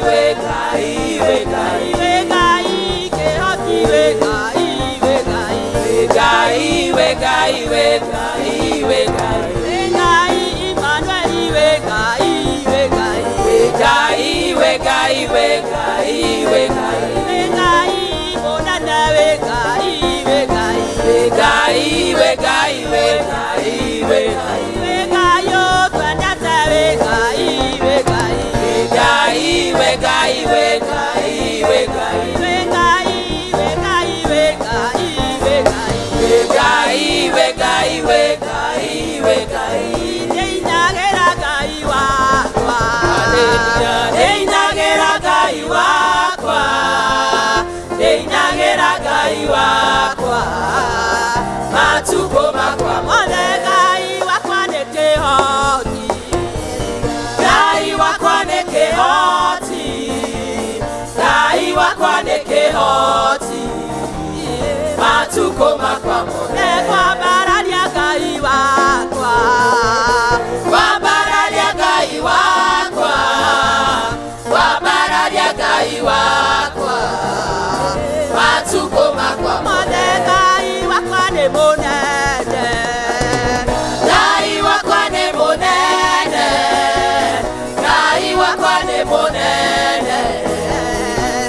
Wĩ Ngai, wĩ Ngai, Wĩ Ngai kĩhoti, wĩ Ngai, wĩ Ngai. Wĩ Ngai, wĩ Ngai, wĩ Ngai, wĩ Ngai. Wĩ Ngai Emmanuel, wĩ Ngai, wĩ Ngai. Wĩ Ngai, wĩ Ngai, wĩ Ngai, wĩ Ngai. Wĩ Ngai mũnene, wĩ Ngai, wĩ Ngai. Wĩ Ngai, wĩ Ngai, wĩ Ngai, wĩ Ngai. Wĩ Ngai ũtwendete, wĩ Ngai, wĩ Ngai. Wĩ Ngai, wĩ Ngai, wĩ Ngai, wĩ Ngai. Wĩ Ngai, wĩ Ngai, wĩ Ngai, wĩ Ngai. Wĩ Ngai, wĩ Ngai, wĩ Ngai, wĩ Ngai. Nĩinagĩra Ngai wakwa. Hallelujah. Nĩinagĩra Ngai wakwa, nĩinagĩra Ngai wakwa, matukũ makwa Mothe Ngai wakwa nĩ kĩhoti. Ngai wakwa nĩ kĩhoti, Ngai wakwa nĩ kĩhoti, matukũ makwa mothe. Nĩkwambararia Ngai wakwa. Kwambararia Ngai wakwa, kwambararia Ngai wakwa, matukũ makwa Mothe Ngai wakwa nĩ mũnene. Ngai wakwa nĩ mũnene, Ngai wakwa nĩ mũnene,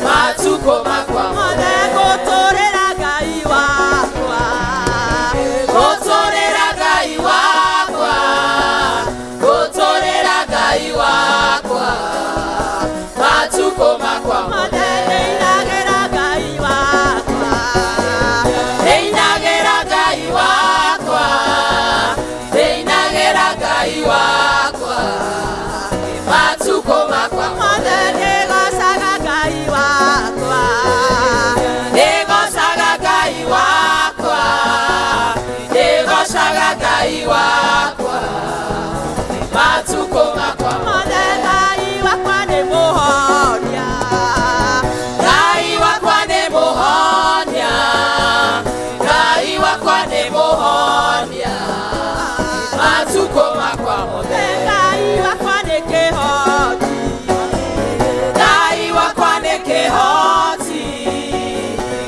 matukũ makwa Mothe ngũtũrĩra Ngai wakwa. Gũtũrĩra Ngai wakwa, gũtũrĩra Ngai wakwa, matukũ makwa Mothe nĩinagĩra Ngai wakwa. Nĩinagĩra Ngai wakwa, nĩinagĩra Ngai wakwa, matukũ makwa Mothe nĩgocaga Ngai wakwa. Nĩgocaga Ngai wakwa, nĩgocaga Ngai wakwa, matukũ makwa Mothe Ngai wakwa nĩ mũhonia. Ngai wakwa nĩ mũhonia, Ngai wakwa nĩ mũhonia, matukũ makwa mothe. Ngai wakwa nĩ kĩhoti. Ngai wakwa nĩ kĩhoti,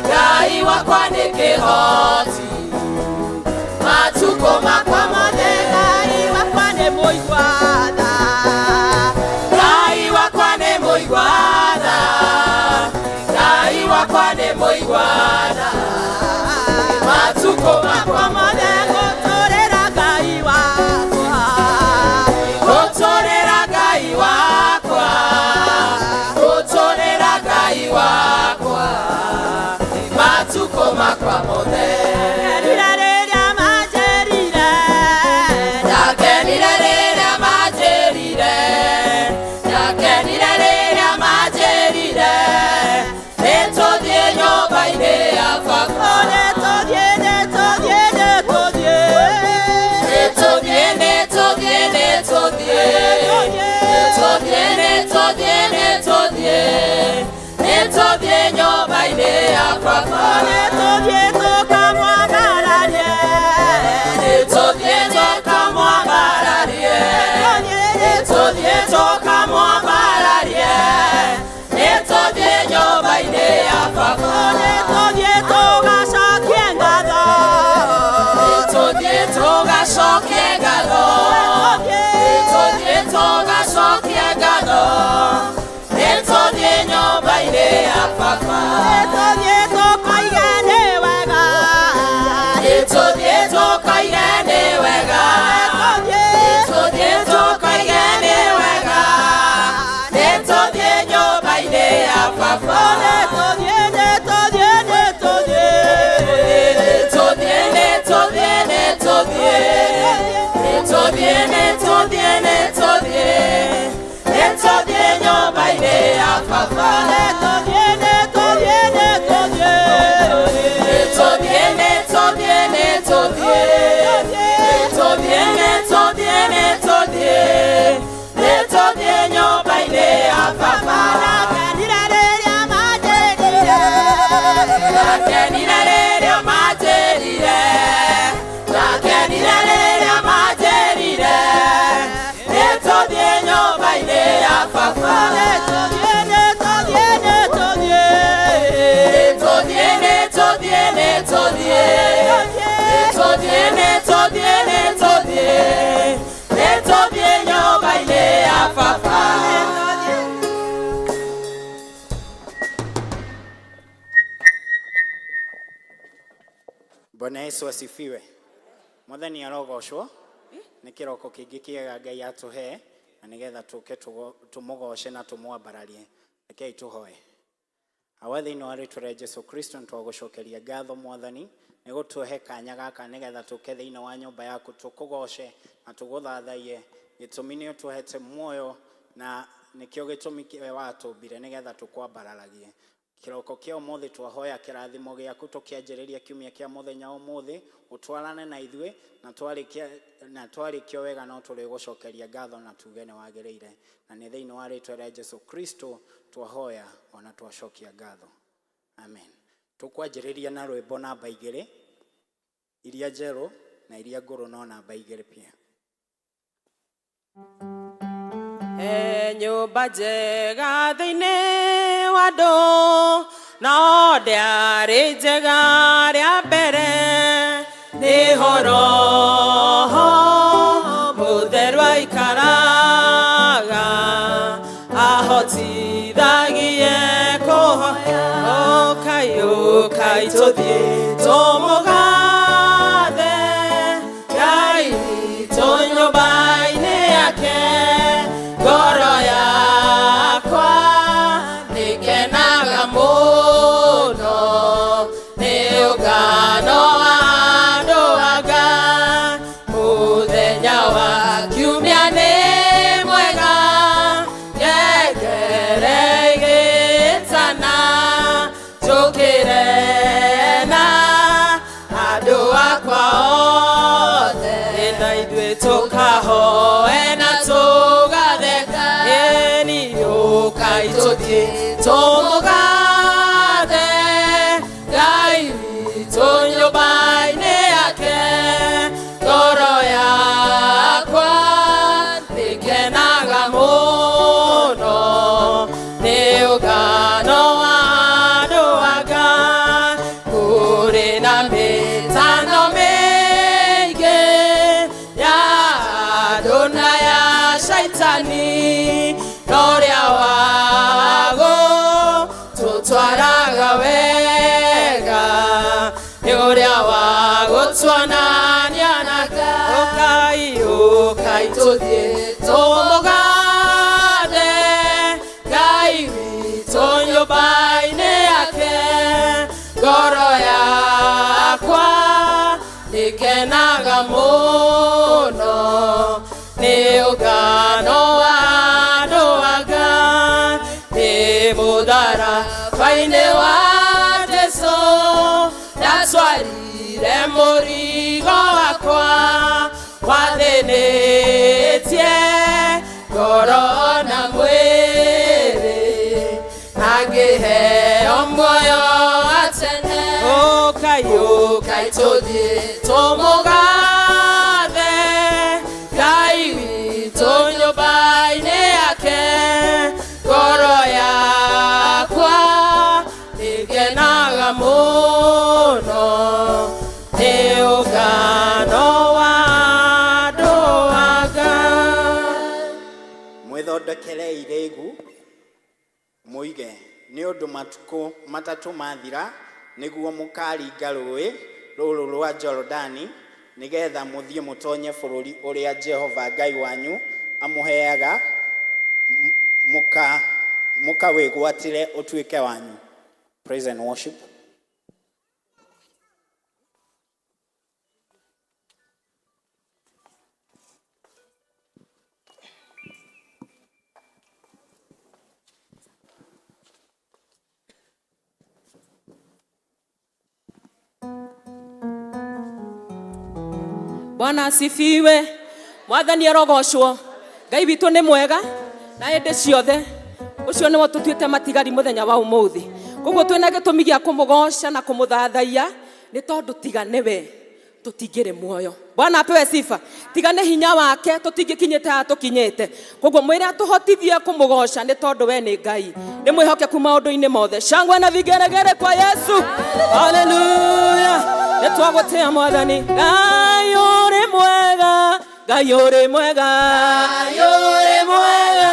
Ngai wakwa nĩ kĩhoti, matukũ makwa Mothe mothe. Ngai wakwa nĩ mũigua tha. Ngai wakwa nĩ mũigua tha, Ngai wakwa nĩ mũigua tha, matukũ makwa Mothe ngũtũrĩra Ngai wakwa. Gũtũrĩra Ngai wakwa, gũtũrĩra Ngai wakwa, matukũ makwa mothe. Ngenire rĩrĩa manjĩrire. Ndakenire rĩrĩa manjĩrire, ndakenire rĩrĩa manjĩrire, nĩtũthiĩ nyũmba-inĩ ya baba. Oh, nĩtũthiĩ, nĩtũthiĩ, nĩtũthiĩ. Nĩtũthiĩ, nĩtũthiĩ, nĩtũthiĩ, nĩtũthiĩ, nĩtũthiĩ, nĩtũthiĩ, nĩtũthiĩ nyũmba-inĩ ya baba. Nĩtũthiĩ tũkamwambararie. Nĩtũthiĩ tũkamwambararie, nĩtũthiĩ tũkamwambararie, nĩtũthiĩ nyũmba-inĩ ya baba. Nĩtũthiĩ tũgacokie ngatho. Nĩtũthiĩ tũgacokie ngatho, nĩtũthiĩ tũgacokie ngatho, nĩtũthiĩ nyũmba-inĩ ya baba. Nĩtũthiĩ tũkoige nĩ wega. Nĩtũthiĩ tũkoige nĩ wega, nĩtũthiĩ tũkoige nĩ wega, nĩtũthiĩ nyũmba-inĩ ya baba. Nĩtũthiĩ, nĩtũthiĩ, nĩtũthiĩ. Nĩtũthiĩ, nĩtũthiĩ, nĩtũthiĩ, nĩtũthiĩ, nĩtũthiĩ, nĩtũthiĩ, nĩtũthiĩ nyũmba-inĩ ya baba. Nĩtũthiĩ, nĩtũthiĩ, nĩtũthiĩ. Nĩtũthiĩ, nĩtũthiĩ, nĩtũthiĩ, nĩtũthiĩ, nĩtũthiĩ, nĩtũthiĩ, nĩtũthiĩ nyũmba-inĩ ya baba. Ndakenire rĩrĩa manjĩrire. Ndakenire rĩrĩa manjĩrire, ndakenire rĩrĩa manjĩrire, nĩtũthiĩ nyũmba-inĩ ya baba. Bwana Yesu asifiwe. Mwathani arogocwo. Nĩ kĩroko kĩngĩ kĩega Ngai atũhe na nĩgetha tũke tũmũgoce na tũmwambararie. Rekei tũhoe. Awa thĩinĩ wa rĩtwa rĩa Jesu Kristo nĩtwagũcokeria ngatho Mwathani nĩ gũtũhe kanya gaka nĩgetha tũke thĩinĩ wa nyũmba yaku tũkũgoce na tũgũthathaiye. Gĩtũmi nĩ ũtũhete muoyo na nĩkĩo gĩtũmi kĩwe watũmbire nĩgetha tũkwambararagie. Kĩroko kĩa ũmũthĩ twahoya kĩrathimo gĩaku tũkĩanjĩrĩria kiumia kĩa mũthenya ũmũthĩ ũtwarane na ithuĩ na twarĩkia na twarĩkia wega no tũrĩgũcokeria ngatho na tuge nĩ wagĩrĩire na nĩ thĩinĩ wa rĩtwa rĩa Jesu Kristo twahoya ona twacokia ngatho, amen. Tũkwanjĩrĩria na rwĩmbo namba 2, iria njerũ na iria ngũrũ no namba 2 pia. He nyũmba njega thĩinĩ wa andũ, no ndĩarĩ njega rĩa mbere, nĩho Roho Mũtheru aikaraga, ahotithagie kũhoya. Ũkai, ũkai tũthiĩ tũmũgathe Ngai witũ nyũmba-inĩ yake, ngoro yakwa nĩkenaga mũno nĩ ũngano wa andũ a Ngai. Mũthenya wa kiumia nĩ mwega, ngengere ĩgĩtana, njũkĩre na andũ akwa othe, na ithuĩ tũkahoe na tũgatheka. Ĩni ũkai tũthiĩ tũmũgathe Ngai witũ nyũmba-inĩ yake, ngoro yakwa nĩkenaga mũno nĩ ũngano wa andũ a Ngai. Kũrĩ na mĩtano mĩingĩ ya andũ na ya shaitani, no ũrĩa wago tũtwaraga wega nĩ ũrĩa wa gũtuonania na Ngai. Ũkai, ũkai tũthiĩ tũmũgathe Ngai witũ nyũmba-inĩ yake, ngoro yakwa nĩkenaga mũno nĩ ũngano wa andũ a Ngai. Nĩ mũtharaba-inĩ wa Jesũ ndatwarire mũrigo wakwa, wathĩnĩtie ngoro na mwĩrĩ, na ngĩheo muoyo wa tene. Ũkai, ũkai tũthiĩ tũmũgathe Ngai witũ nyũmba-inĩ yake, ngoro yakwa nĩngenaga mũno nĩ ũngano wa andũ a Ngai. Mwĩthondekere irĩgu mũige nĩ ũndũ matukũ 3 mathira nĩguo mũkaringa rũĩ rũrũ rwa Jorodani nĩgetha mũthiĩ mũtonye bũrũri ũrĩa Jehova Ngai wanyu amũheaga mũkawĩgwatĩre ũtuĩke wanyu. Praise and worship. Bwana asifiwe. Mwathani arogocwo. Ngai witũ nĩ mwega na hĩndĩ ciothe. Ũcio nĩwe tũtuĩte matigari mũthenya wa ũmũthĩ. Koguo twĩna gĩtũmi gĩa kũmũgoca na kũmũthathaiya nĩ tondũ tiga nĩwe tũtingĩrĩ muoyo. Bwana apewe sifa. Tiga nĩ hinya wake tũtingĩkinyĩte haha tũkinyĩte. Koguo mwĩre atũhotithie kũmũgoca nĩ tondũ we nĩ Ngai. Nĩ mwĩhokeku maũndũ-inĩ mothe. Shangwe na vigeregere kwa Yesu. Haleluya. Nĩ twagũtĩa Mwathani. Ngai ũrĩ mwega. Ngai ũrĩ mwega. Ngai ũrĩ mwega.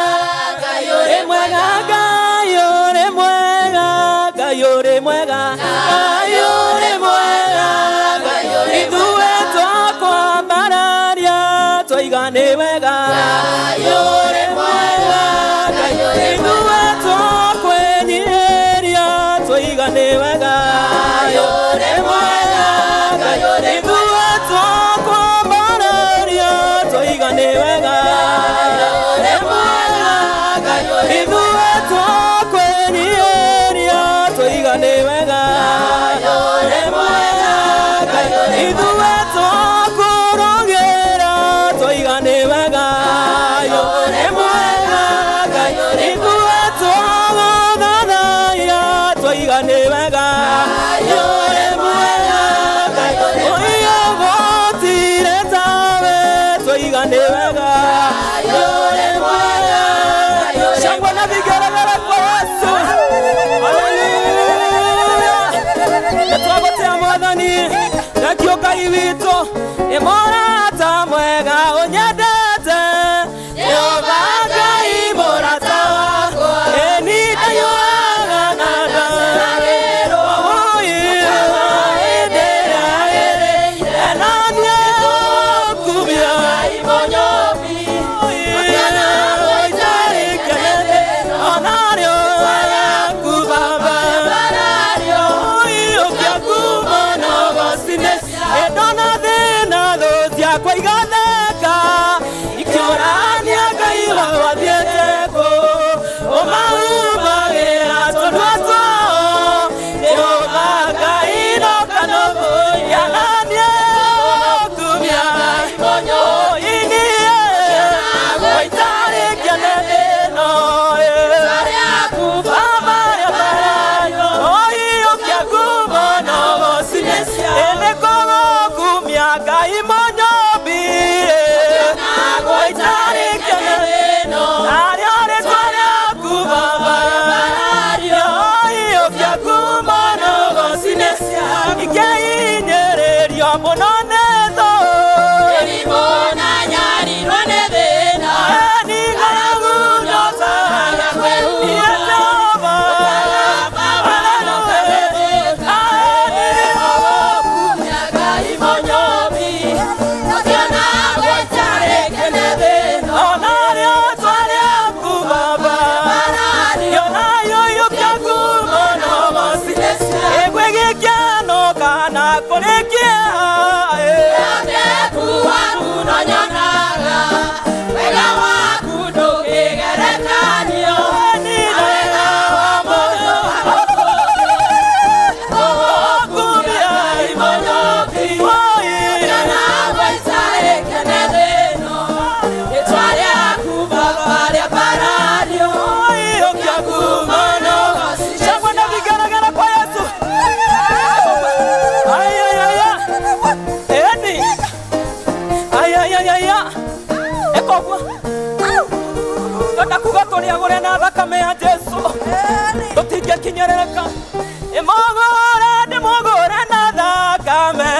Ngai ũrĩ mwega. Ngai ũrĩ mwega. Ngai ũrĩ mwega. Ngai ũrĩ mwega. Ngai Nĩ mũrata mwega ũnyendete Jehova Ngai mũrata wakwa ĩni ndanyuaga na ndaceragĩrwo hĩndĩ ĩrĩa yagĩrĩire na niĩ ngũkumia ciakwa igatheka ikĩũrania Ngai wathiĩte kũ ũmahumbagĩra tũnua twao Jehova Ngai no kanũmbũiya na niĩ ngũkumia inie gũitarĩ kĩene ĩno Ngai mũnyũmbi gũitarĩ kĩene arĩa rĩtwa rĩaku Baba iyũkia ngumo nũgocine ikĩhinyĩrĩrio mũno nĩ thũ ni ng'aragu nyotaga Jehova ona rĩtwa rĩaku Baba yona iyũkia ngumo nũgocine ĩgwĩ gĩkeno kana kũrĩ kĩeha ni wega wa mũndũ ũkumia iyũkia ngumo nũgocine shangwe na vigeregere kwa Yesu. Ay, ay, ay, ay. Eni. Ay, ay, ay, ay, ay. Ekogwa. Ndenda kuga tũrĩagũre na thakame ya Jesu tũtingĩkinyĩrĩrĩka ĩmũgũre ndĩmũgũre na thakame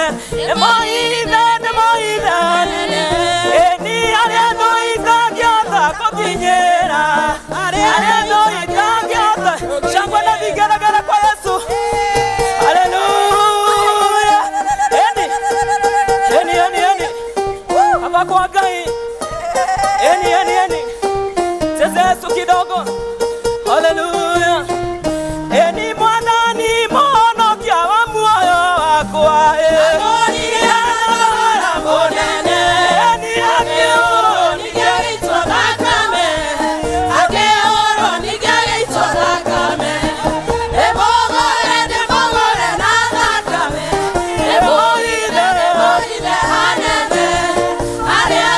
ĩmũithe ndĩmũithe ĩni arĩa thũ itangĩhota gũkinyĩra arĩa thũ itangĩhota shangwe na vigeregere kwa Yesu. Haleluya. Eni eni eni eni hapa kwa Ngai eni eni eni cheze Yesu kidogo. Haleluya. Eni mwathani mũhonokia wa muoyo wakwa eni akĩũrwo Arĩa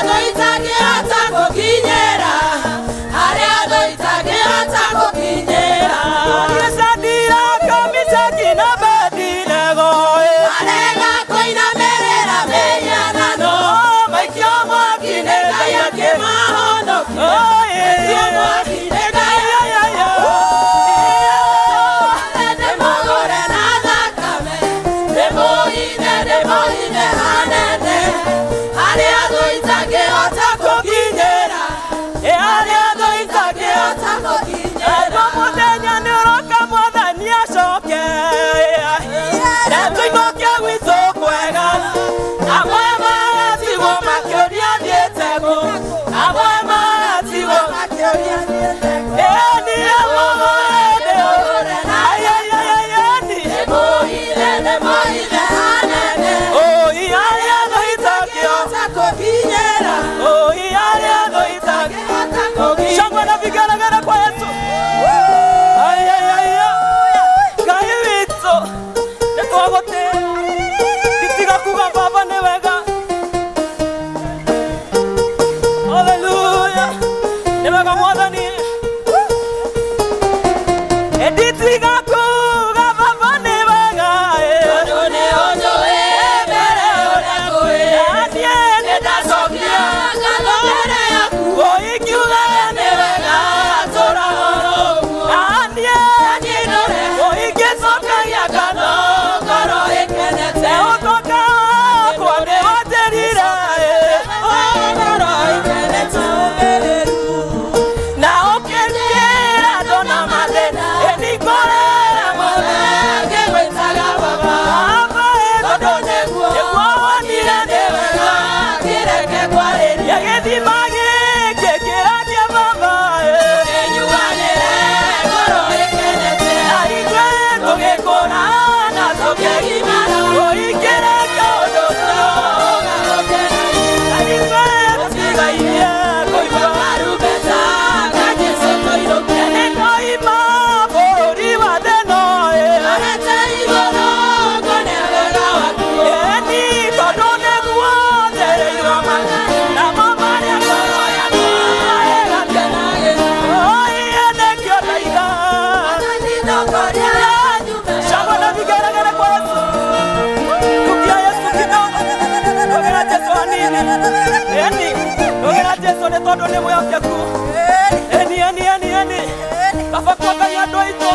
Nĩ tondũ nĩ mwĩhokeku. Eni eni eni eni kaba kwa Ngai andũ aitũ,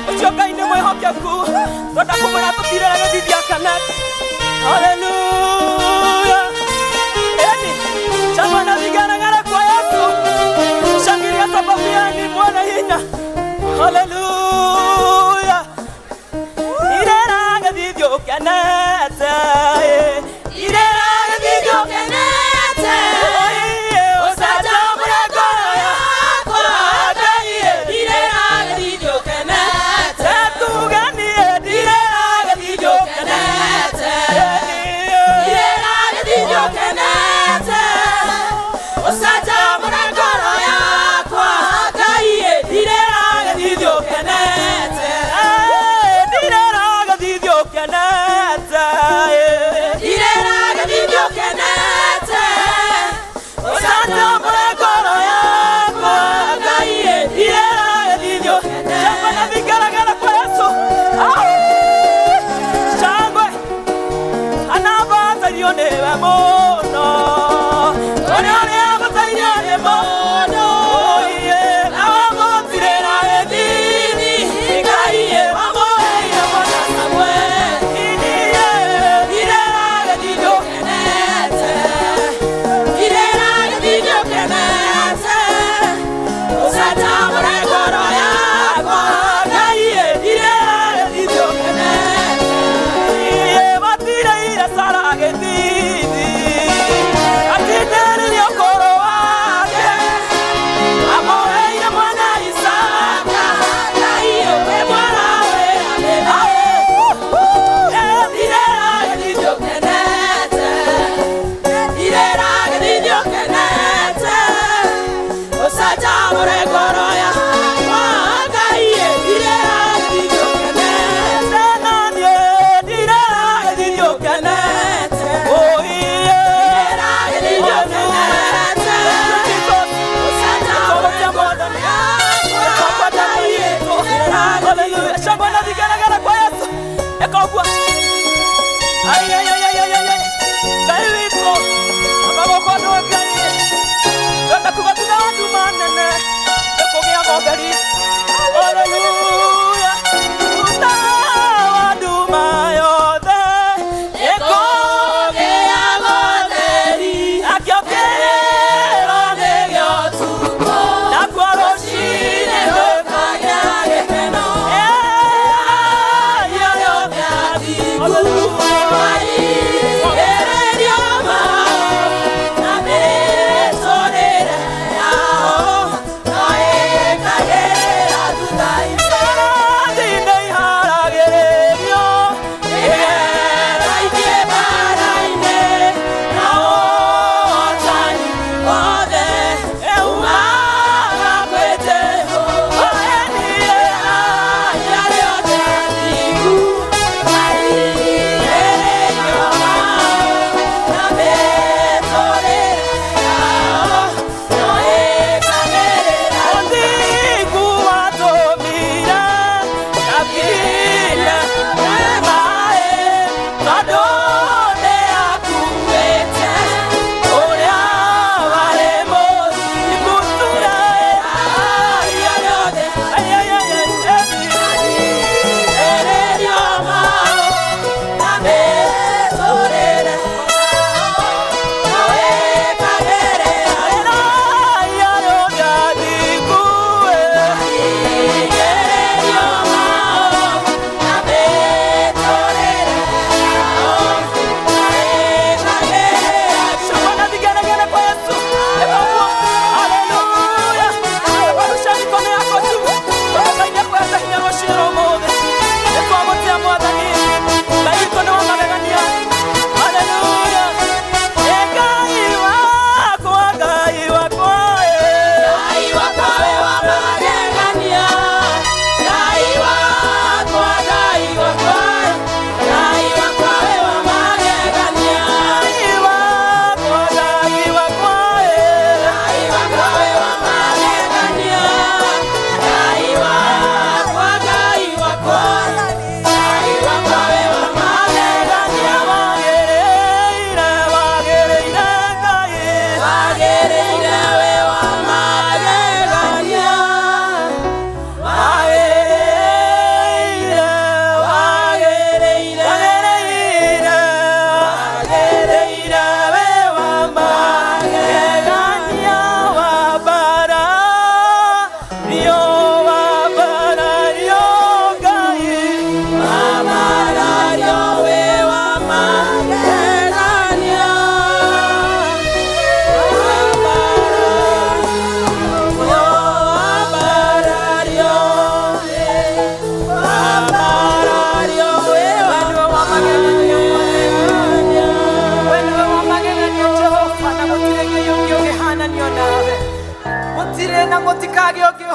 ũcio Ngai nĩ mwĩhokeku. Twenda kũmwĩra tũtirĩre gĩthithia kenete. Haleluya. Eni shangwe na vigeregere kwa Yesu. Shangilia sababu yeye ni mwana hinya. Haleluya. Irera gĩthithio kenete. Irera gĩthithio kenete. Ũcanjamũre ngoro yakwa Ngai. Irera gĩthithio kenete. Tuganie ndirera gĩthithio kenete. Irera gĩthithio kenete. Ũcanjamũre ngoro yakwa Ngai. Irera gĩthithio kenete. Ndirera gĩthithio kenete. Irera gĩthithio kenete. Ũcanjamũre ngoro yakwa Ngai. Ndirera gĩthithio. Shangwe na vigelegele kwa Yesu. Au! Shangwe anabatairio nĩwe mũno, ũrĩa ũrĩa abatairio nĩ mũno. Awamũtirĩra gĩthithi Ngai, wamũheire mwana Samueli. Ndirera gĩthithio kenete. Irera gĩthithio kenete. Ũcanjamũre ngoro yakwa Ngai. Ndirera gĩthithio kenete. Batireire Sara gĩthithi, atindĩrĩrie ũkũrũ wake, amũheire mwana Isaka. Ngai we mwana wĩra. Ndirera gĩthithio kenete. Irera gĩthithio kenete. Ũcanjamũre ngoro yakwa Ngai. Irera gĩthithio kenete. Irera gĩthithio kenete. Ũcanjamũre ngoro yakwa Ngai. Shangwe na vigelegele kwa Yesu. Eka ũguo. Ai, ai, ai, ai, ai, ai. Ngai witũ, amagoko nĩ Ngai. Twenda kuga thutha wa nduma nene, nĩkũgĩaga ũtheri. Haleluya. Thutha wa nduma yothe, nĩkũgĩaga ũtheri. Nakĩo kĩrĩro nĩgĩo Ũtukũ. Nakuo rũciinĩ Nĩgũkagĩa gĩkeno.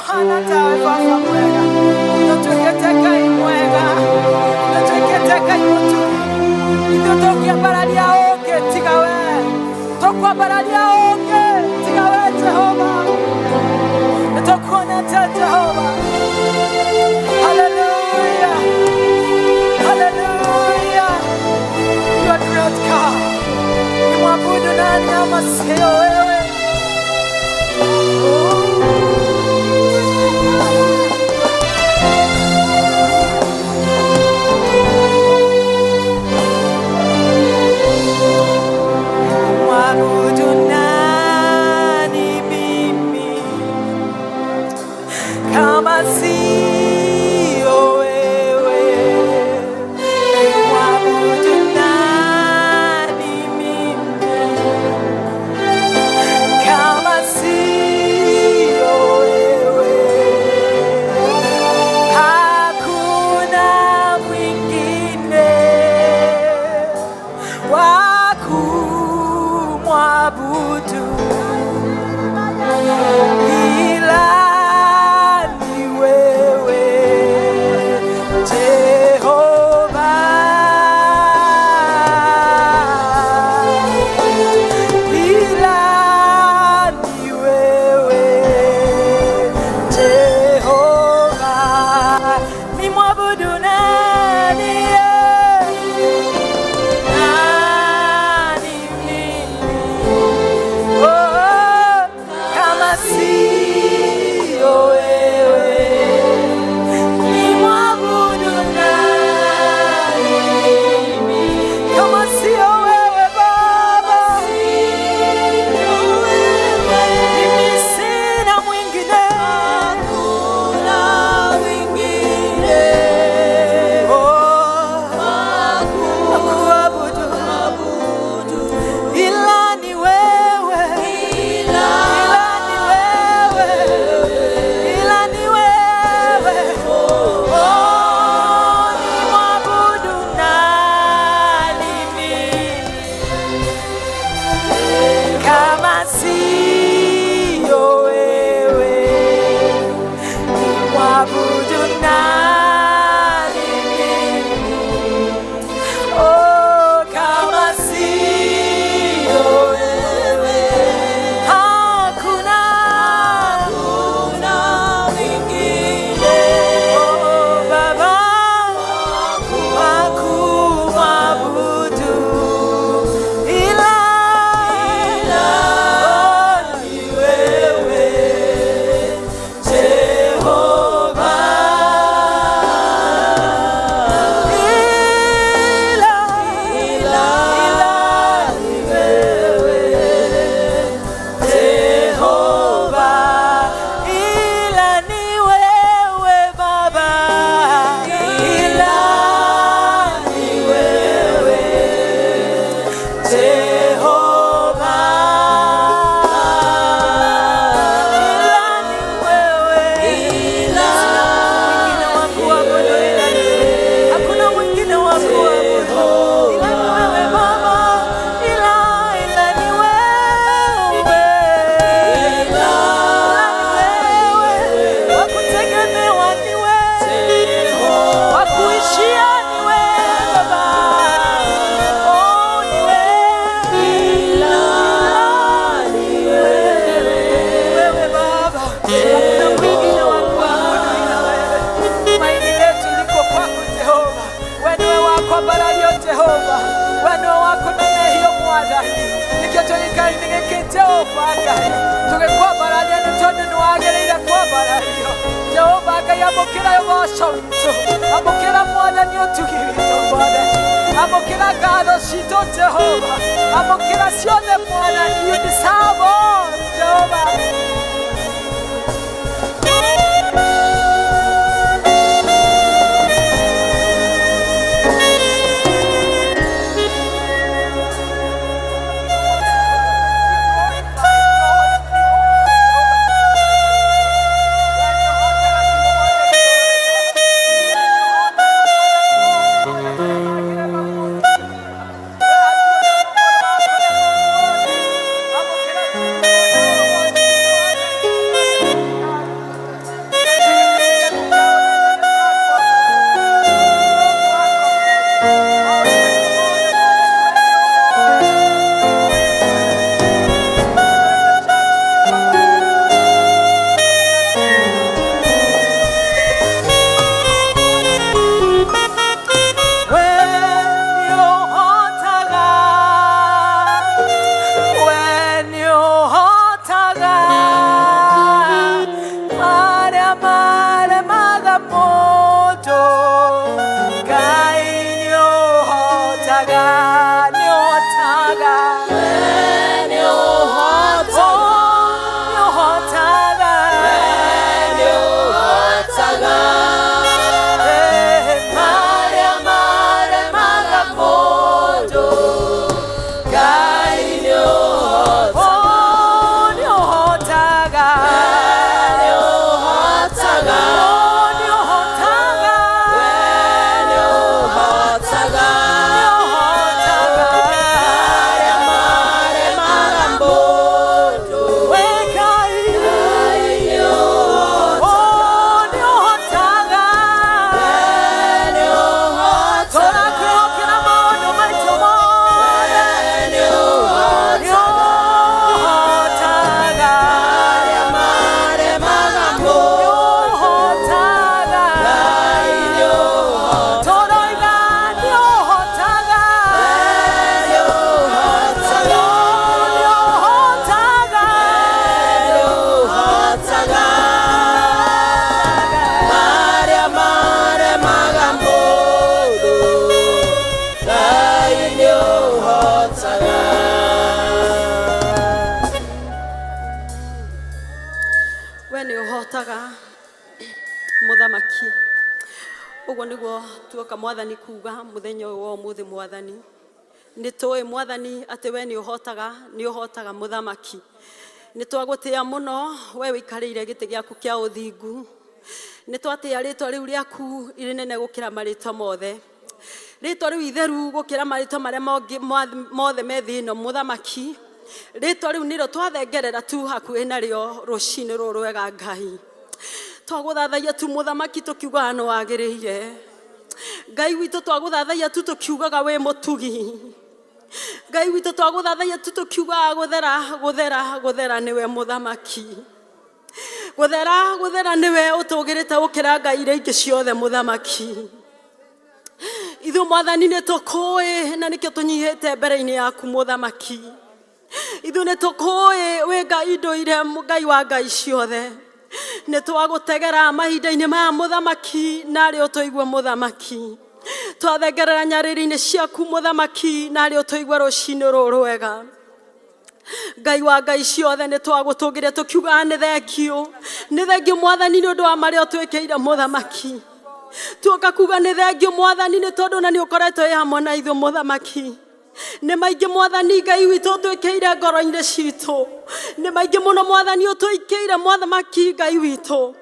Ũhana tawe Baba mwega. Nĩũtuĩkĩte Ngai mwega, nĩũtuĩkĩte Ngai mũtugi. Ithuĩ tũngĩambararia ũngĩ tiga we, tũkwambararia ũngĩ tiga we Jehova. Nĩtũkuonete Jehova. Hallelujah. Hallelujah. You are great God. Nimwabudu nani ama sio wewe? Mwabudu nani mimi kama sio wewe? Mwabudu nani mimi kama sio wewe? Hakuna mwingine wa kumwabudu ila ni wewe Jehova. Ila ni wewe Jehova. Nimwabudu nani? Nani mimi? Oh, kama sio wewe, nimwabudu nani? Kama sio wewe Baba, mimi sina mwingine. Oh, kuabudu ila ni wewe, ila ni wewe, ila ni wewe. Oh, nimwabudu nani mimi kama sio wewe? Nimwabudu nani mimi? Oh, kama sio wewe, hakuna mwingine. Oh, Baba, wa kumwabudu ila ni wewe Jehova. Ila, ila ni wewe Jehova, ila ni wewe Baba, ila ni wewe Jehova, ila ni wewe, sina mwingine wa kuabudu ila ni wewe. Hakuna mwingine wa kuabudu ila ni wewe Baba, ila ni wewe, ila ni wewe, wa kutegemewa ni wewe, wa kuishia ni wewe Baba. Oh, ni wewe, ila ni wewe, wewe Baba, hakuna mwingine wa kuabudu ila wewe. Tumaini letu liko kwako Jehova, wewe niwe wakwambarario Jehova, wewe niwe wakunenehio Mwathani, nikio tũgĩkainĩgĩkĩ Jehova Ngai, tũgĩkwambararia nĩ tondũ nĩ wagĩrĩire kwambarario. Jehova Ngai, amũkĩra ũgoco witũ, amũkĩra Mwathani ũtugi witũ Mwathani, amũkĩra ngatho citũ Jehova, amũkĩra ciothe Mwathani, you deserve all Jehova. Mũthamaki. Ũguo nĩguo tuoka Mwathani kuga mũthenya ũyũ wa ũmũthĩ Mwathani. Nĩ tũĩ Mwathani atĩ we nĩ ũhotaga, nĩ ũhotaga Mũthamaki. Nĩ twagũtĩa mũno we wĩikarĩire gĩtĩ gĩaku kĩa ũthingu. Nĩ twatĩa rĩtwa rĩu rĩaku irĩnene gũkĩra marĩtwa mothe. Rĩtwa rĩu itheru gũkĩra marĩtwa marĩa mothe me thĩ ĩno Mũthamaki. Rĩtwa rĩu nĩrĩo twathengerera tu hakuhĩ narĩo rũcinĩ rũrũ rwega Ngai. Twagũthathaiya tu Mũthamaki tũkiugaga nĩ wagĩrĩire. Ngai witũ twagũthathaiya tu tũkiugaga wĩ mũtugi. Ngai witũ twagũthathaiya tu tũkiugaga gũthera gũthera gũthera nĩwe Mũthamaki. Gũthera gũthera nĩwe ũtũgĩrĩte gũkĩra ngai iria ingĩ ciothe Mũthamaki. Ithuĩ Mwathani nĩ tũkũĩ na nĩkĩo tũnyihĩte mbere-inĩ yaku Mũthamaki. Ithuĩ nĩ tũkũĩ wĩ Ngai ndũire, Ngai wa ngai ciothe. Nĩ twagũtegera mahinda-inĩ maya Mũthamaki, narĩ ũtũigue Mũthamaki. Twathengerera nyarĩrĩ-inĩ ciaku Mũthamaki, narĩ ũtũigue rũcinĩ rũrũ rwega. Ngai wa ngai ciothe nĩ twagũtũngĩria tũkiugaga nĩ thengiũ, nĩ thengiũ Mwathani nĩ ũndũ wa marĩa ũtwĩkĩire Mũthamaki. Tuoka kuga nĩ thengiũ Mwathani nĩ tondũ na nĩ ũkoretwo wĩ hamwe na ithuĩ Mũthamaki. Nĩ maingĩ Mwathani Ngai witũ ũtwĩkĩire ngoro-inĩ citũ. Nĩ maingĩ mũno Mwathani ũtwĩkĩire Mũthamaki Ngai witũ.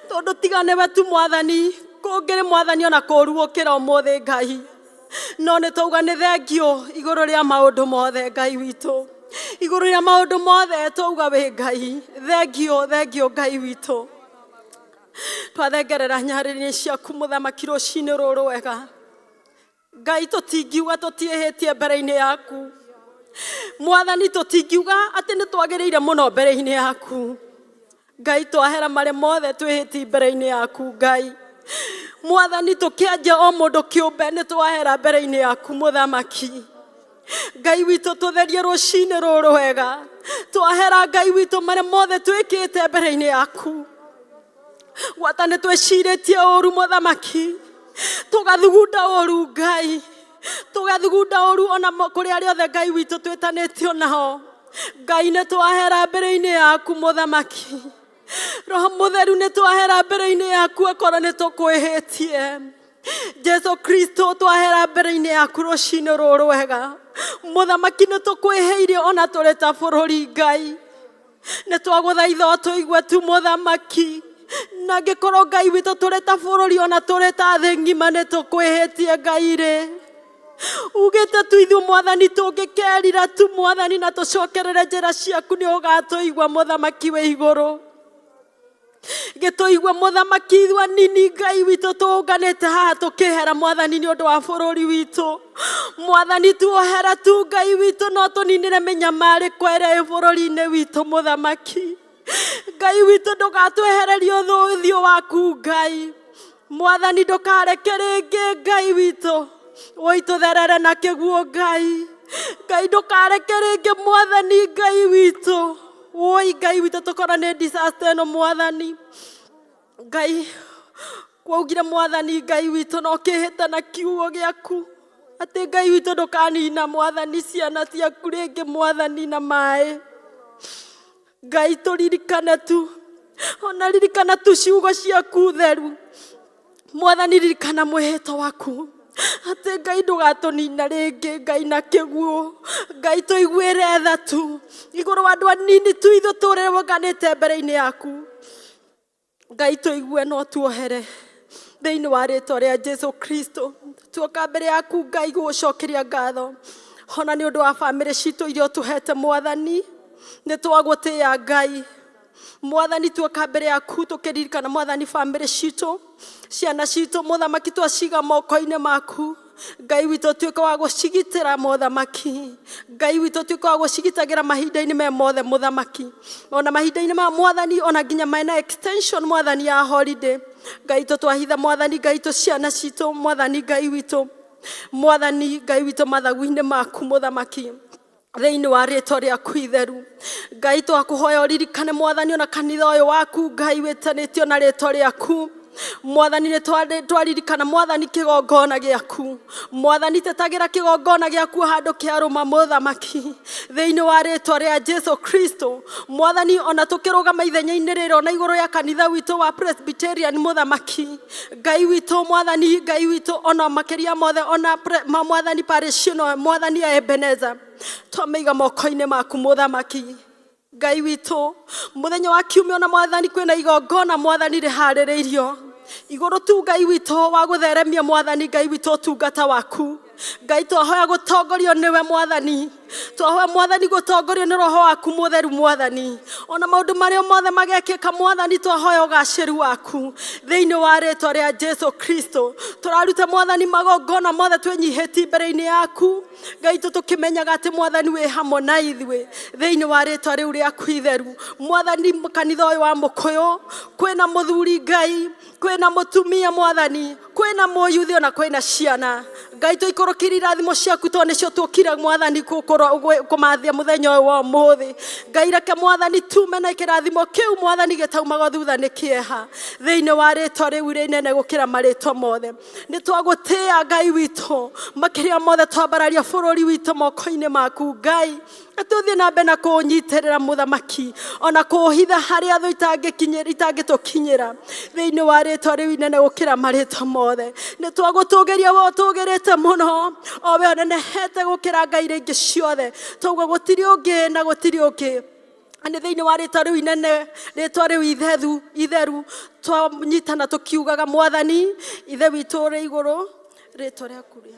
Tondũ tiga nĩwe tu Mwathani, kũngĩrĩ Mwathani ona kũũru gũkĩra ũmũthĩ Ngai. No nĩ twauga nĩ thengiũ igũrũ rĩa maũndũ mothe Ngai witũ. Igũrũ rĩa maũndũ mothe twauga wĩ Ngai. Thengiũ, thengiũ Ngai witũ. Twathengerera nyarĩrĩ ciaku Mũthamaki rũcinĩ rũrũ rwega. Ngai tũtingiuga tũtiĩhĩtie mbere-inĩ yaku. Mwathani tũtingiuga atĩ nĩ twagĩrĩire mũno mbere-inĩ yaku. Ngai twahera marĩa mothe twĩhĩtie mbere-inĩ yaku Ngai. Mwathani tũkĩanjia o mũndũ kĩũmbe nĩ twahera mbere-inĩ yaku Mũthamaki. Ngai witũ tũtherie rũcinĩ rũrũ wega. Twahera Ngai witũ marĩa mothe twĩkĩte mbere-inĩ yaku. Gwata nĩ twĩcirĩtie ũru Mũthamaki, tũgathugunda ũru Ngai, tũgathugunda ũru ona kũrĩ arĩa othe Ngai witũ twĩtanĩtio nao. Ngai nĩ twahera mbere-inĩ yaku Mũthamaki. Roho Mũtheru nĩ twahera mbere-inĩ yaku akorwo nĩ tũkwĩhĩtie. Jesu Kristo twahera mbere-inĩ yaku rũcinĩ rũrũ wega. Mũthamaki nĩ tũkwĩhĩirie ona tũrĩ ta bũrũri Ngai. Nĩ twagũthaitha ũtũigue tu Mũthamaki. Na angĩkorwo Ngai witũ tũrĩ ta bũrũri ona tũrĩ ta thĩ ng'ima nĩ tũkwĩhĩtie Ngai rĩ. Ugĩte tu ithuĩ Mwathani tũngĩkerira tu Mwathani na tũcokerere njĩra ciaku nĩ ũgatũigua Mũthamaki wĩ igũrũ. Gĩtũigue Mũthamaki ithuĩ anini Ngai witũ tũnganĩte haha tũkĩhera Mwathani nĩ ũndũ wa bũrũri witũ. Mwathani tuohera tu Ngai witũ no tũninĩre mĩnyamarĩko ĩrĩa ĩ bũrũri-inĩ witũ Mũthamaki. Ngai witũ ndũgatwehererie ũthiũ waku Ngai. Mwathani ndũkareke rĩngĩ Ngai witũ ũitũtherere na kĩguũ Ngai. Ngai ndũkareke rĩngĩ Mwathani Ngai witũ. Woi Ngai witũ tũkorwo nĩ disaster ĩno Mwathani. Ngai kwaugire Mwathani Ngai witũ na ũkĩhĩta na kiugo gĩaku atĩ Ngai witũ ndũkanina Mwathani ciana ciaku rĩngĩ Mwathani na maĩ. Ngai tũririkane tu, ona ririkana tu ciugo ciaku theru. Mwathani ririkana mwĩhĩtwa waku atĩ Ngai ndũgatũnina rĩngĩ Ngai na kĩguũ. Ngai tũiguĩre tha tu igũrũ wa andũ anini tu ithuĩ tũrũgamĩte mbere-inĩ yaku. Ngai tũigue no tuohere thĩinĩ wa rĩtwa rĩa Jesu Kristo. Tuoka mbere yaku Ngai gũgũcokeria ngatho ona nĩ ũndũ wa bamĩrĩ citũ iria ũtũhete Mwathani. Nĩ twagũtĩĩa Ngai. Mwathani tuoka mbere yaku tũkĩririkana Mwathani bamĩrĩ citũ, ciana citũ Mũthamaki twaciga moko-inĩ maku. Ngai witũ tuĩke wa gũcigitĩra Mũthamaki. Ngai witũ tuĩke wa gũcigitagĩra mahinda-inĩ me mothe Mũthamaki. Ona mahinda-inĩ ma Mwathani ona nginya mena extension Mwathani ya holiday. Ngai witũ twahitha Mwathani Ngai witũ ciana citũ Mwathani Ngai witũ. Mwathani Ngai witũ mathagu-inĩ maku Mũthamaki. Thĩinĩ wa rĩtwa rĩaku itheru Ngai twakũhoya ũririkane Mwathani ona kanitha ũyũ waku Ngai wĩtanĩtio na rĩtwa rĩaku. Mwathani nĩ twaririkana mwathani kĩgongona gĩaku. Mwathani tetagĩra kĩgongona gĩaku handũ kĩarũma mũthamaki thĩinĩ wa rĩtwa rĩa Jesu Kristo. Mwathani ona tũkĩrũgama ithenya-inĩ rĩrĩ ona igũrũ ya kanitha witũ wa Presbyterian mũthamaki Ngai witũ mwathani Ngai witũ ona makĩria mothe ona mwathani parish ĩno mwathani ya Ebeneza twamĩiga moko-inĩ maku mũthamaki Ngai witũ. Mũthenya wa kiumia ona mwathani kwĩna igongona mwathani rĩharĩrĩirio igũrũ tu Ngai witũ wa gũtheremia mwathani Ngai witũ ũtungata waku. Ngai twahoya gũtongorio nĩwe mwathani, twahoya mwathani gũtongorio nĩ roho waku mũtheru mwathani, ona maũndũ marĩa mothe magekĩka mwathani twahoya ũgacĩru waku thĩinĩ wa rĩtwa rĩa Jesu Kristo. Tũraruta mwathani magongona mothe twĩnyihĩtie mbere-inĩ yaku Ngai tũkĩmenyaga atĩ mwathani wĩ hamwe na ithuĩ thĩinĩ wa rĩtwa rĩu rĩaku itheru. Mwathani kanitha ũyũ wa Mũkũyũ kwĩna mũthuri Ngai, kwĩna mũtumia mwathani, kwĩna mũyuthi ona kwĩna ciana. Ngai tũikũrũkĩrie irathimo ciaku tondũ nĩcio tuokire mwathani kũmathia mũthenya ũyũ wa ũmũthĩ. Ngai reke mwathani tume na kĩrathimo kĩu mwathani gĩtaumaga thutha nĩ kĩeha thĩinĩ wa rĩtwa rĩu rĩnene gũkĩra marĩtwa mothe. Nĩ twagũtĩĩa Ngai witũ makĩria mothe twambararia bũrũri witũ moko-inĩ maku Ngai, tũthiĩ na mbere na kũũnyitĩrĩra mũthamaki ona kũũhitha harĩa thũ itangĩtũkinyĩra thĩinĩ wa rĩtwa rĩu inene gũkĩra marĩtwa mothe. Nĩ twagũtũgĩria we ũtũgĩrĩte mũno o we ũnenehete gũkĩra ngai iria ingĩ ciothe, twauga gũtirĩ ũngĩ na gũtirĩ ũngĩ. Nĩ thĩinĩ wa rĩtwa rĩu inene, rĩtwa rĩu itheru twanyitana tũkiugaga mwathani ithe witũ ũrĩ igũrũ, rĩtwa rĩaku rĩa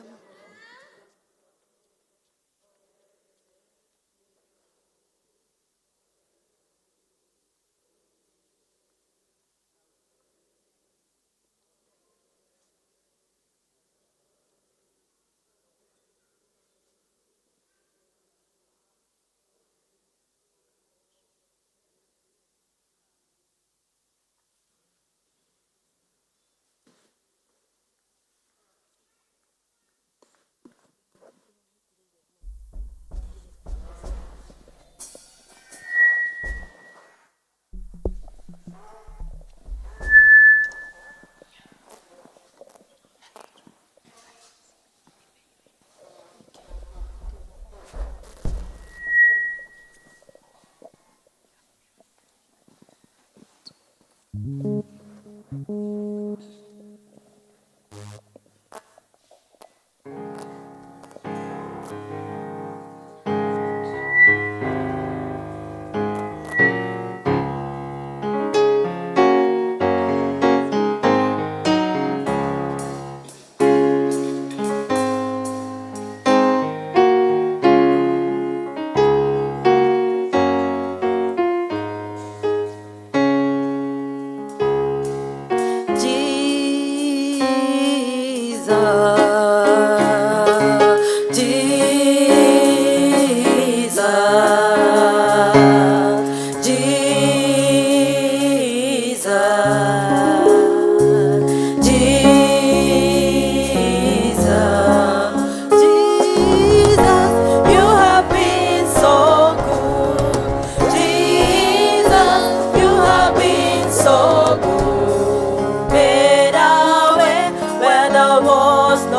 So good. Made a way where there was no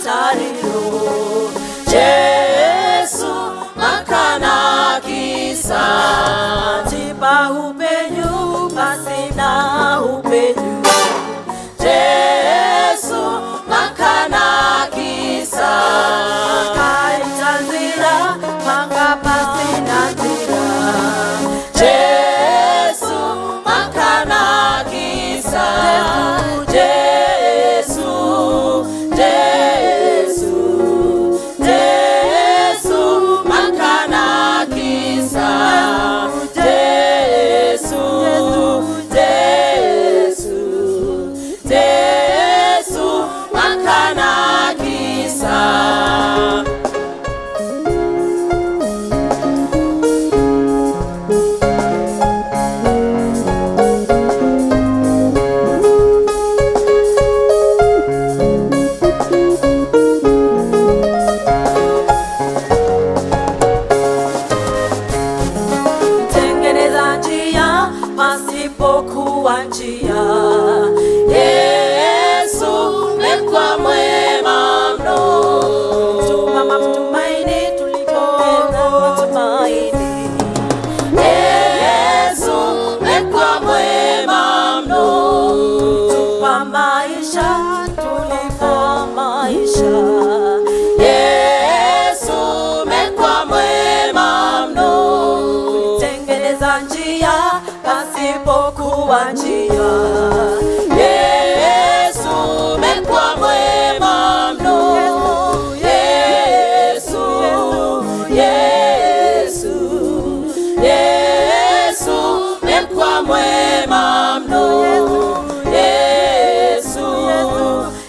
tariro Jesu makanakisa tipa upenyu pasina upenyu Jesu makanakisa kaita nzira panga pasina nzira Jesu makanakisa Jesu Jesu Jesu makanakisa Jesu Jesu Jesu makanakisa. Tengeneza njia pasipokuwa njia. Yesu mekwa mwema mno. Tuma matumaini tulipoteza matumaini. Yesu mekwa mwema mno. Tupa maisha tulipo maisha. Yesu mekwa mwema mno. Tengeneza njia pasipokuwa njia. Yesu mekwa mwema mno. Yesu, Yesu, Yesu mekwa mwema mno. Yesu,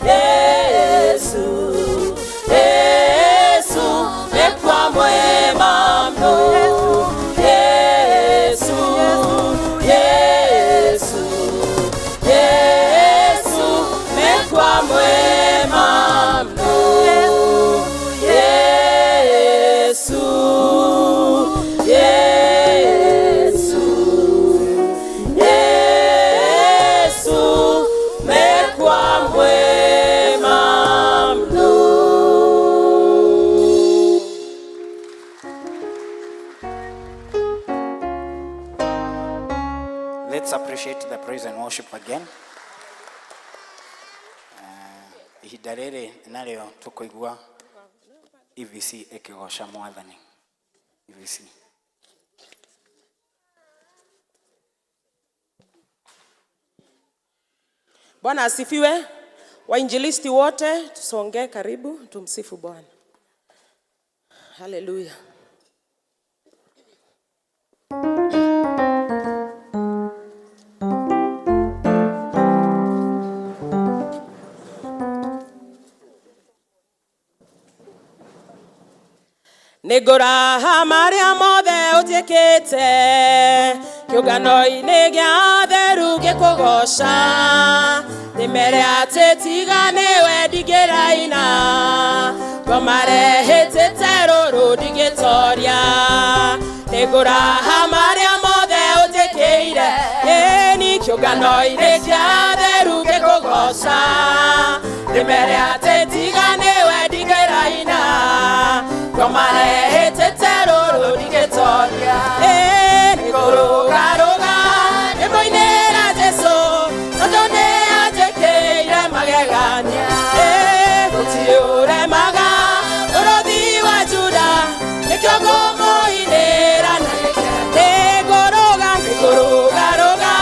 Yesu, Yesu mekwa mwema mno. Yesu, Yesu, Yesu mekwa mwema mno. Yesu, Yesu, Yesu mekwa mwema mno. Let's appreciate the praise and worship again. Ihinda rĩrĩ narĩo tũkũigua EVC ĩkĩgoca mwathani. EVC. Bwana asifiwe. Wainjilisti wote tusongee karibu, tumsifu Bwana. Haleluya. Nĩngũraha marĩa mothe ũnjĩkĩte kĩũngano-inĩ gĩa theru ngĩkũgoca ndĩmere atĩ tiga nĩwe ndingĩraina ngomarehĩtĩte rũrũ ndingĩtoria nĩngũraha marĩa mothe ũnjĩkĩire ĩni kĩũngano-inĩ kĩa theru ngĩkũgoca ndĩmere atĩ tiga nĩwe ndingĩraina ngomarehĩtĩte rũrũ ndingĩtoria nĩngũrũgarũga ndĩmũinĩra Jesũ tondũ nĩ anjĩkĩire magegania gũtirĩ ũremaga mũrũthi wa Juda nĩkĩo ngũmũinĩra nĩngũrũga nĩngũrũgarũga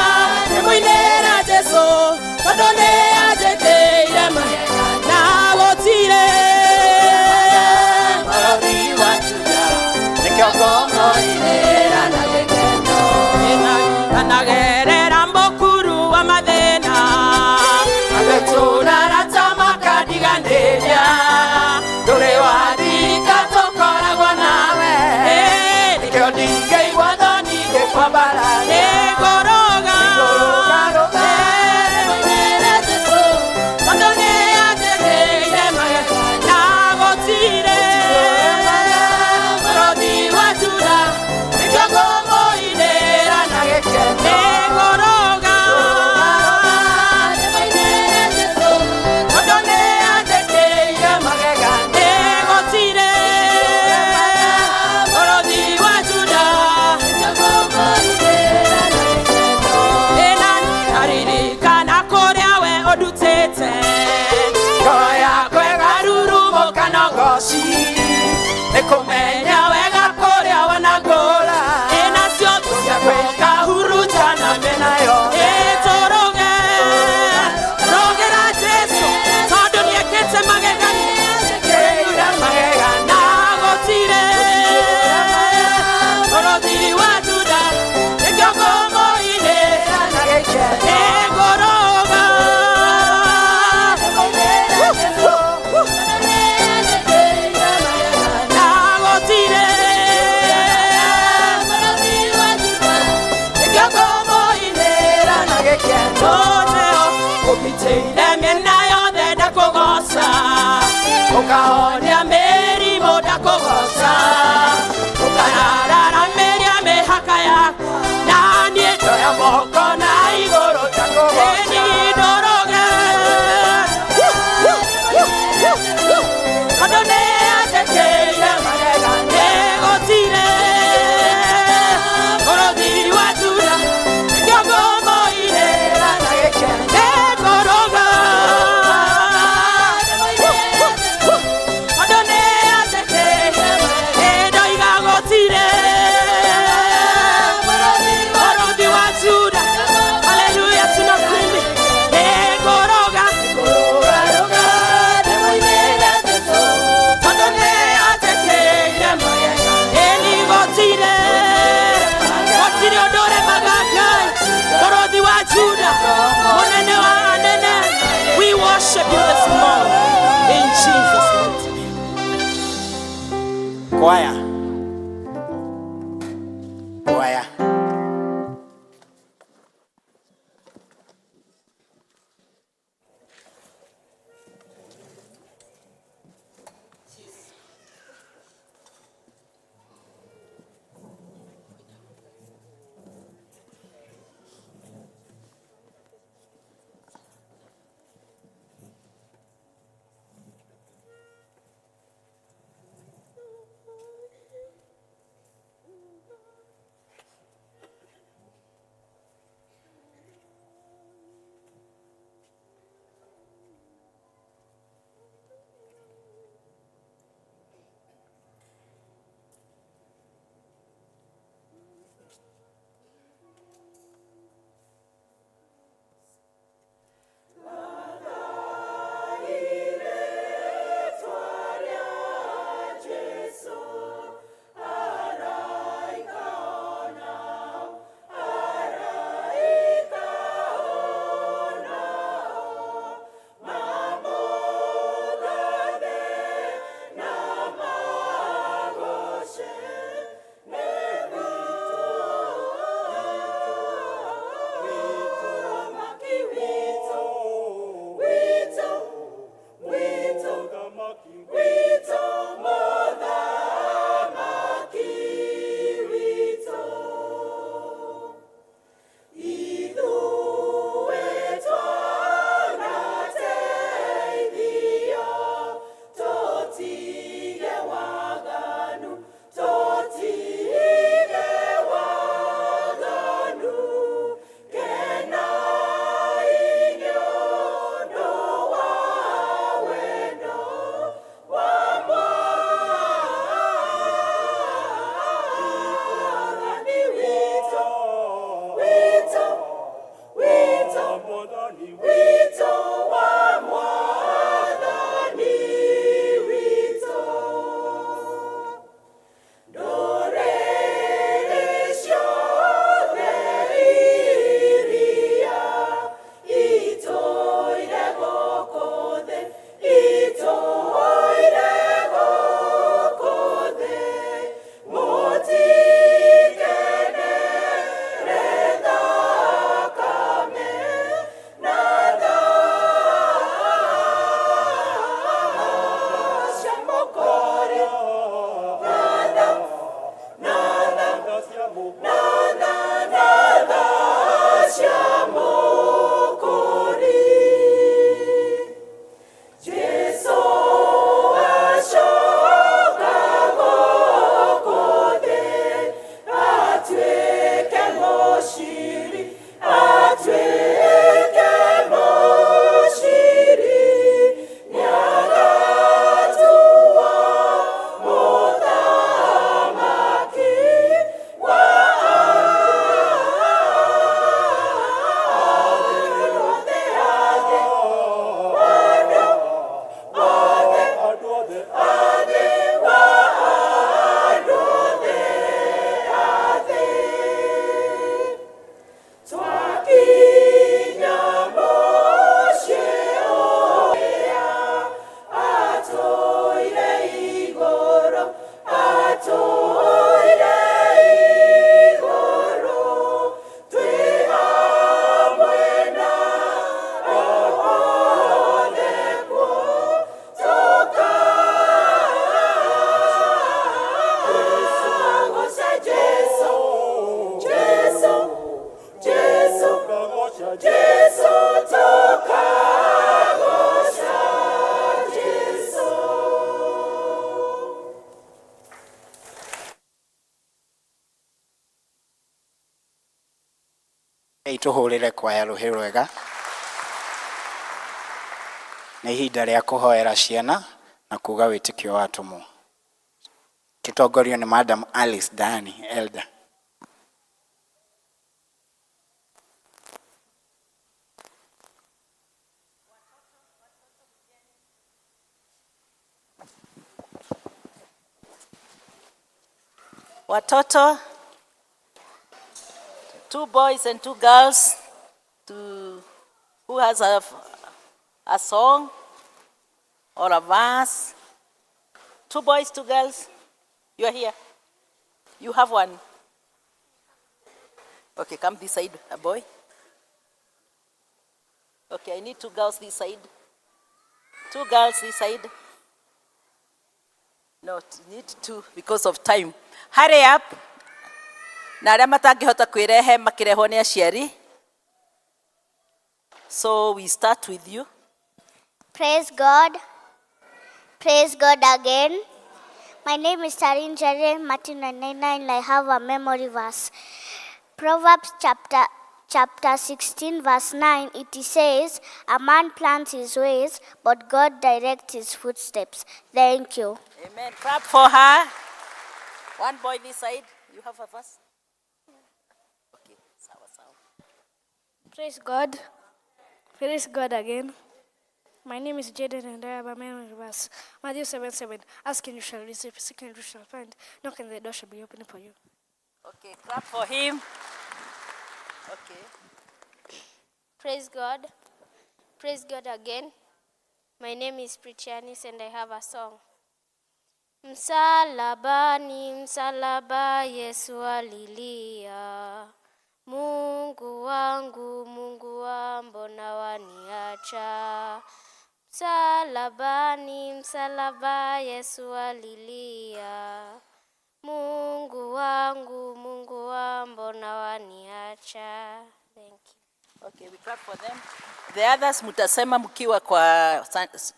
ndĩmũinĩra Jesũ tondũ nĩ anjĩkĩire magegania na gũtirĩ Kwaya. Kwaya. Tũhũrĩre kwaya rũhĩ rwega. Nĩ ihinda rĩa kũhoera ciana na kuga wĩtĩkio wa atũmwo. Tũtongorio nĩ Madam Alice Dani, elder. Watoto, two boys and two girls, to, who has a song or a verse? Two boys, two girls. You are here. You have one. Okay, come this side, a boy. Okay, I need two girls this side. Two girls this side. No, need two because of time. Hurry up. Na arĩa matangĩhota kwĩrehe makĩrehwo nĩ aciari. So we start with you. Praise God. Praise God again. My name is Tarin Jere Martin 999. I have a memory verse. Proverbs chapter 16 verse 9, it says, "A man plans his ways, but God directs his footsteps." Thank you. Amen. Clap for her. One boy this side. You have a verse? Okay, sawa sawa. Praise God. Praise God again. My name is Jaden and I have a memory verse. Matthew 7:7. "Ask and you shall receive, seek and you shall find, knock and the door shall be opened for you." Okay, clap for him. Okay. Praise God. Praise God again. My name is Pritianis and I have a song. Msalabani, msalaba, Yesu alilia. Mungu wangu, Mungu wa, mbona waniacha? Msalabani, msalaba, Yesu alilia. Mungu wangu, Mungu wa, mbona waniacha? Thank you. Okay, we clap for them. The others mtasema mkiwa kwa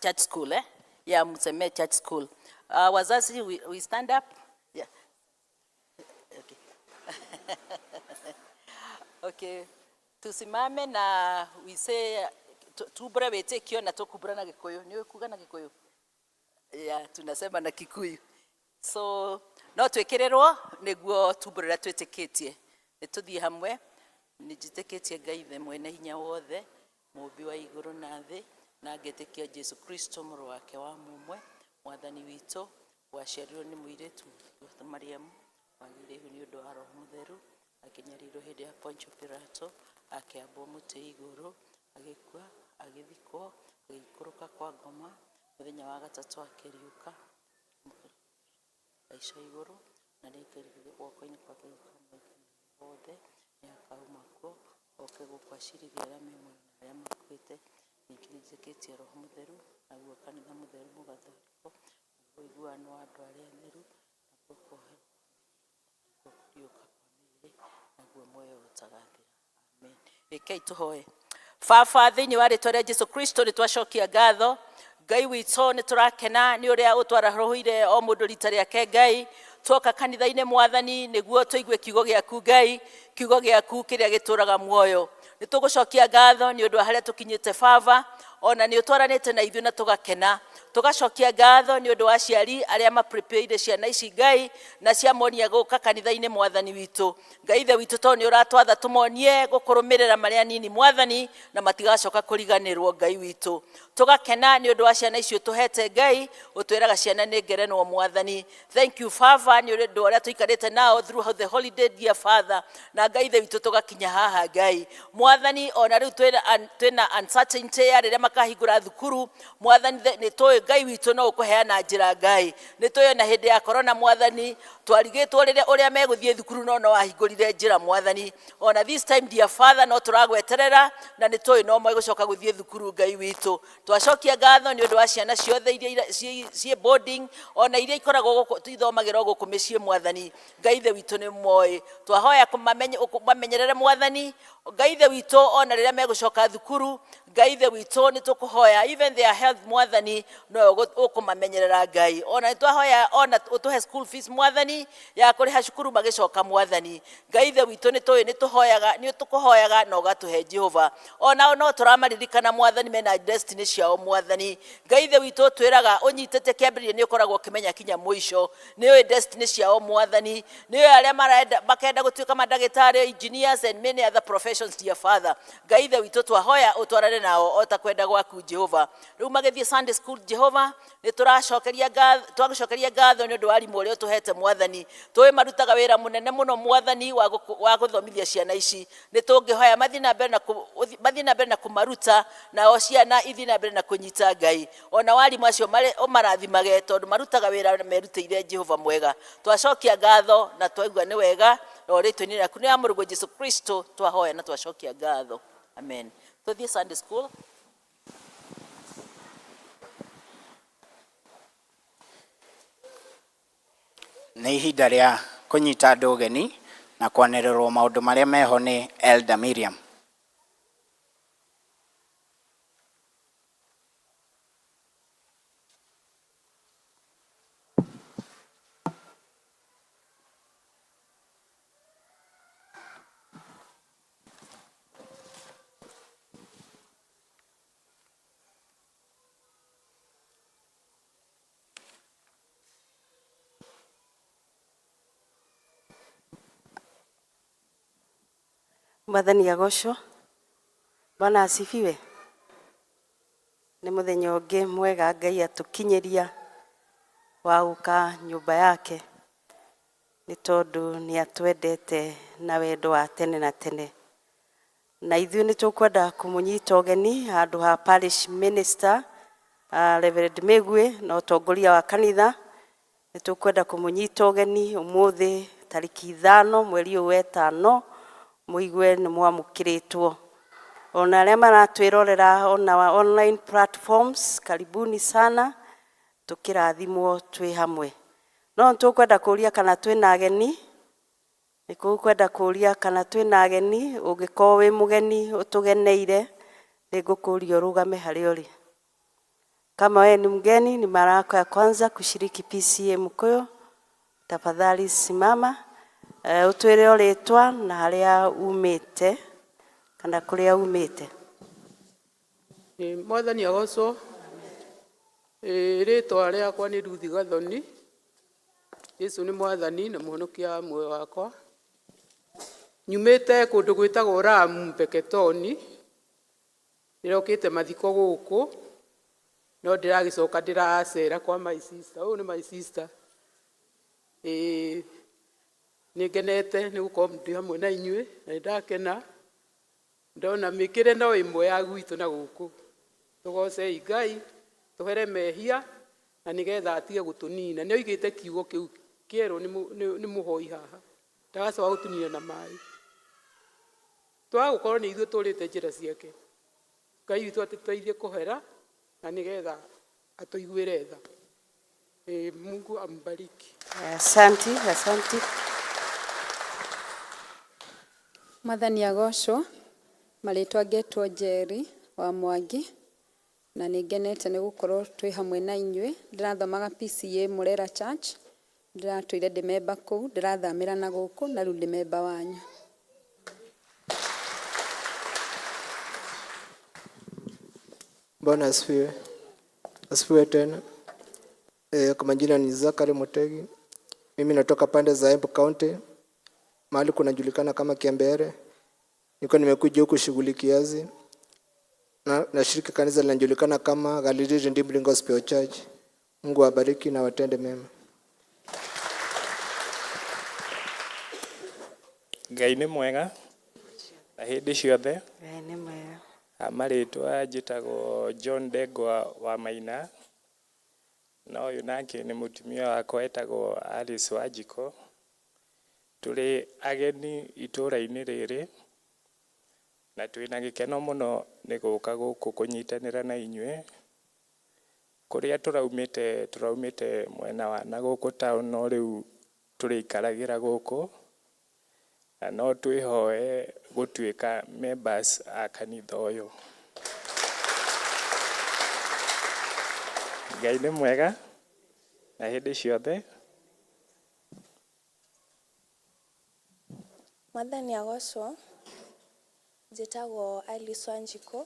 church school, eh? Yeah, mseme church school. Wazazi, we stand up. Yeah. Okay. Okay. Tusimame na we say tumbure wĩtĩkio na tũkumbura na Gĩkũyũ. Nĩ kuga na Gĩkũyũ? Yeah, tunasema na Kikuyu. So no twĩkĩrĩrwo nĩguo tumbũre ũrĩa twĩtĩkĩtie. Nĩ tũthiĩ hamwe. Nĩ njĩtĩkĩtie Ngai Ithe mwene hinya wothe, mũmbi wa igũrũ na thĩ, na ngetĩkia Jesu Kristo mũrũ wake wa mũmwe, mwathani witũ, waciarirwo nĩ mũirĩtu Mariamu, wagĩire ihu nĩ ũndũ wa Roho Mũtheru, akĩnyarirwo hĩndĩ ya Pontio Pilato, akĩambwo mũtĩ igũrũ, agĩkua, agĩthikwo, agĩikũrũka kwa ngoma, mũthenya wa gatatũ akĩriũka, aica igũrũ, na nĩaikarire guoko-inĩ kwa Ngai kwa wothe, nĩakauma kuo oke gũkũ acirithie arĩa me muoyo na arĩa makuĩte. Ningĩ nĩnjĩtĩkĩtie Roho Mũtheru, naguo kanitha mũtheru mũgatholiko, naguo ũiguano wa andũ arĩa atheru, nakuo kuoherwo nakuo kũriũka kwa mĩĩrĩ, naguo muoyo ũtagathira. Amen. Rekei tũhoe. Baba, thĩinĩ wa rĩtwa rĩa Jesu Kristo, nĩ twacokia ngatho. Ngai witũ, nĩ tũrakena nĩ ũrĩa ũtwarahũire o mũndũ rita rĩake. Ngai, tuoka kanitha-inĩ, Mwathani, nĩguo tũigue kiugo gĩaku, Ngai, kiugo gĩaku kĩrĩa gĩtũraga muoyo. Nĩ tũgũcokia ngatho nĩ ũndũ wa harĩa tũkinyĩte, Baba, ona nĩ ũtwaranĩte na ithuĩ na tũgakena. Tũgacokia ngatho nĩ ũndũ wa aciari arĩa maprepareire ciana ici, Ngai, na ciamonia gũka kanitha-inĩ. Mwathani witũ, Ngai Ithe witũ, tondũ nĩ ũratwatha tũmonie gũkũrũmĩrĩra marĩa nini, Mwathani, na matigacoka kũriganĩrwo. Ngai witũ, tũgakena nĩ ũndũ wa ciana icio tũhete. Ngai, ũtwĩraga ciana nĩ ngerenwa. Mwathani, thank you, Baba, nĩ ũndũ ũrĩa tũikarĩte nao throughout the holiday, dear Father, na Ngai Ithe witũ, tũgakinya haha. Ngai Mwathani, ona rĩu twĩna uncertainty ya rĩrĩa makahingũra thukuru. Mwathani, nĩ tũĩ, Ngai witũ, no ũkũheana njĩra. Ngai, nĩ tũĩ ona hĩndĩ ya corona, Mwathani, twarigĩtwo rĩrĩa ũrĩa megũthiĩ thukuru, no wahingũrire njĩra. Mwathani, ona this time, dear Father, no tũragweterera na nĩ tũĩ no megũcoka gũthiĩ thukuru. Ngai witũ, twacokia ngatho nĩ ũndũ wa ciana ciothe iria ciĩ boarding, ona iria ikoragwo gũkũ ithomagĩrwo gũkũ mĩciĩ. Mwathani Ngai Ithe witũ, nĩ moĩ, twahoya kũmamenyerere. Mwathani Ngai Ithe witũ, ona rĩrĩa megũcoka thukuru, Ngai Ithe witũ, nĩ tũkũhoya even their health, Mwathani, no ũkũmamenyerera. Ngai, ona nĩ twahoya ona ũtũhe school fees, Mwathani, ya kũrĩha cukuru magĩcoka. Mwathani Ngai Ithe witũ, nĩ tũĩ nĩ tũhoyaga, nĩ tũkũhoyaga na ũgatũhe. Jehova, onao no tũramaririkana, Mwathani, mena destiny ciao. Mwathani Ngai Ithe witũ, twĩraga ũnyitĩte kĩambĩrĩria, nĩ ũkoragwo ũkĩmenya kinya mũico. Nĩ ũĩ destiny ciao, Mwathani, nĩ ũĩ arĩa marenda makenda gũtuĩka mandagĩtarĩ, engineers and many other professions. Dear Father, Ngai Ithe witũ, twahoya ũtwarane nao o ta kwenda. gwaku Jehova. Rĩu magĩthiĩ Sunday school Jehova, nĩ tũracokeria ngatho, twagũcokeria ngatho nĩ ũndũ wa arimũ ũrĩa ũtũhete Mwathani. Tũĩ marutaga wĩra mũnene mũno Mwathani wa gũthomithia ciana ici. Nĩ tũngĩhoya mathiĩ na mbere na mathiĩ na mbere na kũmaruta, nao ciana ithiĩ na mbere na kũnyita Ngai. Ona arimũ acio ũmarathimage tondũ marutaga wĩra merutĩire Jehova mwega. Twacokia ngatho na twaigua nĩ wega, o rĩtwa-inĩ rĩaku nĩ ya mũrũguo Jesu Kristo twahoya na twacokia ngatho. Amen. Tũthiĩ Sunday school. Nĩ ihinda rĩa kũnyita andũ ũgeni na kwanĩrĩrwo maũndũ marĩa meho nĩ Elder Miriam. Mwathani agocwo. Bwana asifiwe. Nĩ mũthenya ũngĩ mwega Ngai atũkinyĩria wa gũka nyũmba yake, nĩ tondũ nĩ atwendete na wendo wa tene na tene. Na ithuĩ nĩ tũkwenda kũmũnyita ũgeni handũ ha parish minister Reverend Mĩgwi na ũtongoria wa kanitha. Nĩ tũkwenda kũmũnyita ũgeni ũmũthĩ tarĩki 5 mweri ũyũ wetano, mũigue nĩ mwamũkĩrĩtwo. Ona arĩa maratwĩrorera on our online platforms, karibuni sana, tũkĩrathimwo twĩ hamwe. No nĩ tũkwenda kũria kana twĩna ageni, nĩ tũkwenda kũria kana twĩna ageni, ũngĩkorwo wĩ mũgeni ũtũgeneire, nĩ ngũkũria ũrũgame harĩa ũrĩ. Kama wewe ni mgeni, ni mara yako ya kwanza kushiriki PCEA Mukuyu, tafadhali simama, ũtwĩre rĩtwa na harĩa umĩte kana kũrĩa umĩte. Mwathani agocwo. Rĩtwa rĩakwa nĩ Ruth Gathoni. Jesu nĩ Mwathani na mũhonokia wa muoyo wakwa. Nyumĩte kũndũ gwĩtagwo Ramu Mpeketoni. Ndĩrokĩte mathiko gũkũ, no ndĩragĩcoka ndĩracera kwa my sister. Ũyũ nĩ my sister. Nĩ ngenete nĩ gũkorwo ndĩ hamwe na inyuĩ, na nĩ ndakena ndona mĩkĩre no ĩmwe ya gwitũ na gũkũ. Tũgocei Ngai, tũhere mehia na nĩgetha atige gũtũnina. Nĩ oigĩte kiugo kĩu kĩerwo nĩ mũhoi haha, ndagacoka gũtũnina na maĩ. Twaga gũkorwo nĩ ithuĩ tũrĩte njĩra ciake. Ngai witũ atũteithie kũhera na nĩgetha atũiguĩre tha. Mungu ambariki. Asante, asante. Mwathani agocwo. Marĩtwa ngetwo Njeri wa Mwangi, na nĩ ngenete nĩ gũkorwo twĩ hamwe na inyuĩ. Ndĩrathomaga PCEA Murera Church, ndĩratũire ndĩ memba kũu, ndĩrathamĩra na gũkũ na rĩu ndĩ memba wanyu. Bwana asifiwe. Asifiwe tena. Kwa majina ni Zakari Mutegi. Mimi natoka pande za Embu County, mahali kunajulikana kama Kiambere. Niko nimekuja huku shughuli kiasi. Na nashiriki kanisa linajulikana kama Galilee Redeemed Gospel Church. Mungu awabariki na watende mema. Ngai nĩ mwega na hĩndĩ ciothe. Ngai nĩ mwega. Marĩtwa njĩtagwo John Ndengwa wa Maina, na ũyũ nake nĩ mũtumia wakwa etagwo Alice Wanjikũ. Tũrĩ ageni itũũra-inĩ rĩrĩ na twĩna gĩkeno mũno nĩ gũka gũkũ kũnyitanĩra na inyuĩ. Kũrĩa tũraumĩte, tũraumĩte mwena wa na gũkũ town, no rĩu tũrĩikaragĩra gũkũ na no twĩhoe gũtuĩka members a kanitha ũyũ. Ngai nĩ mwega na hĩndĩ ciothe. Mwathani agocwo. Njĩtagwo Alice Wanjikũ,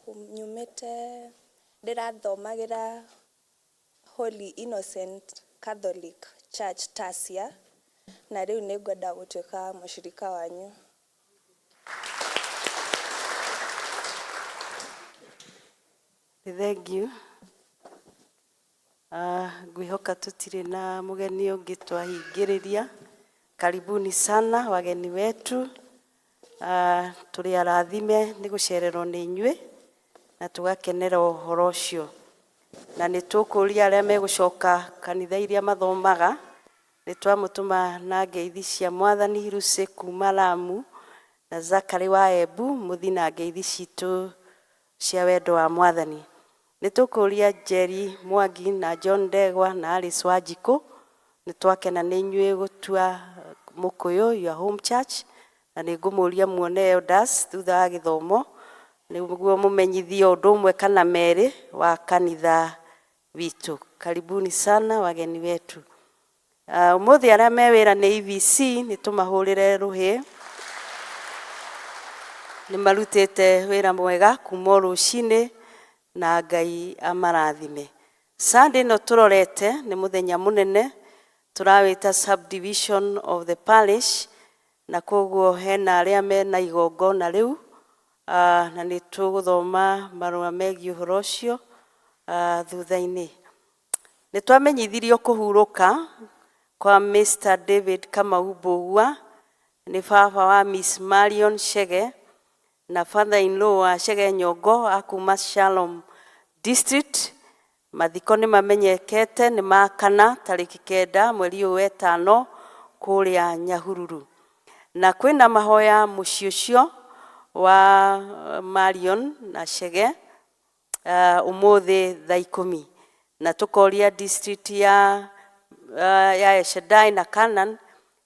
nyumĩte ndĩrathomagĩra Holy Innocent Catholic Church Tasia, na rĩu nĩ ngwenda gũtuĩka mũshirika wanyu. Nĩ thengiũ. Ah, ngwĩhoka tũtirĩ na mũgeni ũngĩ twahingĩrĩria. Karibuni sana wageni wetu. Ah, tũrĩ arathime nĩ gũcererwo nĩ inyuĩ na tũgakenera ũhoro ũcio. Na nĩ tũkũria arĩa megũcoka kanitha iria mathomaga, nĩ twamũtũma na ngeithi cia Mwathani Lucy kuma Lamu na Zachary wa Embu, mũthiĩ na ngeithi citũ cia wendo wa Mwathani. Nĩ tũkũria Njeri Mwangi na John Ndegwa na Alice Wanjikũ, nĩ twakena nĩ inyuĩ gũtua Mũkũyũ your home church, na nĩ ngũmũria muone elders thutha wa gĩthomo, nĩguo mũmenyithio ũndũ ũmwe kana merĩ wa kanitha witũ. Karibuni sana wageni wetu. Ũmũthĩ arĩa me wĩra nĩ EVC, nĩ tũmahũrĩre rũhĩ. Nĩ marutĩte wĩra mwega kuma o rũcinĩ na Ngai amarathime. Sunday ĩno tũrorete nĩ mũthenya mũnene, tũrawĩta subdivision of the parish, na koguo hena arĩa mena igongona rĩu, na nĩ tũgũthoma marũa megiĩ ũhoro ũcio thutha-inĩ. Nĩ twamenyithirio kũhurũka kwa Mr. David Kamau Mbũgua, nĩ baba wa Miss Marion Chege na father-in-law wa Chege Nyongo a kuma Shalom District. Mathiko nĩ mamenyekete nĩ ma kana tarĩki 9 mweri ũyũ wetano kũrĩa Nyahururu. Na kwĩna mahoya mũciĩ ũcio wa Marion na Chege ũmũthĩ thaa 10, na tũkoria district ya Eshadai na Canaan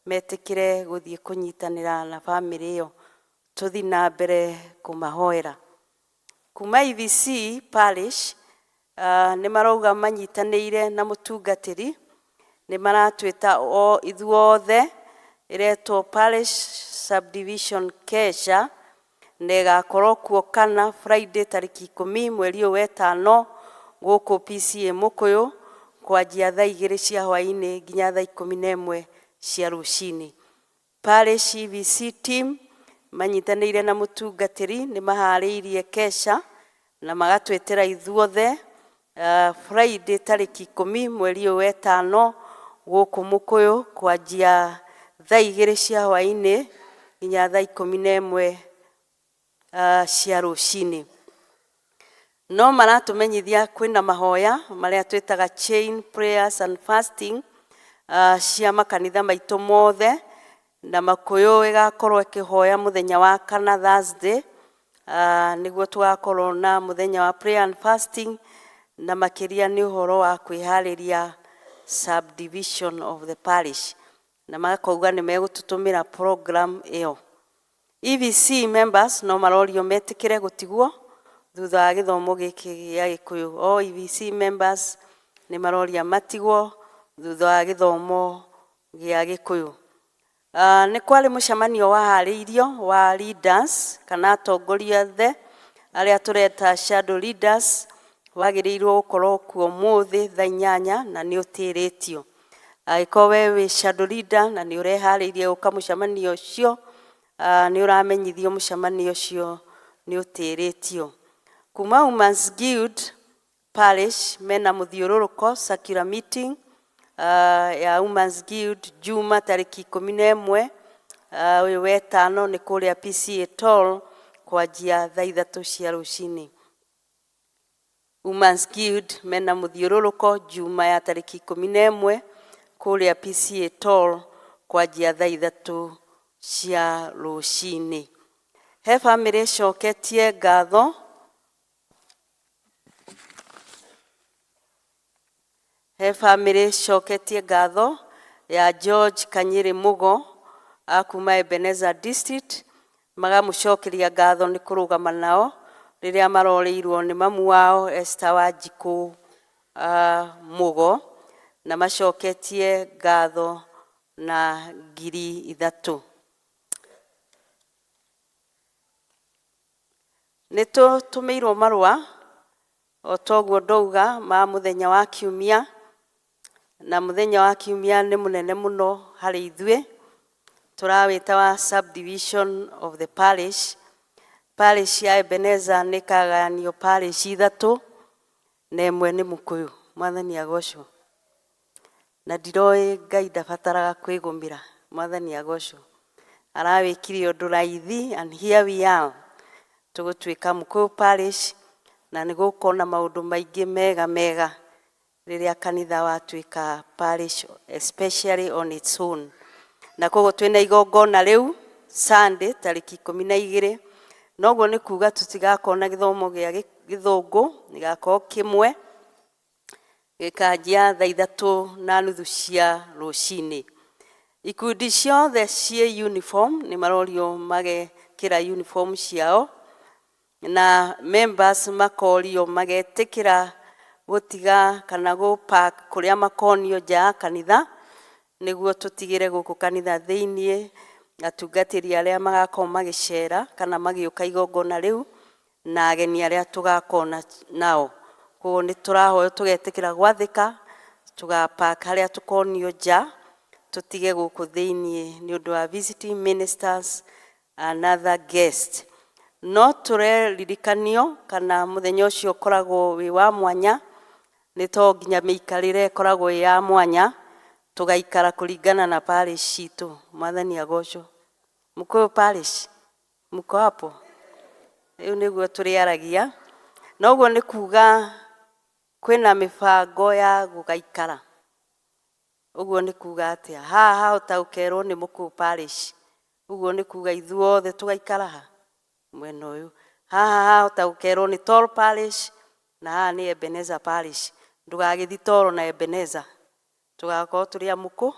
metĩkĩre gũthiĩ kũnyitanĩra na bamĩrĩ ĩyo, tũthiĩ na mbere kũmahoera. Kuma EVC Parish nĩ marauga manyitanĩire na mũtungatĩri, nĩ maratwĩta o ithuothe, ĩretwo Parish Subdivision Kesha, na ĩgakorwo kuo kana Friday tarĩki 10 mweri ũyũ wetano gũkũ PCA Mũkũyũ, kwanjia thaa 2 cia hwaĩ-inĩ nginya thaa 11 cia rũcinĩ. Parish EVC team manyitanĩire na mũtungatĩri nĩ maharĩirie kesha na magatwĩtĩra ithuothe Friday tarĩki 10 mweri ũyũ wetano gũkũ Mũkũyũ, kwanjia thaa 2 cia hwaĩ-inĩ nginya thaa 11 cia rũcinĩ. No maratũmenyithia kwĩna mahoya marĩa twĩtaga chain prayers and fasting cia makanitha maitũ mothe, na Makũyũ ĩgakorwo ĩkĩhoya mũthenya wa kana Thursday, nĩguo tũgakorwo na mũthenya wa prayer and fasting, na makĩria nĩ ũhoro wa kwĩharĩria subdivision of the parish, na makauga nĩ megũtũtũmĩra program ĩyo. EVC members no marorio metĩkĩre gũtigwo thutha wa gĩthomo gĩkĩ gĩa Gĩkũyũ. O EVC members nĩ maroria matigwo thutha wa gĩthomo gĩa Gĩkũyũ. Nĩ kwarĩ mũcemanio waharĩirio wa leaders kana atongoria othe arĩa tũreta shadow leaders, wagĩrĩirwo gũkorwo kuo ũmũthĩ thaa 8 na nĩ ũtĩrĩtio. Angĩkorwo we wĩ shadow leader na nĩ ũreharĩirie gũka mũcemanio ũcio, nĩ ũramenyithio mũcemanio ũcio nĩ ũtĩrĩtio. Kuma Women's Guild Parish mena mũthiũrũrũko circular meeting ya Women's Guild Juma tarĩki 11 ũyũ wetano nĩ kũrĩa PCA Toll, kwanjia thaa 3 cia rũcinĩ. Women's Guild mena mũthiũrũrũko Juma ya tarĩki 11 kũrĩa PCA Toll, kwanjia thaa 3 cia rũcinĩ. He bamĩrĩ ĩcoketie ngatho. He bamĩrĩ ĩcoketie ngatho ya George Kanyĩrĩ Mũgo a kuma Ebenezer District, magamũcokeria ngatho nĩ kũrũgama nao rĩrĩa marorĩirwo nĩ mamu wao Esther Wanjikũ Mũgo, na macoketie ngatho na 3,000. Nĩ tũtũmĩirwo marũa o toguo ndauga ma mũthenya wa kiumia, na mũthenya wa kiumia nĩ mũnene mũno harĩ ithuĩ, tũrawĩta wa subdivision of the parish. Parish ya Ebenezer nĩ ĩkagayanio parish ithatũ. Na ĩmwe nĩ Mũkũyũ. Mwathani agocwo. Na ndiroĩ Ngai ndabataraga kwĩgũmĩra. Mwathani agocwo. Arawĩkire ũndũ raithi and here we are. Tũgũtuĩka Mũkũyũ Parish na nĩ gũkorwo na maũndũ maingĩ mega mega rĩrĩa kanitha watuĩka parish especially on its own. Na koguo twĩna igongona rĩu Sunday tarĩki 12, noguo nĩ kuga tũtigakorwo na gĩthomo gĩa gĩthũngũ, gĩgakorwo kĩmwe gĩkanjia thaa 3:30 cia rũcinĩ. Ikundi ciothe ciĩ uniform nĩ marorio magekĩra uniform ciao, na members makorio magetĩkĩra gũtiga kana gũ park kũrĩa makonio nja ya kanitha, nĩguo tũtigĩre gũkũ kanitha thĩiniĩ atungatĩri arĩa magakorwo magĩcera kana magĩũka igongona rĩu na ageni arĩa tũgakorwo nao. Koguo nĩ tũrahoywo tũgetĩkĩra gwathĩka, tũgapark harĩa tũkonio nja, tũtige gũkũ thĩiniĩ nĩ ũndũ wa visiting ministers and other guests. No tũreririkanio kana mũthenya ũcio ũkoragwo wĩ wa mwanya, nĩ to nginya mĩikarĩre ĩkoragwo ĩ ya mwanya, tũgaikara kũringana na parish citũ. Mwathani agocwo. Mũkũyũ parish, mko hapo? Rĩu nĩguo tũrĩaragia. Noguo nĩ kuga kwĩna mĩbango ya gũgaikara. Ũguo nĩ kuga atĩa? Haha hahota gũkerwo nĩ Mũkũyũ parish. Ũguo nĩ kuga ithuothe tũgaikara ha? Mwena ũyũ. Haha hahota gũkerwo nĩ Toro parish na haha nĩ Ebenezer parish. Ndũgagĩthi Toro na Ebenezer. Tũgakorwo tũrĩ a Mũkũ.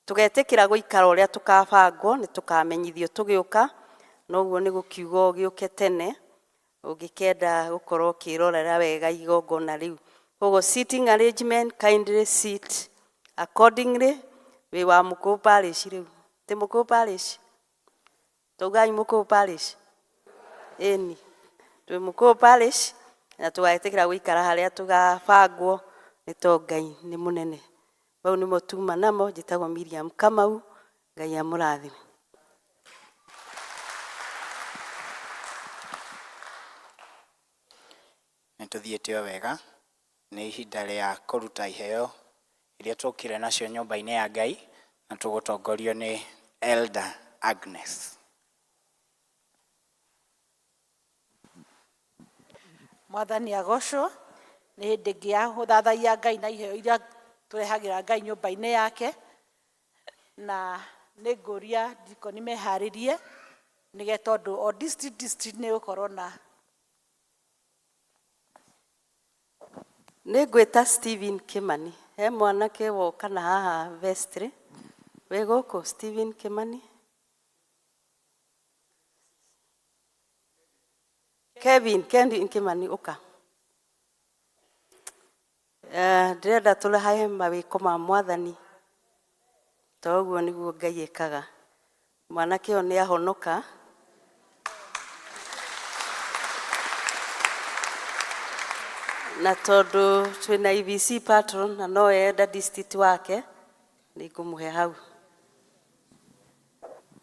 Tũgetĩkĩra gũikara ũrĩa tũkabangwo, nĩ tũkamenyithio tũgĩũka, noguo nĩ gũkiuga ũgĩũke tene, ũngĩkenda gũkorwo ũkĩrorera wega igongona rĩu. Koguo seating arrangement, kindly sit accordingly. Wĩ wa Mũkũyũ parish rĩu. Ti Mũkũyũ parish? Taugai Mũkũyũ parish? Ĩni. Twĩ Mũkũyũ parish na tũgetĩkĩra gũikara harĩa tũgabangwo nĩ to Ngai nĩ mũnene. Mau nĩmo tuma namo. Njĩtagwo Miriam Kamau. Ngai amũrathime. Nĩ tũthiĩte o wega, nĩ ihinda rĩa kũruta iheo iria tũkire nacio nyũmba-inĩ ya Ngai, na tũgũtongorio nĩ Elder Agnes. Mwathani agocwo. Nĩ hĩndĩ ĩngĩ ya gũthathaiya Ngai na iheo iria tũrehagĩra Ngai nyũmba-inĩ yake, na nĩ ngũria ndikoni meharĩrie nĩgetha tondũ o district district nĩ gũkorwo na Nĩ ngwĩta Stephen Kimani. He mwanake woka na haha vestry. Wĩ gũkũ Stephen Kimani? Kevin, Kevin Kimani ũka. Ndĩrenda tũrehae mawĩko ma Mwathani, to ũguo nĩguo Ngai ekaga. Mwanake ũyũ nĩ ahonoka. Na tondũ twĩna EBC patron na no enda district wake, nĩ ngũmũhe hau.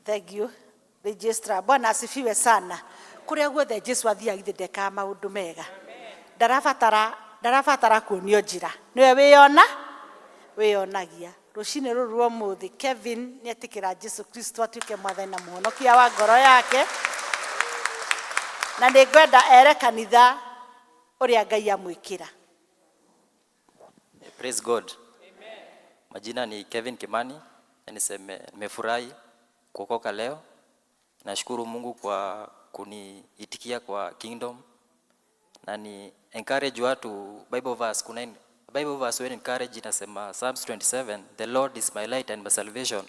Thank you. Registrar. Bwana asifiwe sana. Kũrĩa guothe Jesu athiaga githĩ ndekaga maũndũ mega. Ndarabatara ndarabatara kuonio njĩra. Nĩwe wĩyona wĩyonagia. Rũcinĩ rũrũ rwa ũmũthĩ Kevin nĩetĩkĩra Jesu Kristo atuĩke mwathani na mũhonokia wa ngoro yake. Na nĩ ngwenda ere kanitha ũrĩa Ngai amwĩkĩra. Praise God. Majina ni Kevin Kimani, na niseme nimefurahi kuokoka leo. Nashukuru Mungu kwa kuniitikia kwa kingdom, na ni encourage watu Bible verse, kuna Bible verse when encourage inasema Psalms 27, the Lord is my light and my salvation,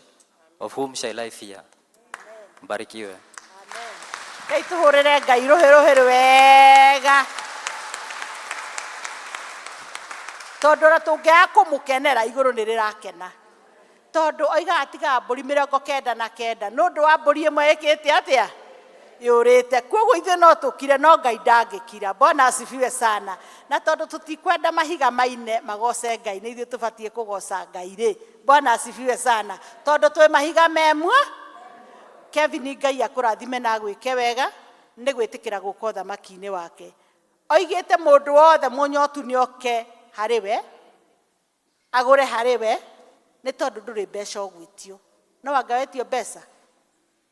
of whom shall I fear? Mbarikiwe. Ngai tũhũrĩre Ngai rũhĩ rũhĩ wega tondũ ona tũngĩaga kũmũkenera igũrũ nĩ rĩrakena, tondũ oigaga atigaga mbũri 99 nĩ ũndũ wa mbũri ĩmwe ĩkĩte atĩa yũrĩte. Koguo ithuĩ no tũkire no Ngai ndangĩkira. Bwana asifiwe sana. Na tondũ tũtikwenda mahiga maine magoce Ngai, nĩ ithuĩ tũbatiĩ kũgoca Ngai rĩ. Bwana asifiwe sana, tondũ twĩ mahiga memwa. Kevin, Ngai akũrathime na agwĩke wega nĩ gwĩtĩkĩra gũka ũthamaki-inĩ wake. Oigĩte mũndũ wothe mũnyotu nĩ oke harĩ we, agũre harĩ we, nĩ tondũ ndũrĩ mbeca ũgwĩtio. No anga wetio mbeca?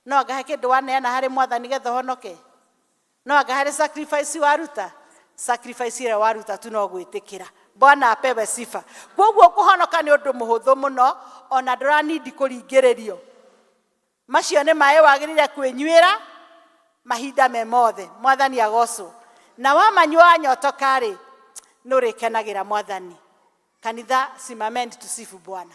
No anga he kĩndũ waneana harĩ Mwathani getha ũhonoke? No anga harĩ sacrifice waruta? Sacrifice ĩrĩa waruta tu no gwĩtĩkĩra. Bwana apewe sifa. Kwoguo kũhonoka nĩ ũndũ mũhũthũ mũno, ona ndũranindi kũringĩrĩrio. Macio nĩ maĩ wagĩrĩire kwĩnyuĩra mahinda me mothe. Mwathani agocwo. Na wamanyua wanyotoka-rĩ, nĩ ũrĩkenagĩra Mwathani. Kanitha, simameni tusifu Bwana.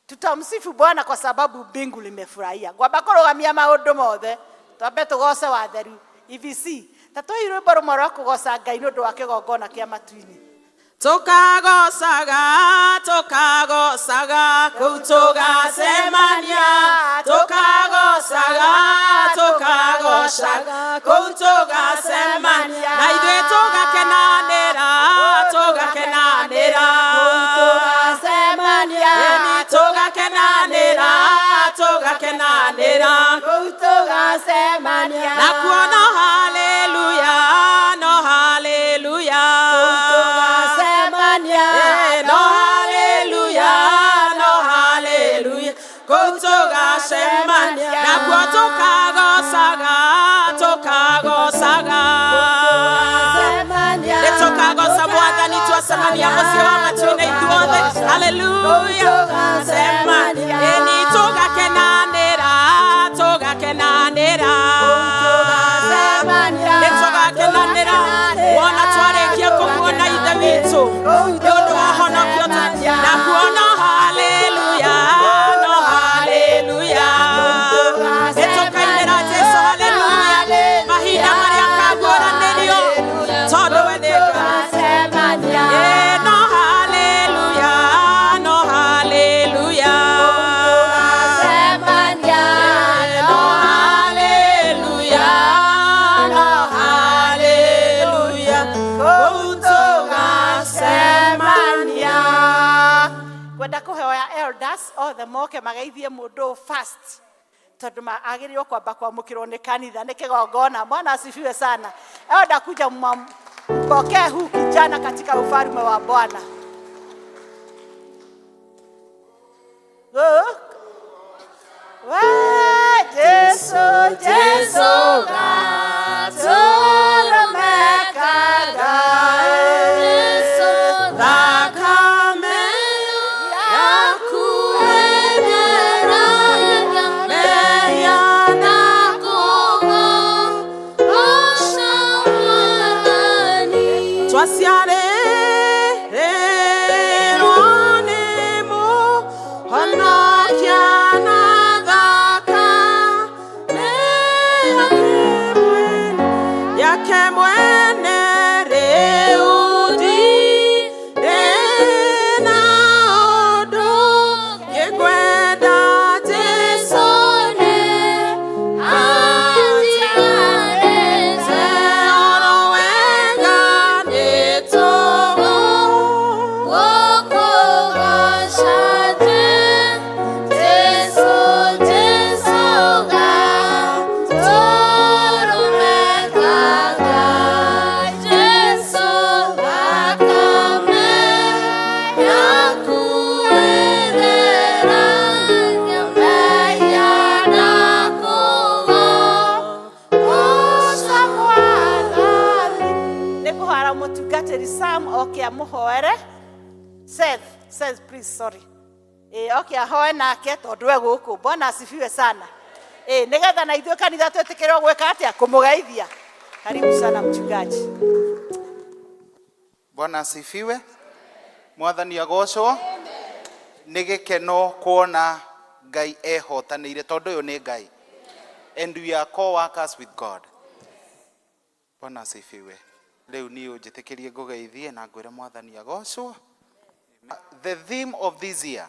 Tutamsifu Bwana kwa sababu mbingu limefurahia. Ngwamba kũrũgamia maũndũ mothe, twambe tũgoce watheru. EVC, ta tũhei rwĩmbo rũmwe rwa kũgoca Ngai nĩ ũndũ wa kĩgongona kĩa matu-inĩ. Tũkagocaga, tũkagocaga, kũu tũgacemania. Tũkagocaga, tũkagocaga, kũu tũgacemania. Na ithuĩ tũgakenanĩra, tũgakenanĩra. Kũu tũgacemania. Ĩni tũgakenanĩra, tũgakenanĩra. Kũu tũgacemania. Nakuo no haleluya, no haleluya. Kũu tũgacemania. No haleluya, no haleluya. Kũu tũgacemania. Nakuo tũkagocaga, tũkagocaga. Nĩ tũkagoca Mwathani twacemania mũciĩ wa matu-inĩ ithuothe. Haleluya. Cemania. Ĩni tũgakenanĩra, tũgakenanĩra. Nĩ tũgakenanĩra. Wona twarĩkia kũmuona Ithe witũ. Nĩ ũndũ wa ũhonokio nakuo no haleluya, no haleluya. Nĩ tũkainĩra Jesũ haleluya. Mahinda marĩa akaguũranĩrio tondũ we nĩ Ngai. Ĩ, no haleluya, no haleluya. No haleluya, no haleluya. Kũu tũgacemania. Ngwenda kũhoya elders othe moke mageithie mũndũ ũyũ first tondũ agĩrĩirwo kwamba kwamũkĩrwo nĩ kanitha nĩ kĩgongona. Bwana asifiwe sana. Elder, kuja mpokee huu kijana katika ufalme wa Bwana. Oh. We Jesu, Jesu gatũrũmekaga. Thakame yaku mehia na twaciarĩrwo nĩ Mũhonokia na thakame yake mwene rĩu ndirĩ na ũndũ ngĩkwenda Jesũ nĩ atigarĩte oro wega nĩ Gũkũgoca Jesũ, Jesũ gatũrũmekaga. Jesũ, thakame yaku ĩtheragia mehia na kũgoca Mwathani. Nĩ ngũhoera mũtungatĩri Sam oke amũhoere. Seth, Seth please, sorry. Ĩ, oke ahoe nake tondũ we gũkũ. Bwana asifiwe sana. Ĩ, nĩgetha na ithuĩ kanitha twĩtĩkĩrwo gwĩka atĩa? Kũmũgeithia. Karibu sana mchungaji. Bwana asifiwe. Mwathani agocwo. Nĩ gĩkeno kuona Ngai ehotanĩire tondũ ũyũ nĩ Ngai. And we are co-workers with God. Bwana asifiwe. Rĩu niĩ ũnjĩtĩkĩrie ngũgeithie na ngwĩre Mwathani agocwo. The theme of this year,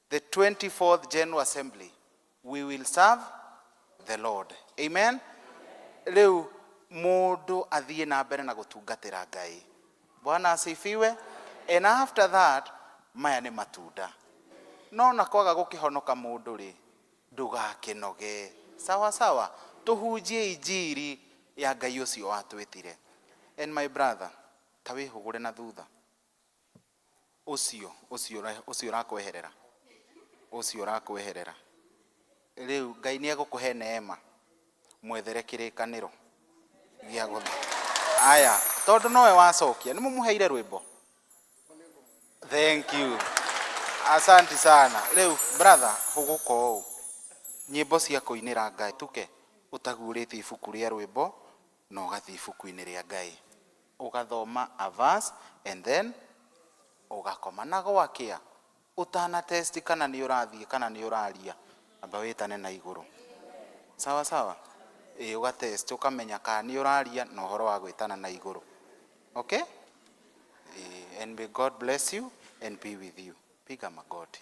the 24th General Assembly, we will serve the Lord. Amen. Rĩu mũndũ athiĩ na mbere na gũtungatĩra Ngai. Bwana asifiwe. And after that, maya nĩ matunda. No na kwaga gũkĩhonoka mũndũ rĩ, ndũgakĩnoge. Sawa sawa. Tũhunjie injiri ya Ngai ũcio watwĩtire. And my brother, ta wĩhũgũre na thutha. Ũcio, ũcio, ũcio ũrakweherera. Ũcio ũrakweherera. Rĩu Ngai nĩ egũkũhe neema. Mwethere kĩrĩkanĩro gĩa gũtha. Aya, tondũ nowe wacokia, nĩ mũmũheire rwĩmbo? Thank you. Asante sana. Rĩu brother, hũgũka ũũ. Nyĩmbo cia kũinĩra Ngai tuke ũtaguũrĩtie ibuku rĩa rwĩmbo na ũgathiĩ ibuku-inĩ rĩa Ngai. Ũgathoma a verse and then ũgakoma. Na gwakĩa ũtana test kana nĩ ũrathiĩ kana nĩ ũraria, amba wĩtane na igũrũ. Sawa sawa? Ĩĩ ũga test ũkamenya kana nĩ ũraria na ũhoro wa gwĩtana na igũrũ. Okay? Ĩĩ, and may God bless you and be with you. Piga magoti.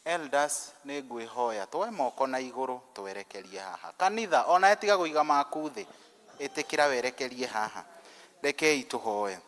Elders nĩ ngwĩhoya tuoe moko na igũrũ twerekerie haha. Kanitha onawe tiga kũiga maku thĩ, ĩtĩkĩra werekerie haha. Rekei tũhoe.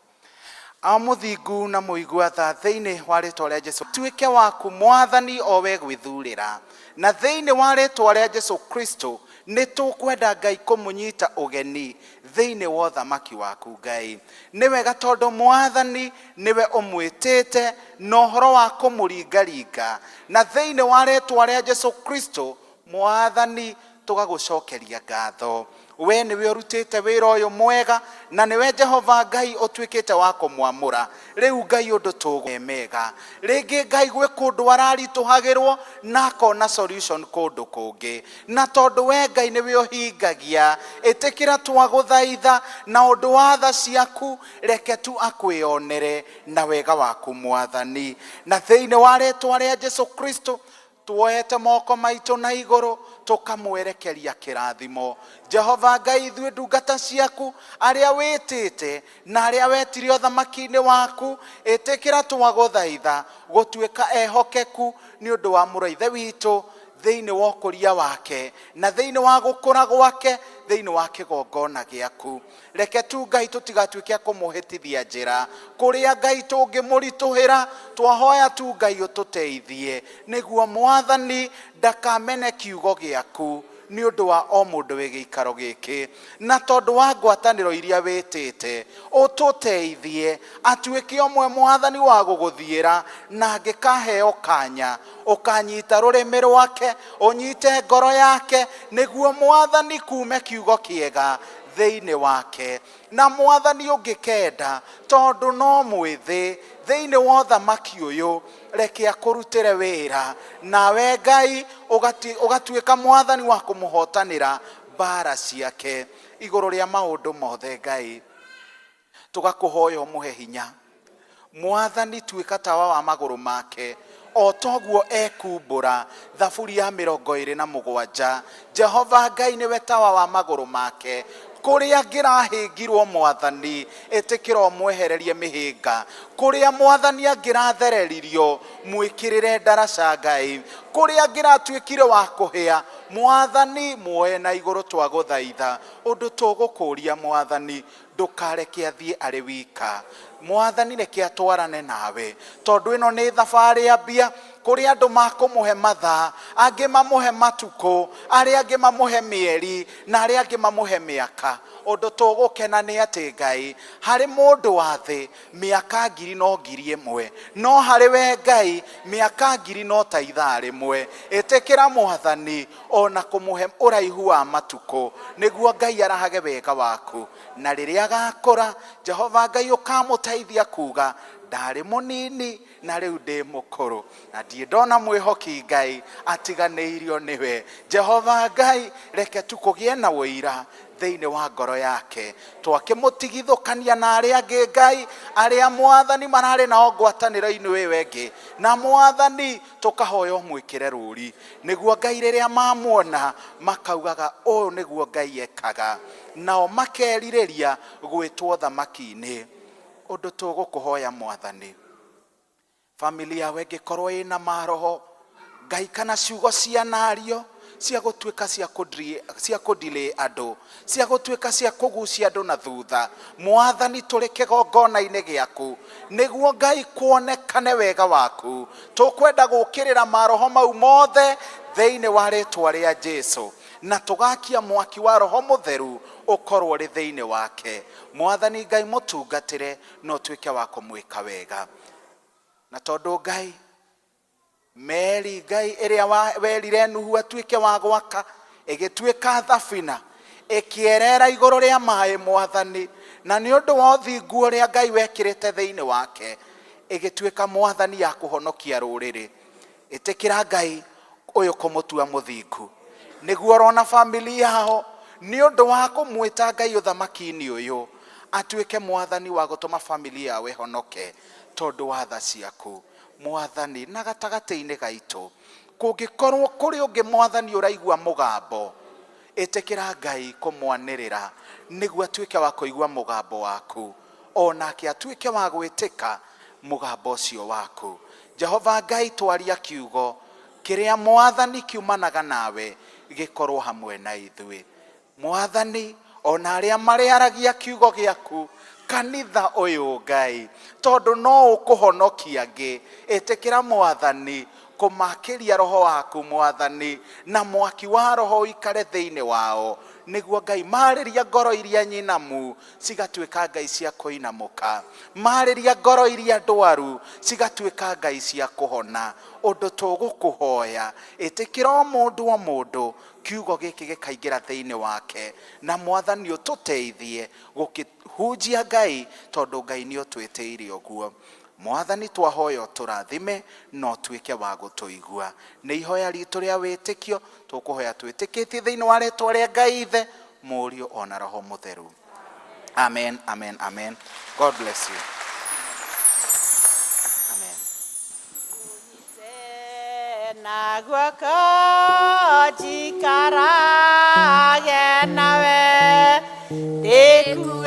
Awa mũthingu na mũigua tha, thĩinĩ wa rĩtwa rĩa Jesu tuĩke waku Mwathani o we gwĩthurĩra, na thĩinĩ wa rĩtwa rĩa Jesu Kristo nĩ tũkwenda Ngai kũmũnyita ũgeni thĩinĩ wa ũthamaki waku Ngai. Nĩ wega tondũ Mwathani nĩwe ũmwĩtĩte na ũhoro wa kũmũringaringa, na thĩinĩ wa rĩtwa rĩa Jesu Kristo Mwathani tũgagũcokeria ngatho. We nĩwe ũrutĩte wĩra ũyũ mwega, na nĩwe Jehova Ngai ũtuĩkĩte wa kũmwamũra. Rĩu Ngai ũndũ tũgũ mega. Rĩngĩ Ngai gwĩ kũndũ araritũhagĩrwo na akona solution kũndũ kũngĩ. Na tondũ we Ngai nĩwe ũhingagia, ĩtĩkĩra twagũthaitha na ũndũ wa tha ciaku, reke tu akwĩonere na wega waku Mwathani. Na thĩinĩ wa rĩtwa rĩa Jesu Kristo, tuoete moko maitũ na igũrũ tũkamwerekeria kĩrathimo. Jehova Ngai, ithuĩ ndungata ciaku arĩa wĩtĩte na arĩa wetire ũthamaki-inĩ waku, ĩtĩkĩra twagũthaitha gũtuĩka ehokeku nĩ ũndũ wa mũrũ wa ithe witũ thĩinĩ wa ũkũria wake na thĩinĩ wa gũkũra gwake thĩinĩ wa kĩgongona gĩaku. Reke tu Ngai tũtigatuĩke a kũmũhĩtithia njĩra, kũrĩa Ngai tũngĩmũritũhĩra, twahoya tu Ngai ũtũteithie, nĩguo Mwathani ndakamene kiugo gĩaku nĩ ũndũ wa o mũndũ wĩ gĩikaro gĩkĩ, na tondũ wa ngwatanĩro iria wĩtĩte, ũtũteithie atuĩke ũmwe Mwathani wa gũgũthiĩra, na angĩkaheo kanya, ũkanyita rũrĩmĩ rwake, ũnyite ngoro yake, nĩguo Mwathani kume kiugo kĩega thĩinĩ wake. Na Mwathani ũngĩkenda, tondũ no mwĩthĩ thĩinĩ wa ũthamaki ũyũ, reke akũrutĩre wĩra, nawe Ngai ũgatuĩka Mwathani wa kũmũhotanĩra mbara ciake. Igũrũ rĩa maũndũ mothe Ngai, tũgakũhoya ũmũhe hinya. Mwathani tuĩka tawa wa magũrũ make, o toguo ekumbũra. Thaburi ya 27. Jehova Ngai nĩwe tawa wa magũrũ make. Kũrĩa angĩrahĩngirwo Mwathani, ĩtĩkĩra ũmwehererie mĩhĩnga. Kũrĩa Mwathani angĩrathereririo, mwĩkĩrĩre ndaraca Ngai. Kũrĩa angĩratuĩkire wa kũhĩa, Mwathani muoe na igũrũ twagũthaitha. Ũndũ tũgũkũria Mwathani, ndũkareke athiĩ arĩ wika. Mwathani reke atwarane nawe, tondũ ĩno nĩ thabarĩ ya mbia. Kũrĩ andũ makũmũhe mathaa, angĩ mamũhe matukũ, arĩa angĩ mamũhe mĩeri, na arĩa angĩ mamũhe mĩaka. Ũndũ tũgũkena nĩ atĩ Ngai, harĩ mũndũ wa thĩ mĩaka ngiri no ngiri ĩmwe, no harĩ we Ngai mĩaka ngiri no ta ithaa rĩmwe. Ĩtĩkĩra Mwathani ona kũmũhe ũraihu wa matukũ, nĩguo Ngai arahage wega waku. Na rĩrĩa agakũra, Jehova Ngai ũkamũteithia kuga, ndarĩ mũnini na rĩu ndĩ mũkũrũ, na ndirĩ ndona mwĩhoki Ngai atiganĩirio nĩwe. Jehova Ngai, reke tu kũgĩe na ũira thĩinĩ wa ngoro yake. Twakĩmũtigithũkania na arĩa angĩ Ngai, arĩa Mwathani mararĩ nao ngwatanĩro-inĩ ĩyo ĩngĩ, na Mwathani tũkahoya ũmwĩkĩre rũri, nĩguo Ngai rĩrĩa mamuona makaugaga ũyũ nĩguo Ngai ekaga, nao makerirĩria gwĩtwo thamaki-inĩ. Ũndũ tũgũkũhoya Mwathani, family yao ĩngĩkorwo ĩna maroho Ngai kana ciugo cianario cia gũtuĩka cia kũdelay andũ, cia gũtuĩka cia kũgucia andũ na thutha, Mwathani tũrĩ kĩgongona-inĩ gĩaku, nĩguo Ngai kuonekane wega waku. Tũkwenda gũkĩrĩra maroho mau mothe thĩinĩ wa rĩtwa rĩa Jesu. Na tũgakia mwaki wa Roho Mũtheru ũkorwo ũrĩ thĩinĩ wake. Mwathani Ngai mũtungatĩre na ũtuĩke wa kũmwĩka wega. Na tondũ Ngai meri Ngai ĩrĩa werire Nuhu atuĩke wa gwaka ĩgĩtuĩka thabina ĩkĩerera igũrũ rĩa maĩ Mwathani, na nĩ ũndũ wa ũthingu ũrĩa Ngai wekĩrĩte thĩinĩ wake ĩgĩtuĩka Mwathani ya kũhonokia rũrĩrĩ. Ĩtĩkĩra Ngai ũyũ kũmũtua mũthingu nĩguo orona family yao nĩ ũndũ wa kũmwĩta Ngai ũthamaki-inĩ ũyũ atuĩke Mwathani wa gũtũma family yao ĩhonoke tondũ wa tha ciaku Mwathani. Na gatagatĩ-inĩ gaitũ kũngĩkorwo kũrĩ ũngĩ Mwathani ũraigua mũgambo, ĩtĩkĩra Ngai kũmwanĩrĩra nĩguo atuĩke wa kũigua mũgambo waku, o nake atuĩke wa gwĩtĩka mũgambo ũcio waku. Jehova Ngai, twaria kiugo kĩrĩa Mwathani kiumanaga nawe gĩkorwo hamwe na ithuĩ. Mwathani, ona arĩa marĩaragia kiugo gĩaku kanitha ũyũ Ngai, tondũ no ũkũhonokia angĩ, ĩtĩkĩra Mwathani kũmakĩria roho waku Mwathani, na mwaki wa roho ũikare thĩinĩ wao, nĩguo Ngai marĩria ngoro iria nyinamu cigatuĩka Ngai cia kũinamũka, marĩria ngoro iria ndwaru cigatuĩka Ngai cia kũhona. Ũndũ tũgũkũhoya, ĩtĩkĩra o mũndũ o mũndũ kiugo gĩkĩ gĩkaingĩra thĩinĩ wake, na Mwathani ũtũteithie gũkĩhunjia Ngai, tondũ Ngai nĩ ũtwĩtĩire ũguo. Mwathani twahoya ũtũrathime na ũtuĩke wa gũtũigua. Nĩ ihoya ritũ rĩa wĩtĩkio, tũkũhoya twĩtĩkĩtie thĩinĩ wa rĩtwa rĩa Ngai Ithe, Mũriũ ona Roho Mũtheru. Amen, amen, amen. God bless you. Amen. Na guoko njikarage nawe,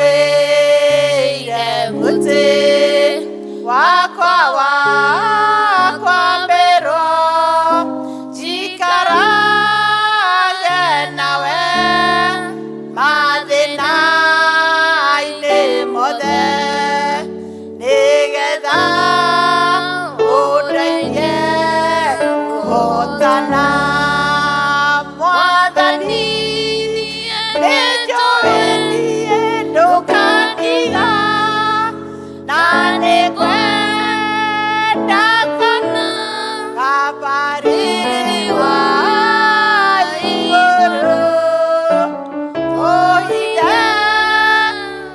ndĩkuĩire mũtĩ wakwa wa kwambĩrwo, njikarage nawe mathĩna-inĩ mothe, nĩgetha ũndeithie kũhotana. Mwathani, nĩnjũĩ niĩ ndũkandiga, na nĩngwenda kuona Baba riri wa igũrũ, ũhithe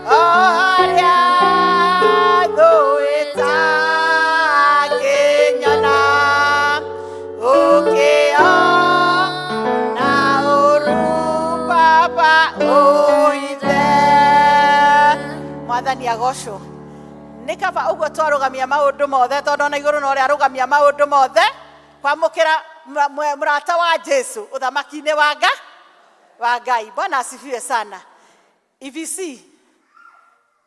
o harĩa thũ ĩtangĩnyona, ũkĩona ũru Baba ũhithe. Mwathani agocwo. Nĩ kaba ũguo twarũgamia maũndũ mothe, tondũ ona igũrũ no ũrĩa arũgamia maũndũ mothe kwamũkĩra mũrata wa Jesu ũthamaki-inĩ wa nga wa Ngai. Bwana asifiwe sana. EVC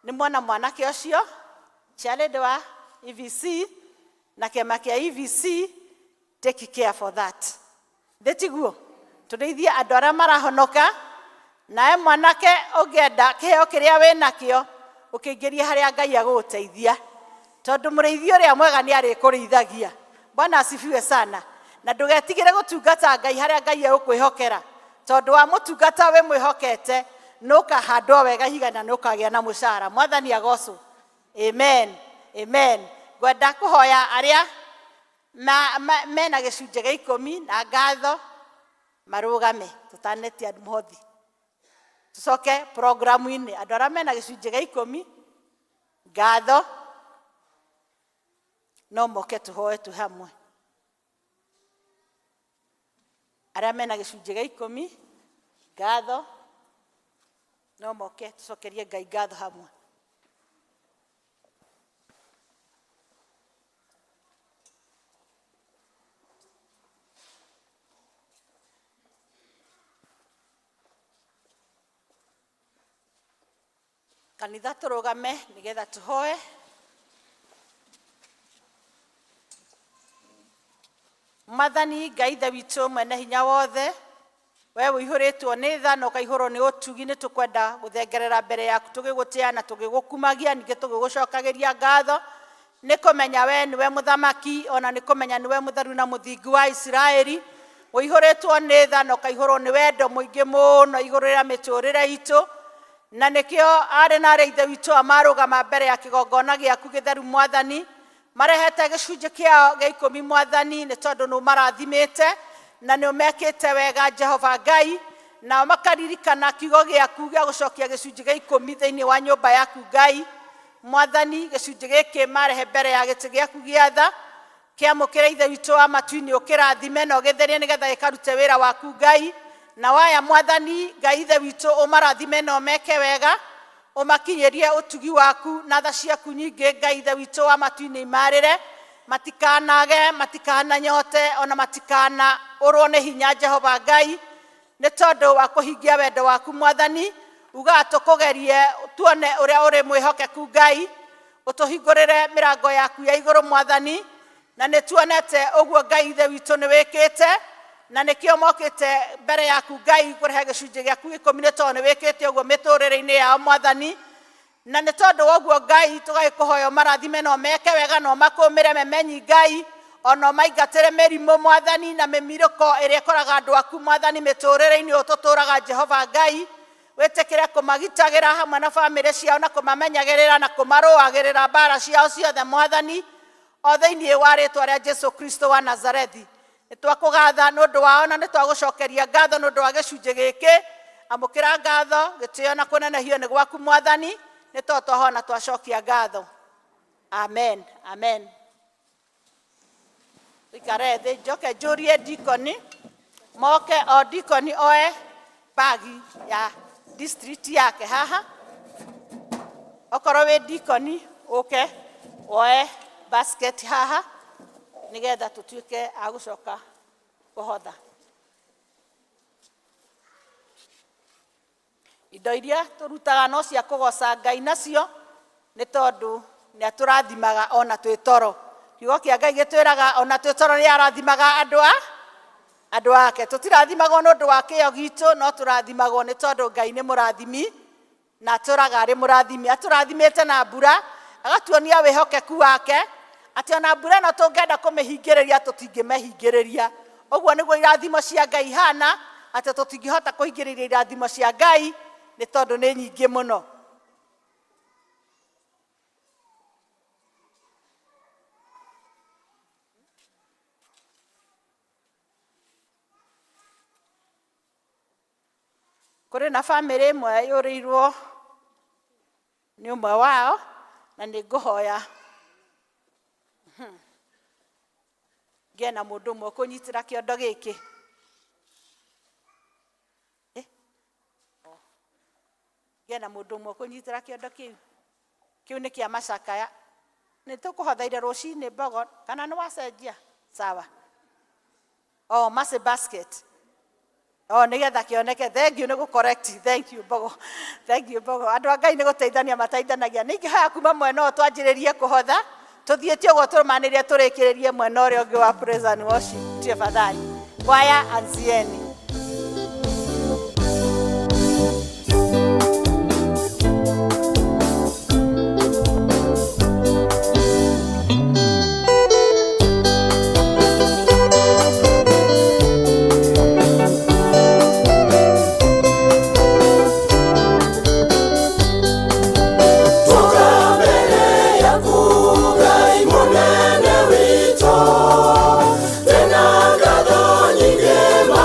nĩ mwana mwanake ũcio chialedi wa EVC na kĩama kĩa EVC, take care for that. Thĩ tiguo tũrĩithie andũ arĩa marahonoka, nawe mwanake ũngĩenda kĩheo kĩrĩa wĩ nakĩo ũkĩingĩrie harĩa Ngai agũgũteithia, tondũ mũrĩithi ũrĩa mwega nĩ arĩkũrĩithagia. Bwana asifiwe sana. Na ndũgetigĩre gũtungata Ngai harĩa Ngai egũkwĩhokera, tondũ wa mũtungata wĩ mwĩhokete nũkahandwo wega ihiga na nũkagĩa na mũcara. Mwathani agocwo. Amen, amen. Ngwenda kũhoya arĩa mena gĩcunjĩ gĩa ikũmi na ngatho marũgame tũtanetia mũhothi, tũcoke programu-inĩ. Andũ arĩa mena gĩcunjĩ gĩa ikũmi ngatho no moke tũhoe twĩ hamwe. Arĩa mena gĩcunjĩ gĩa ikũmi ngatho no moke tũcokerie Ngai ngatho hamwe. Kanitha tũrũgame nĩgetha tũhoe. Mwathani Ngai Ithe witũ mwene hinya wothe, we ũihũrĩtwo nĩ tha na ũkaihũrwo nĩ ũtugi, nĩ tũkwenda gũthengerera mbere yaku tũgĩgũtĩa na tũgĩgũkumagia, ningĩ tũgĩgũcokagĩria ngatho nĩ kũmenya we nĩwe mũthamaki, ona nĩ kũmenya nĩwe mũtheru na mũthingu wa Isiraeli. Ũihũrĩtwo nĩ tha na ũkaihũrwo nĩ wendo mũingĩ mũno igũrũ rĩa mĩtũrĩre itũ, na nĩkĩo arĩ na arĩa ithe witũ amarũgama mbere ya kĩgongona gĩaku gĩtheru Mwathani, marehete gĩcunjĩ kĩao gĩa ikũmi Mwathani, nĩ tondũ nĩ ũmarathimĩte na nĩ ũmekĩte wega Jehova Ngai, nao makaririkana kiugo gĩaku gĩa gũcokia gĩcunjĩ gĩa ikũmi thĩinĩ wa nyũmba yaku Ngai. Mwathani, gĩcunjĩ gĩkĩ marehe mbere ya gĩtĩ gĩaku gĩa tha, kĩamũkĩre ithe witũ wa matu-inĩ, ũkĩrathime na ũgĩtherie nĩgetha gĩkarute wĩra waku Ngai. Na waya Mwathani Ngai ithe witũ, ũmarathime na ũmeke wega, ũmakinyĩrie ũtugi waku na tha ciaku nyingĩ Ngai ithe witũ wa matu-inĩ, imarĩre matikanage, matikananyote, ona matikana ũrwo nĩ hinya Jehova Ngai, nĩ tondũ wa kũhingia wendo waku Mwathani. Ugaga tũkũgerie tuone ũrĩa ũrĩ mwĩhokeku Ngai, ũtũhingũrĩre mĩrango yaku ya igũrũ Mwathani, na nĩ tuonete ũguo Ngai ithe witũ nĩ wĩkĩte, na nĩkĩo mokĩte mbere yaku Ngai kũrehe gĩcunjĩ gĩaku ikũmi, nĩ tondũ nĩ wĩkĩte ũguo mĩtũrĩre-inĩ yao Mwathani. Na nĩ tondũ wa ũguo Ngai, tũgagĩkũhoya ũmarathime na ũmeke wega na ũmakũmĩre memenyi Ngai, ona ũmaingatĩre mĩrimũ Mwathani na mĩmirũko ĩrĩa ĩkoraga andũ aku Mwathani mĩtũrĩre-inĩ ũyũ tũtũraga Jehova Ngai. Wĩtĩkĩre kũmagitagĩra hamwe na bamĩrĩ ciao na kũmamenyagĩrĩra na kũmarũagĩrĩra mbara ciao ciothe Mwathani, o thĩinĩ wa rĩtwa rĩa Jesu Kristo wa Nazarethi. Nĩ twakũgatha nĩ ũndũ wao na nĩ twagũcokeria ngatho nĩ ũndũ wa gĩcunjĩ gĩkĩ. Amũkĩra ngatho, gĩtĩo na kũnenehio nĩ gwaku Mwathani, nĩ tondũ twahoya na twacokia ngatho. Amen, amen. Ikare thĩ, njoke njũrie dikoni moke, o dikoni oe bagi ya district yake haha. Okorwo wĩ dikoni ũke woe basket haha nĩgetha tũtuĩke a gũcoka kũhotha indo iria tũrutaga no cia kũgoca Ngai nacio, nĩ tondũ nĩ atũrathimaga ona twĩ toro. Kiugo kĩa Ngai gĩtwĩraga ona twĩ toro nĩ arathimaga andũ a andũ ake. Tũtirathimagwo nĩ ũndũ wa kĩyo gitũ, no tũrathimagwo nĩ tondũ Ngai nĩ mũrathimi na atũraga arĩ mũrathimi. Atũrathimĩte na mbura, agatuonia wĩhokeku wake atĩ ona mbura ĩno tũngĩenda kũmĩhingĩrĩria tũtingĩmĩhingĩrĩria. Ũguo nĩguo irathimo cia Ngai ihana, atĩ tũtingĩhota kũhingĩrĩria irathimo cia Ngai nĩ tondũ nĩ nyingĩ mũno. Kũrĩ na bamĩrĩ ĩmwe yũrĩirwo nĩ ũmwe wao, na nĩ ngũhoya ngĩe na mũndũ ũmwe ũkũnyitĩra kĩondo gĩkĩ. Ngĩe na mũndũ ũmwe ũkũnyitĩra kĩondo kĩu. Kĩu nĩ kĩa macakaya. Nĩ tũkũhothaire rũcinĩ mbogo, kana nĩ wacenjia? Sawa. Oh, mercy basket. Oh, nĩgetha kĩoneke. Thank you nĩ gũ correct. Thank you mbogo. Thank you mbogo. Andũ a Ngai nĩ gũteithania mateithanagia. Nĩ ingĩhoya kuma mwena ũyũ twanjĩrĩrie kũhotha, tũthiĩte ũguo tũrũmanĩrĩrie tũrĩkĩrĩrie mwena ũrĩa ũngĩ wa praise and worship. Tafadhali. Kwaya anzieni. Toka mbele yaku Ngai munene witũ, tena ngatho nyingĩ ma.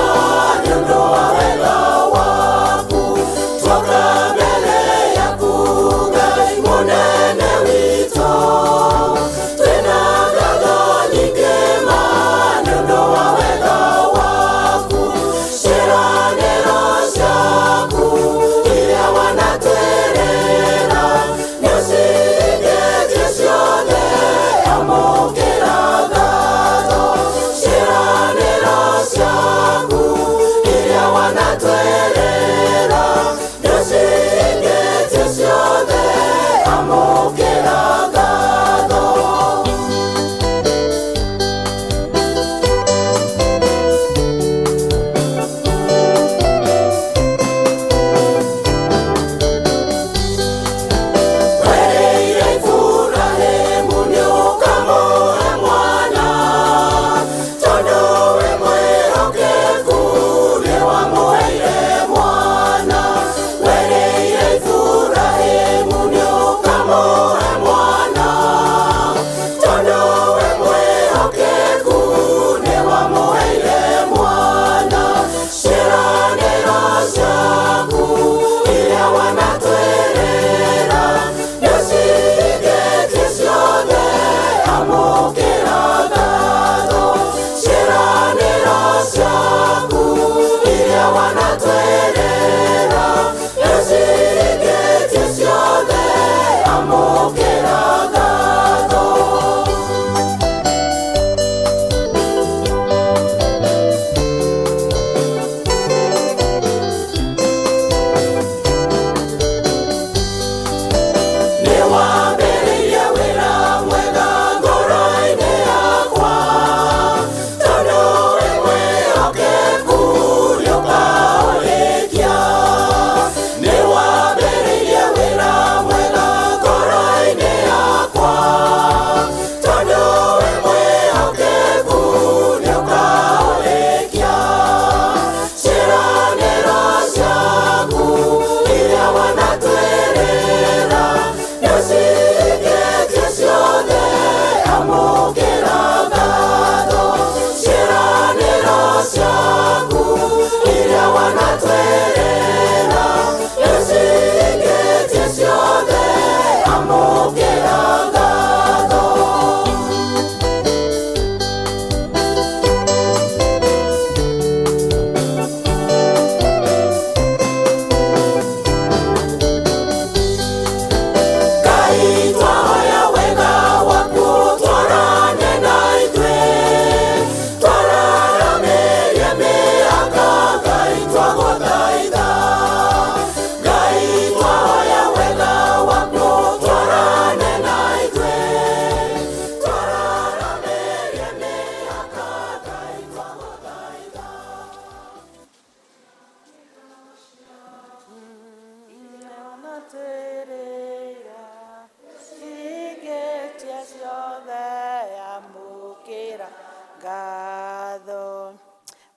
Ngatho.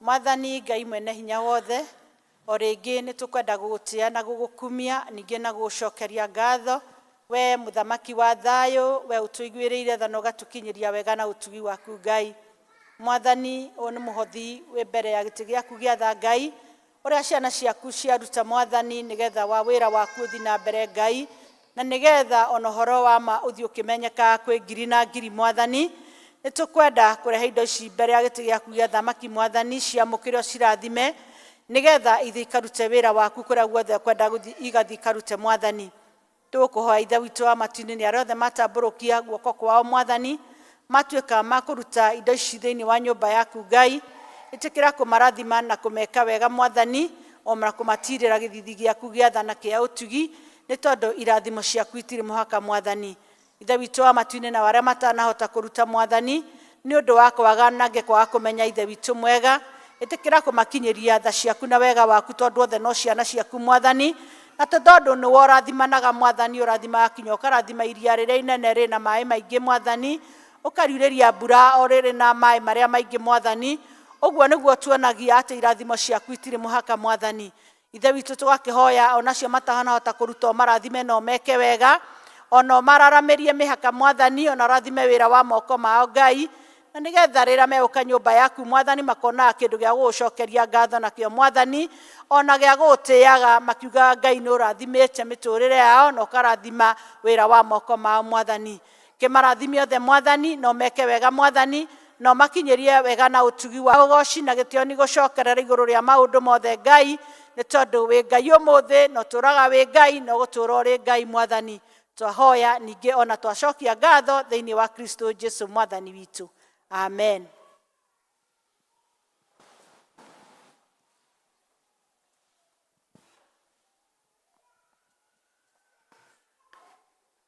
Mwathani Ngai mwene hinya wothe, o rĩngĩ nĩ tũkwenda gũgũtĩa na gũgũkumia, ningĩ na gũgũcokeria ngatho. We mũthamaki wa thayũ, we ũtũiguĩrĩire tha na ũgatũkinyĩria wega na ũtugi waku Ngai. Mwathani, ũyũ nĩ mũhothi wĩ mbere ya gĩtĩ gĩaku gĩa tha Ngai, ũrĩa ciana ciaku ciaruta Mwathani nĩgetha wa wĩra waku ũthiĩ na mbere Ngai, na nĩgetha ona ũhoro wa ma ũthiĩ ũkĩmenyekaga kwĩ ngiri na ngiri Mwathani. Nĩ tũkwenda kũrehe indo ici mbere ya gĩtĩ gĩaku gĩa thamaki Mwathani, ciamũkĩre ũcirathime, nĩgetha ithiĩ ikarute wĩra waku kũrĩa guothe ũkwenda gũthiĩ igathiĩ ikarute Mwathani. Tũgũkũhoya Ithe witũ wa matu-inĩ nĩ arĩa othe matambũrũkia guoko kwao Mwathani, matuĩka ma kũruta indo ici thĩinĩ wa nyũmba yaku Ngai, ĩtĩkĩra kũmarathima na kũmeka wega Mwathani, ona kũmatirĩra gĩthithi gĩaku gĩa tha na kĩa ũtugi, nĩ tondũ irathimo ciaku itirĩ mũhaka Mwathani. Ithe witũ wa matu-inĩ na arĩa matanahota kũruta Mwathani, nĩ ũndũ wa kwaga nangĩ kwaga kũmenya Ithe witũ mwega, ĩtĩkĩra kũmakinyĩria tha ciaku na wega waku, tondũ othe no ciana ciaku Mwathani, na tondũ nĩwe ũrathimanaga Mwathani, ũrathimaga kinya ũkarathima iria rĩrĩa inene rĩna maĩ maingĩ Mwathani, ũkariurĩria mbura o rĩrĩ na maĩ marĩa maingĩ Mwathani. Ũguo nĩguo tuonagia atĩ irathimo ciaku itirĩ mũhaka Mwathani. Ithe witũ tũgakĩhoya onacio matanahota kũruta ũmarathime na ũmeke wega, ona ũmararamĩrie mĩhaka Mwathani, ona ũrathime wĩra wa moko mao Ngai, na nĩgetha rĩrĩa megũka nyũmba yaku Mwathani makonaga kĩndũ gĩa gũgũcokeria ngatho nakĩo Mwathani, ona gĩa gũgũtĩaga makiugaga Ngai nĩ ũrathimĩte mĩtũrĩre yao na ũkarathima wĩra wa moko mao Mwathani. Kĩmarathime othe Mwathani, na ũmeke wega Mwathani, na ũmakinyĩrie wega na ũtugi wa ũgoci na gĩtĩo nĩ gũcokerera igũrũ rĩa maũndũ mothe Ngai, nĩ tondũ wĩ Ngai ũmũthĩ na ũtũũraga wĩ Ngai na ũgũtũũra ũrĩ Ngai Mwathani. Twahoya ningĩ ona twacokia ngatho thĩinĩ wa Kristo Jesu Mwathani witũ. Amen.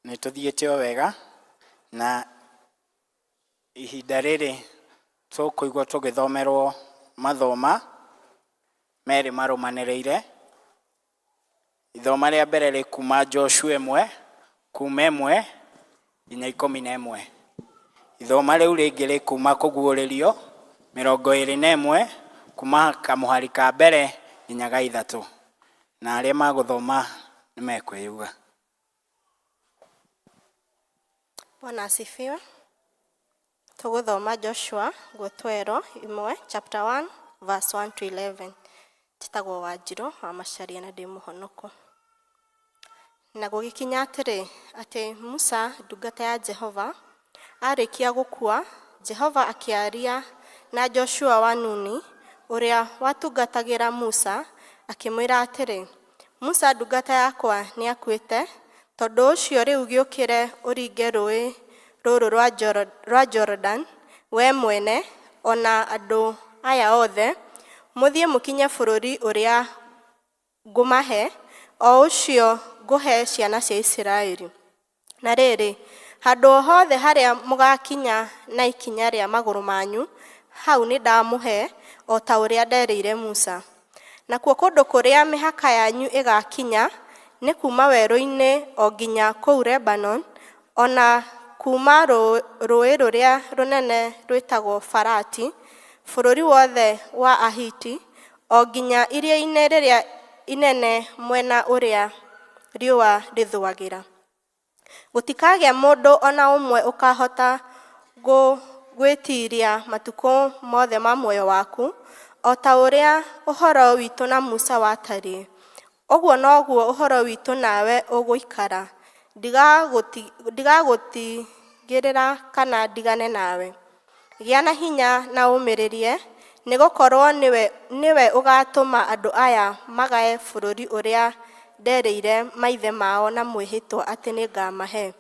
Nĩ tũthiĩte o wega na ihinda rĩrĩ tũkũigua tũgĩthomerwo mathoma merĩ marũmanĩrĩire. Ithoma rĩa mbere rĩ kuma Joshua ĩmwe, kuma ĩmwe nginya ikũmi na ĩmwe. Ithoma rĩu rĩngĩ rĩ kuma Kũguũrĩrio mĩrongo ĩrĩ na ĩmwe, kuma kamũhari ka mbere nginya ga ithatũ. Na arĩa magũthoma nĩ mekwĩyuga. Bwana asifiwe. Tũgũthoma Joshua gũtwerwo ĩmwe chapter 1 verse 1 to 11. Njĩtagwo Wanjirũ wa Macharia na ndĩ mũhonoko. Na gũgĩkinya atĩrĩ, atĩ Musa ndungata ya Jehova aarĩkia gũkua, Jehova akĩaria na Joshua wa Nuni, ũrĩa watungatagĩra Musa, akĩmwĩra atĩrĩ, Musa ndungata yakwa nĩakuĩte, tondũ ũcio rĩu gĩũkĩre ũringe rũũĩ rũrũ rwa Jorodani, wee mwene, o na andũ aya othe, mũthiĩ mũkinye bũrũri ũrĩa ngũmahe, o ũcio ngũhe ciana cia Isiraeli. Na rĩrĩ, handũ o hothe harĩa mũgaakinya na ikinya rĩa magũrũ manyu, hau nĩndamũhe, o ta ũrĩa nderĩire Musa. Nakuo kũndũ kũrĩa mĩhaka yanyu ĩgaakinya nĩ kuuma werũ-inĩ o nginya kũu Lebanon, o na kuuma rũũĩ rũrĩa rũnene rwĩtagwo Farati, bũrũri wothe wa Ahiti, o nginya iria-inĩ rĩrĩa inene mwena ũrĩa riũa rĩthũagĩra. Gũtikagĩa mũndũ o na ũmwe ũkahota gwĩtiiria matukũ mothe ma muoyo waku, o ta ũrĩa ũhoro witũ na Musa watariĩ, ũguo noguo ũhoro witũ nawe ũgũikara, ndigagũtigĩrĩra kana ndigane nawe. Gĩa na hinya na ũmĩrĩrie, nĩ gũkorũo nĩwe, nĩwe ũgaatũma andũ aya magae bũrũri ũrĩa nderĩire maithe mao na mwĩhĩtwa atĩ nĩngamahe.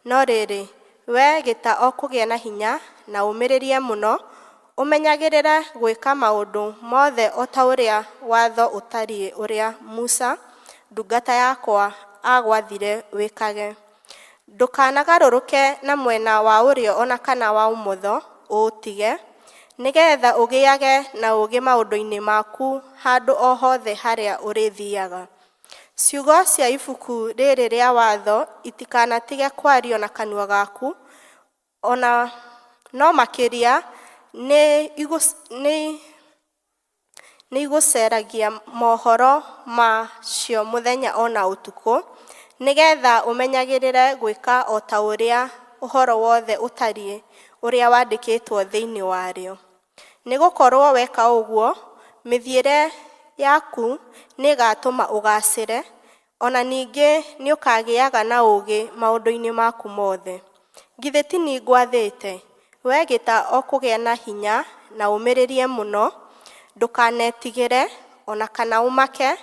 No rĩrĩ, wee gĩta o kũgĩa na hinya na ũmĩrĩrie mũno, ũmenyagĩrĩre gwĩka maũndũ mothe o ta ũrĩa watho ũtariĩ ũrĩa Musa ndungata yakwa aagwathire wĩkage. Ndũkanagarũrũke na mwena wa ũrĩo o na kana wa ũmotho ũũtige, nĩ getha ũgĩage na ũũgĩ maũndũ-inĩ maku handũ o hothe harĩa ũrĩthiaga. Ciugo cia ibuku rĩrĩ rĩa watho itikanatige kwario na kanua gaku, o na no makĩria Nĩ nĩ nĩ igũceragia mohoro macio mũthenya o na ũtukũ, nĩgetha ũmenyagĩrĩre gwĩka o ta ũrĩa ũhoro wothe ũtariĩ ũrĩa wandĩkĩtwo thĩinĩ warĩo. Nĩ gũkorũo weka ũguo, mĩthiĩre yaku nĩĩgatũma ũgaacĩre, o na ningĩ nĩũkagĩaga na ũũgĩ maũndũ-inĩ maku mothe. Githĩ ti niĩ ngwathĩte? Wee gĩta o kũgĩa na hinya na ũmĩrĩrie mũno, ndũkanetigĩre, o na kana ũmake,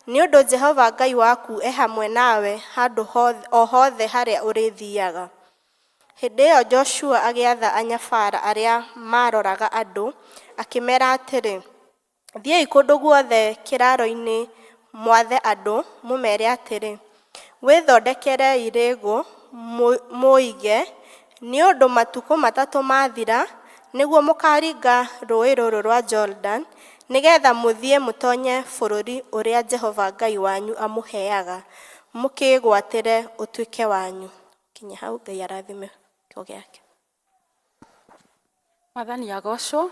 nĩ ũndũ Jehova Ngai waku e hamwe nawe handũ o hothe harĩa ũrĩthiaga. Hĩndĩ ĩyo Joshua agĩatha anyabara arĩa maaroraga andũ, akĩmeera atĩrĩ, Thiĩi kũndũ guothe kĩraaro-inĩ mwathe andũ, mũmeere atĩrĩ, 'Wĩthondekerei rĩĩgu mũũige, nĩ ũndũ matukũ matatũ maathira, nĩguo mũkaaringa rũũĩ rũrũ rwa Jorodani nĩgeetha mũthiĩ mũtoonye bũrũri ũrĩa Jehova Ngai wanyu amũheaga mũkĩĩgwatĩre ũtuĩke wanyu. Kinya hau, Ngai arathime kiugo gĩake. Mwathani agocwo.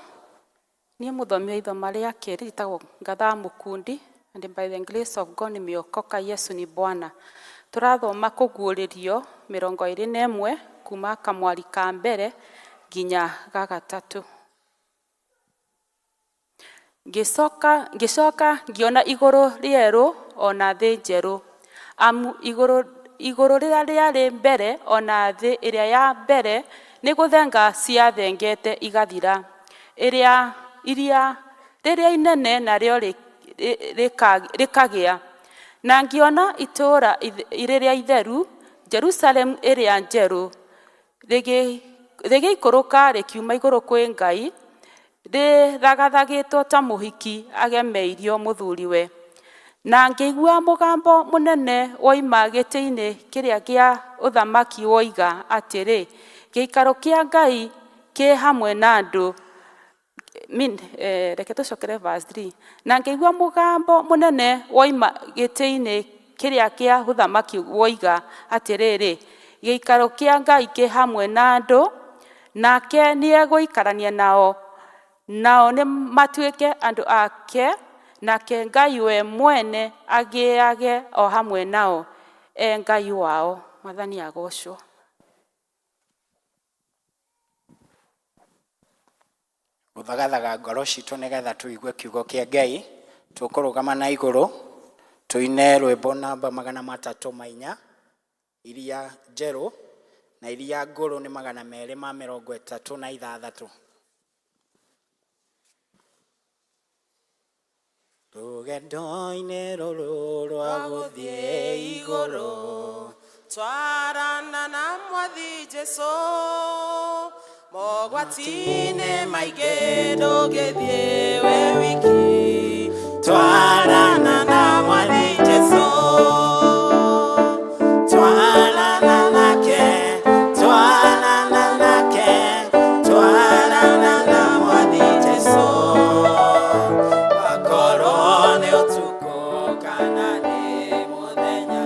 Niĩ mũthomi wa ithoma rĩa kerĩ njĩtagwo Ngathaa Mũkundi and by the grace of God nimeokoka Yesu ni Bwana. Tũrathoma kũguũrĩrio 21 kuma kamwari ka mbere nginya ga gatatũ. Ngĩcoka ngĩcoka ngĩona igũrũ rĩerũ o na thĩ njerũ, amu igũrũ, igũrũ rĩrĩa rĩarĩ mbere o na thĩ ĩrĩa ya mbere nĩ gũthenga ciathengete igathira. Ĩrĩa, iria rĩrĩa inene narĩo rĩkagĩa. Na ngĩona itũũra rĩrĩa itheru, Jerusalemu ĩrĩa njerũ, rĩgĩikũrũka rĩkiuma igũrũ kwĩ Ngai, rĩthagathagĩtwo ta mũhiki agemeirio mũthuriwe. Na ngĩigua mũgambo mũnene woima gĩtĩ-inĩ kĩrĩa kĩa ũthamaki woiga atĩrĩ, gĩikaro kĩa Ngai kĩ hamwe na andũ. Min, reke tũcokere verse 3. Na ngĩigua mũgambo mũnene woima gĩtĩ-inĩ kĩrĩa kĩa ũthamaki woiga atĩrĩrĩ, gĩikaro kĩa Ngai kĩ hamwe na andũ, nake nĩegũikarania nao, nao nĩ matuĩke andũ ake, nake Ngai we mwene agĩage o hamwe nao, e Ngai wao. Mwathani agocwo. Gũthagathaga ngoro citũ nĩgetha tũigue kiugo kĩa Ngai, tũkũrũgama na igũrũ, tũine rwĩmbo namba 304, iria njerũ, na iria ngũrũ nĩ 236. Rũgendo-inĩ rũrũ rwa gũthiĩ igũrũ, twarana na Mwathi Jesu, mogwati-inĩ maingĩ ndũngĩthiĩ wĩ wiki, twarana na Mwathi Jesu, twarana nake, twarana nake, twarana na Mwathi Jesu, akorwo nĩ ũtukũ kana nĩ mũthenya,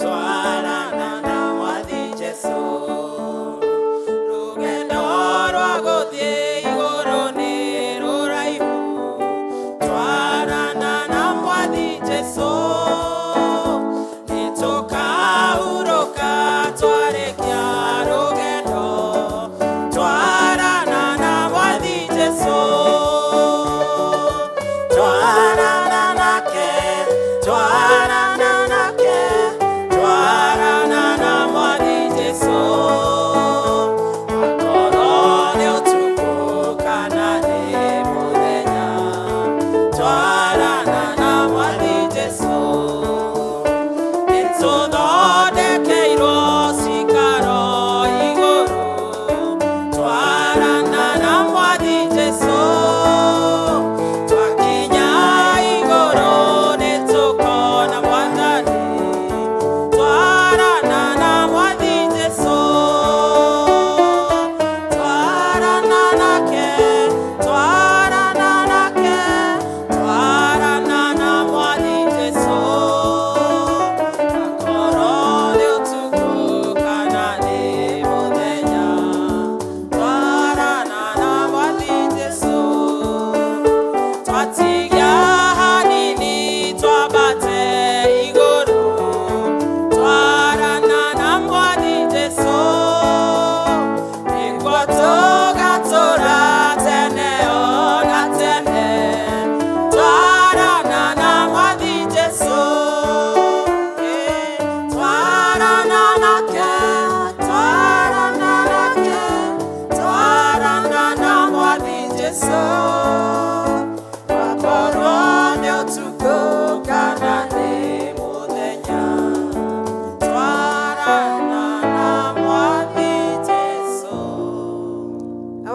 twarana na Mwathi Jesu, rũgendo rwa gũthiĩ igũrũ nĩ rũraihu, twarana na Mwathi Jesu.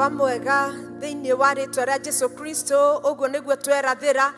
Wa mwega thĩinĩ wa rĩtwa rĩa Jesu Kristo. Ũguo nĩguo twerathĩra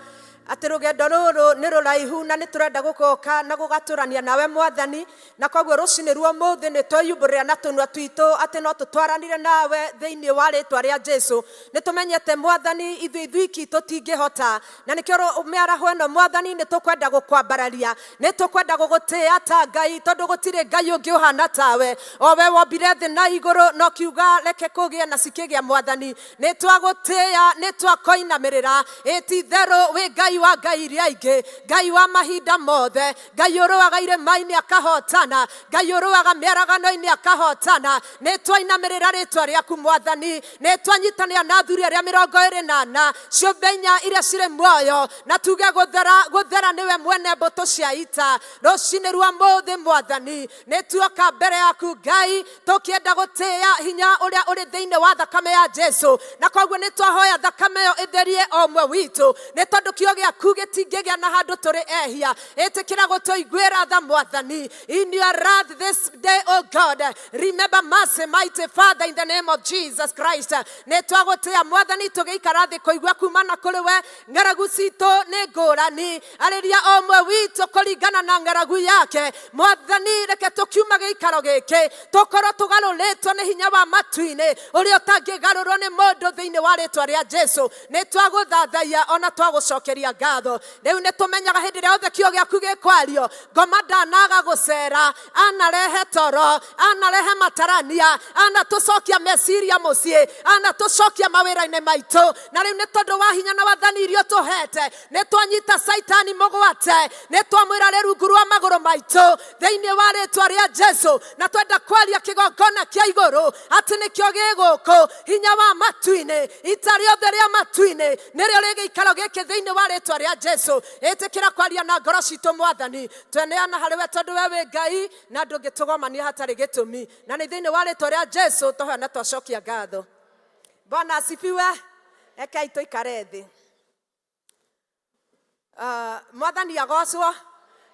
atĩ rũgendo rũrũ nĩ rũraihu na nĩ tũrenda gũgoka na gũgatũrania nawe Mwathani, na koguo rũcinĩ rwa ũmũthĩ nĩ tweyumbũrĩra na tũnua twitũ atĩ no tũtwaranire nawe thĩinĩ wa rĩtwa rĩa Jesu. Nĩ tũmenyete Mwathani ithuĩ ithuiki tũtingĩhota, na nĩkĩo mĩaraho ĩno Mwathani nĩ tũkwenda gũkwambararia, nĩ tũkwenda gũgũtĩĩa ta Ngai, tondũ gũtirĩ Ngai ũngĩ ũhana tawe, o we wombire thĩ na igũrũ na ũkiuga reke kũgĩe na cikĩgĩa. Mwathani, nĩ twagũtĩĩa, nĩ twakoinamĩrĩra. Ĩ ti itherũ wĩ Ngai wa ngai iria ingĩ, Ngai wa mahinda mothe, Ngai ũrũaga irĩma-inĩ akahotana, Ngai ũrũaga mĩaragano-inĩ akahotana. Nĩ twainamĩrĩra rĩtwa rĩaku Mwathani, nĩ twanyitanĩra na athuri arĩa 24, ciũmbe inya iria cirĩ muoyo, na tuge gũthera, gũthera nĩwe mwene mbũtũ cia ita. Rũcinĩ rwa mũthĩ Mwathani, nĩ tuoka mbere yaku Ngai, tũkĩenda gũtĩĩa hinya ũrĩa ũrĩ thĩinĩ wa thakame ya Jesu, na koguo nĩ twahoya thakame ĩyo ĩtherie o ũmwe witũ, nĩ tondũ kĩo gĩaku gĩtingĩgĩa na handũ tũrĩ ehia. Ĩtĩkĩra gũtũiguĩra tha Mwathani. In your wrath this day, O God, remember mercy, mighty Father, in the name of Jesus Christ. Nĩ twagũtĩĩa Mwathani, tũgĩikara thĩ kũigua kuma na kũrĩ we. Ng'aragu citũ nĩ ngũrani, arĩria o ũmwe witũ kũringana na ng'aragu yake. Mwathani, reke tũkiuma gĩikaro gĩkĩ tũkorwo tũgarũrĩtwo nĩ hinya wa matu-inĩ ũrĩa ũtangĩgarũrwo nĩ mũndũ, thĩinĩ wa rĩtwa rĩa Jesu. Nĩ twagũthathaiya ona twagũcokeria ngatho. Rĩu nĩ tũmenyaga hĩndĩ ĩrĩa yothe kĩo gĩaku gĩkwario, ngoma ndanaga gũcera, anarehe toro, anarehe matarania, anatũcokia meciria mũciĩ, anatũcokia mawĩra-inĩ maitũ. Na rĩu nĩ tondũ wa hinya na wathani iria ũtũhete, nĩ twanyita Caitani mũgwate, nĩ twamwĩra rĩ rungu rwa magũrũ maitũ thĩinĩ wa rĩtwa rĩa Jesu. Na twenda kwaria kĩgongona kĩa igũrũ atĩ nĩkĩo gĩ gũkũ, hinya wa matu-inĩ, ita rĩothe rĩa matu-inĩ nĩrĩo rĩ gĩikaro gĩkĩ thĩinĩ wa rĩtwa rĩa Jesu. Ĩtĩkĩra kwaria na ngoro citũ Mwathani, tweneana harĩ we tondũ we wĩ Ngai na ndũngĩtũgomania hatarĩ gĩtũmi, na nĩ thĩinĩ wa rĩtwa rĩa Jesu twahoya na twacokia ngatho. Bwana asifiwe. Rekei tũikare thĩ. Mwathani agocwo.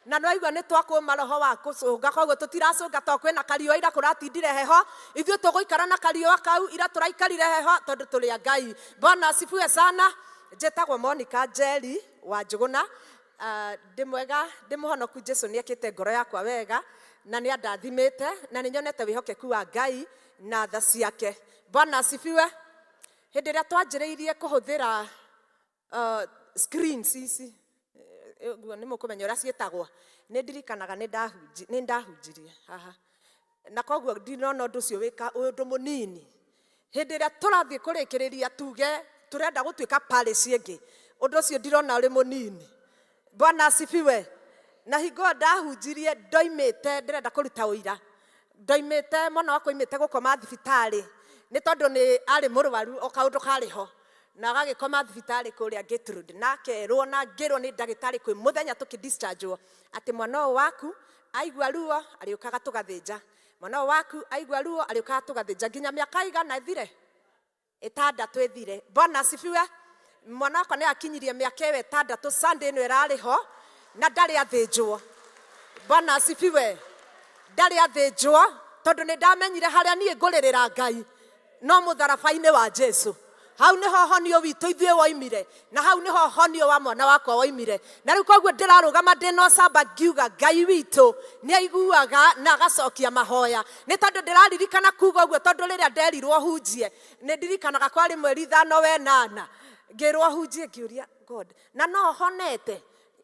Na no aigua nĩ twakũma roho wa kũcũnga, koguo tũtiracũnga tondũ kwĩna kariũa. Ira kũratindire heho, ithuĩ tũgũikara na kariũa kau. Ira tũraikarire heho tondũ tũrĩ a Ngai. Bwana asifiwe sana. Njĩtagwo Monica Njeri wa Njũgũna. Ndĩ mwega, ndĩ mũhonoku. Jesu nĩ ekĩte ngoro yakwa wega na nĩ andathimĩte, na nĩ nyonete wĩhokeku wa Ngai na tha ciake. Bwana asifiwe. Hĩndĩ ĩrĩa twanjĩrĩirie kũhũthĩra screens ici, ũguo nĩ mũkũmenya ũrĩa ciĩtagwo, nĩ ndirikanaga nĩ ndahunjirie haha, na koguo ndinona ũndũ ũcio wĩka ũndũ mũnini. Hĩndĩ ĩrĩa tũrathiĩ kũrĩkĩrĩria tuge tũrenda gũtuĩka parish ĩngĩ, ũndũ ũcio ndirona ũrĩ mũnini. Bwana asifiwe. Na hingo ĩyo ndahunjirie, ndoimĩte ndĩrenda kũruta ũira, ndoimĩte mwana wakwa oimĩte gũkoma thibitarĩ, nĩ tondũ nĩ arĩ mũrwaru, o kaũndũ karĩ ho, na agagĩkoma thibitarĩ kũrĩa Gertrude, na akerwo na ngĩrwo nĩ ndagĩtarĩ kwĩ mũthenya tũkĩ-discharge-wo atĩ mwana ũyũ waku aigua ruo arĩũkaga tũgathĩnja, mwana ũyũ waku aigua ruo arĩũkaga tũgathĩnja, nginya mĩaka igana ĩthire, 6 ĩthire. Bwana asifiwe. Mwana wakwa nĩ akinyirie mĩaka ĩyo 6 Sunday ĩno ĩrarĩ ho, na ndarĩ athĩnjwo. Bwana asifiwe. Ndarĩ athĩnjwo tondũ nĩ ndamenyire harĩa niĩ ngũrĩrĩra Ngai no mũtharaba-inĩ wa Jesu. Hau nĩho honio witũ ithuĩ woimire, na hau nĩho honio wa mwana wakwa woimire. Na rĩu koguo ndĩrarũgama ndĩna ũcamba ngiuga Ngai witũ nĩ aiguaga na agacokia mahoya, nĩ tondũ ndĩraririkana kuga ũguo, tondũ rĩrĩa nderirwo hunjie, nĩ ndirikanaga kwarĩ mweri 5 wenana ngĩrwo hunjie, ngĩũria God na no honete.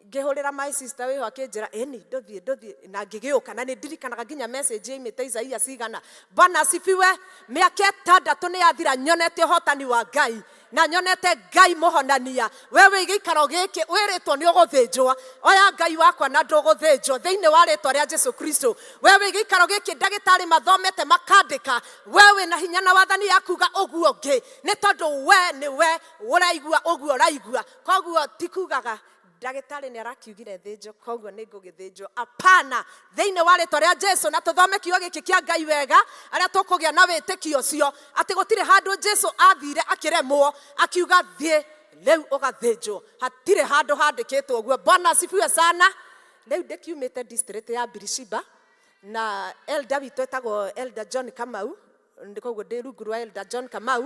Ngĩhũrĩra my sister wĩho, akĩnjĩra ĩni ndũthiĩ ndũthiĩ, na ngĩgĩũka. Na nĩ ndirikanaga nginya message yaimĩte Isaia cigana. Bwana asifiwe. Mĩaka 6 nĩ yathira nyonete ũhotani wa Ngai na nyonete Ngai mũhonania. We wĩ gĩikaro gĩkĩ wĩrĩtwo nĩ ũgũthĩnjwo, oya Ngai wakwa na ndũgũthĩnjwo thĩinĩ wa rĩtwa rĩa Jesu Kristo. We wĩ gĩikaro gĩkĩ ndagĩtarĩ mathomete makandĩka, we wĩna hinya na wathani ya kuga ũguo ũngĩ, nĩ tondũ we nĩwe ũraigua ũguo ũraigua. Koguo ti kugaga ndagĩtarĩ nĩ arakiugire thĩnjwo koguo nĩ ngũgĩthĩnjwo, apana, thĩinĩ wa rĩtwa rĩa Jesu. Na tũthome kiugo gĩkĩ kĩa Ngai wega, arĩa tũkũgĩa na wĩtĩkio ũcio atĩ gũtirĩ handũ Jesu athire akĩremwo akiuga thiĩ rĩu ũgathĩnjwo, hatirĩ handũ handĩkĩtwo ũguo. Bwana asifiwe sana. Rĩu ndĩkiumĩte district ya Birishiba, na elder witũ etagwo Elder John Kamau, koguo ndĩ rungu rwa Elder John Kamau.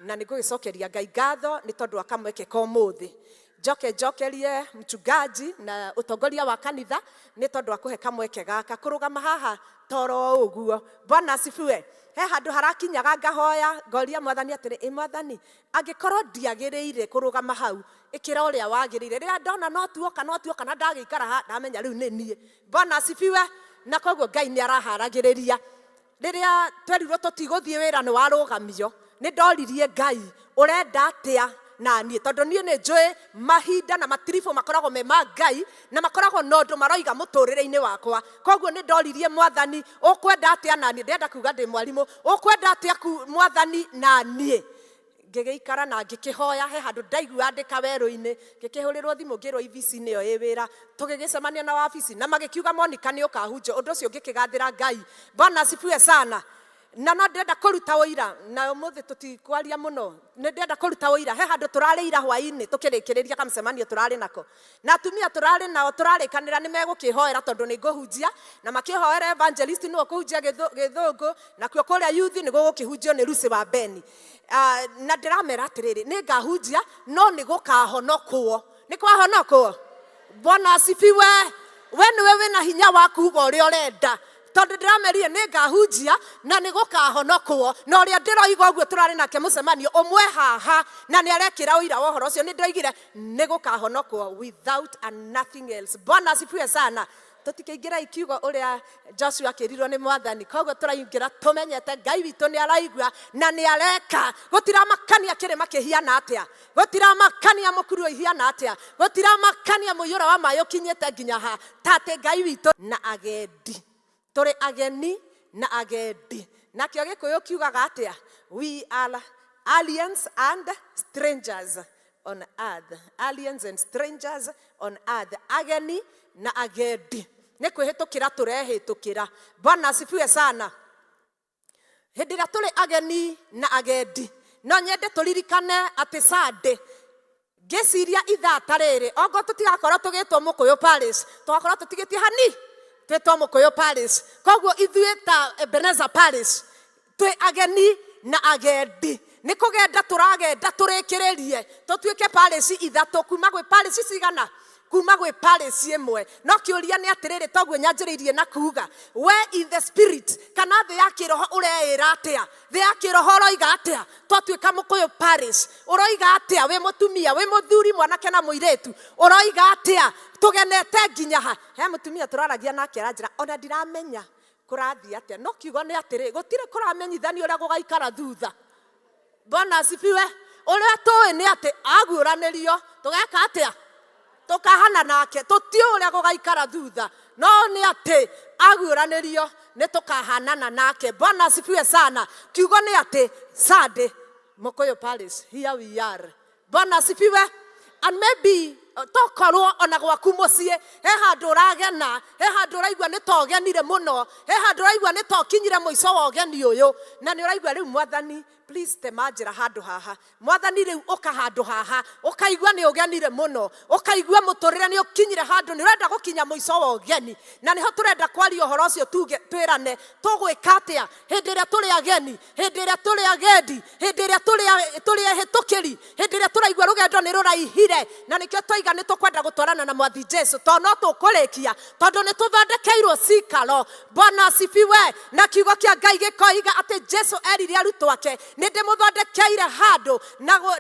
Na nĩ ngũgĩcokeria Ngai ngatho nĩ tondũ wa kamweke ka ũmũthĩ. Njoke njokerie mchungaji na ũtongoria wa kanitha nĩ tondũ wa kũhe kamweke gaka kũrũgama haha toro ũguo. Bwana asifiwe. He handũ harakinyaga ngahoya ngoria Mwathani atĩrĩ, ĩ Mwathani, angĩkorwo ndiagĩrĩire kũrũgama hau, ĩkĩra ũrĩa wagĩrĩire. Rĩrĩa ndona no tuoka, no tuoka na ndagĩikara haha, ndamenya rĩu nĩ niĩ. Bwana asifiwe. Na koguo Ngai nĩ araharagĩrĩria. Rĩrĩa twerirwo tũtigũthiĩ wĩra nĩ warũgamio, nĩ ndoririe Ngai, ũrenda atĩa na niĩ? Tondũ niĩ nĩ njũĩ mahinda na matiribũ makoragwo me ma Ngai, na makoragwo na ũndũ maroiga mũtũrĩre-inĩ wakwa. Koguo nĩ ndoririe Mwathani, ũkwenda atĩa na niĩ? Ndĩrenda kuga ndĩ mwarimũ. Ũkwenda atĩa Mwathani na niĩ? Ngĩgĩikara na ngĩkĩhoya, he handũ ndaiguaga ndĩ kawerũ-inĩ, ngĩkĩhũrĩrwo thimũ ngĩrwo IVC nĩyo ĩ wĩra, tũgĩgĩcemania na wabici na magĩkiuga Monica nĩ ũkahunjia, ũndũ ũcio ngĩkĩgathĩra Ngai. Bwana asifiwe sana. Na no ndĩrenda kũruta ũira, na ũmũthĩ tũtikwaria mũno, nĩ ndĩrenda kũruta ũira, he handũ tũrarĩ ira hwaĩ-inĩ tũkĩrĩkĩrĩria kamũcemanio tũrarĩ nako, na atumia tũrarĩ nao tũrarĩkanĩra nĩ megũkĩhoera tondũ nĩ ngũhunjia, na makĩhoera evangelist nĩwe ũkũhunjia gĩthũngũ, nakuo kũrĩa youth nĩ gũgũkĩhunjio nĩ Lucy wa Beni. Na ndĩramera atĩrĩrĩ, nĩ ngahunjia no nĩ gũkahonokwo. Nĩ kwahonokwo? Bwana asifiwe. We nĩwe wĩna hinya wa kuga ũrĩa ũrenda, tondũ ndĩramerire nĩ ngahunjia na nĩ gũkahonokwo. Na ũrĩa ndĩroiga ũguo tũrarĩ nake mũcemanio ũmwe haha, na nĩ arekĩra ũira wa ũhoro ũcio, nĩ ndĩroigire nĩ gũkahonokwo without and nothing else. Bwana asifiwe sana. Tũtikĩingĩra ikiugo ũrĩa Joshua akĩrirwo nĩ Mwathani, koguo tũraingĩra tũmenyete Ngai witũ nĩ araigua na nĩ areka. Gũtiramakania kĩrĩma kĩhiana atĩa, gũtiramakania mũkuru ũhiana atĩa, gũtiramakania mũiyũro wa maĩ ũkinyĩte nginya ha, ta atĩ Ngai witũ na agendi. Tũrĩ ageni na agendi. Nakĩo Gĩkũyũ kiugaga atĩa? We are aliens and strangers on earth. Aliens and strangers on earth. Ageni na agendi. Nĩ kwĩhĩtũkĩra tũrehĩtũkĩra. Bwana asifiwe sana. Hĩndĩ ĩrĩa tũrĩ ageni na agendi, no nyende tũririkane atĩ Sunday, ngĩciria ithaa ta rĩrĩ, ongorwo tũtigakorwo tũgĩtwo Mũkũyũ Parish, tũgakorwo tũtigĩtie hani, twĩtwo Mũkũyũ Parish. Koguo ithuĩ ta Ebenezer Parish, twĩ ageni na agendi. Nĩ kũgenda tũragenda tũrĩkĩrĩrie, tũtuĩke parish ithatũ, kuma gwĩ parish cigana? Kuma gwĩ parish ĩmwe. No kĩũria nĩ atĩrĩrĩ, toguo nyanjĩrĩirie na kuga, we in the spirit, kana thĩ ya kĩroho ũreĩra atĩa? Thĩ ya kĩroho ũroiga atĩa? Twatuĩka Mũkũyũ Parish, ũroiga atĩa? Wĩ mũtumia, wĩ mũthuri, mwanake na mũirĩtu, ũroiga atĩa? Tũgenete nginya ha? He mũtumia tũraragia nake aranjĩra, ona ndiramenya kũrathiĩ atĩa. No kiugo nĩ atĩrĩ, gũtirĩ kũramenyithanio ũrĩa gũgaikara thutha. Bwana asifiwe. Ũrĩa tũĩ nĩ atĩ aguũranĩrio, tũgeka atĩa? Tũkahana nake. Tũtiũĩ ũrĩa gũgaikara thutha, no nĩ atĩ aguũranĩrio nĩ tũkahanana nake. Bwana asifiwe sana. Kiugo nĩ atĩ Sunday, Mũkũyũ Parish, here we are. Bwana asifiwe. And maybe tokorwo ona gwaku mũciĩ he handũ ũragena, he handũ ũraigua nĩ ta ũgenire mũno, he handũ ũraigua nĩ ta ũkinyire mũico wa ũgeni ũyũ, na nĩ ũraigua rĩu Mwathani please tema njĩra handũ haha. Mwathani rĩu ũka handũ haha, ũkaigua nĩ ũgenire mũno, ũkaigua mũtũrĩre nĩ ũkinyire handũ nĩ ũrenda gũkinya mũico wa ũgeni, na nĩho tũrenda kwaria ũhoro ũcio, tuge twĩrane tũgwĩka atĩa hĩndĩ ĩrĩa tũrĩ ageni, hĩndĩ ĩrĩa tũrĩ agendi, hĩndĩ ĩrĩa tũrĩ ehĩtũkĩri, hĩndĩ ĩrĩa tũraigua rũgendo nĩ rũraihire, na nĩkĩo twaiga nĩ tũkwenda gũtwarana na Mwathi Jesu, tondũ no tũkũrĩkia, tondũ nĩ tũthondekeirwo cikaro. Bwana asifiwe. Na kiugo kĩa Ngai gĩkoiga atĩ Jesu erire arutwo ake, nĩ ndĩmũthondekeire handũ,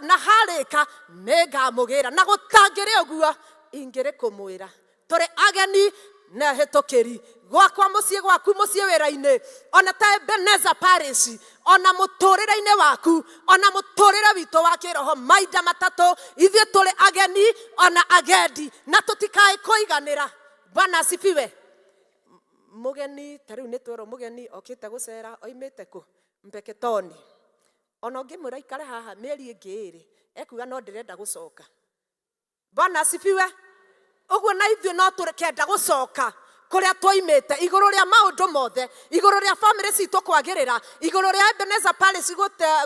na harĩka nĩ ngamũgĩra, na gũtangĩrĩ ũguo ingĩrĩ kũmwĩra. Tũrĩ ageni na ehĩtũkĩri, gwakwa mũciĩ, gwaku mũciĩ, wĩra-inĩ, ona ta Ebenezer Parish, ona mũtũrĩre-inĩ waku, ona mũtũrĩre witũ wa kĩroho, mahinda matatũ ithuĩ tũrĩ ageni ona agendi, na tũtikaĩ kũiganĩra. Bwana asifiwe. Mũgeni ta rĩu nĩ twerwo mũgeni okĩte gũcera oimĩte kũ? Mpeketoni. Ona ũngĩmwĩra aikare haha mĩeri ĩngĩ ĩrĩ, ekuga no ndĩrenda gũcoka. Bwana asifiwe. Ũguo na ithuĩ no tũkenda gũcoka kũrĩa twoimĩte, igũrũ rĩa maũndũ mothe, igũrũ rĩa famĩlĩ citũ kwagĩrĩra, igũrũ rĩa Ebenezer Parish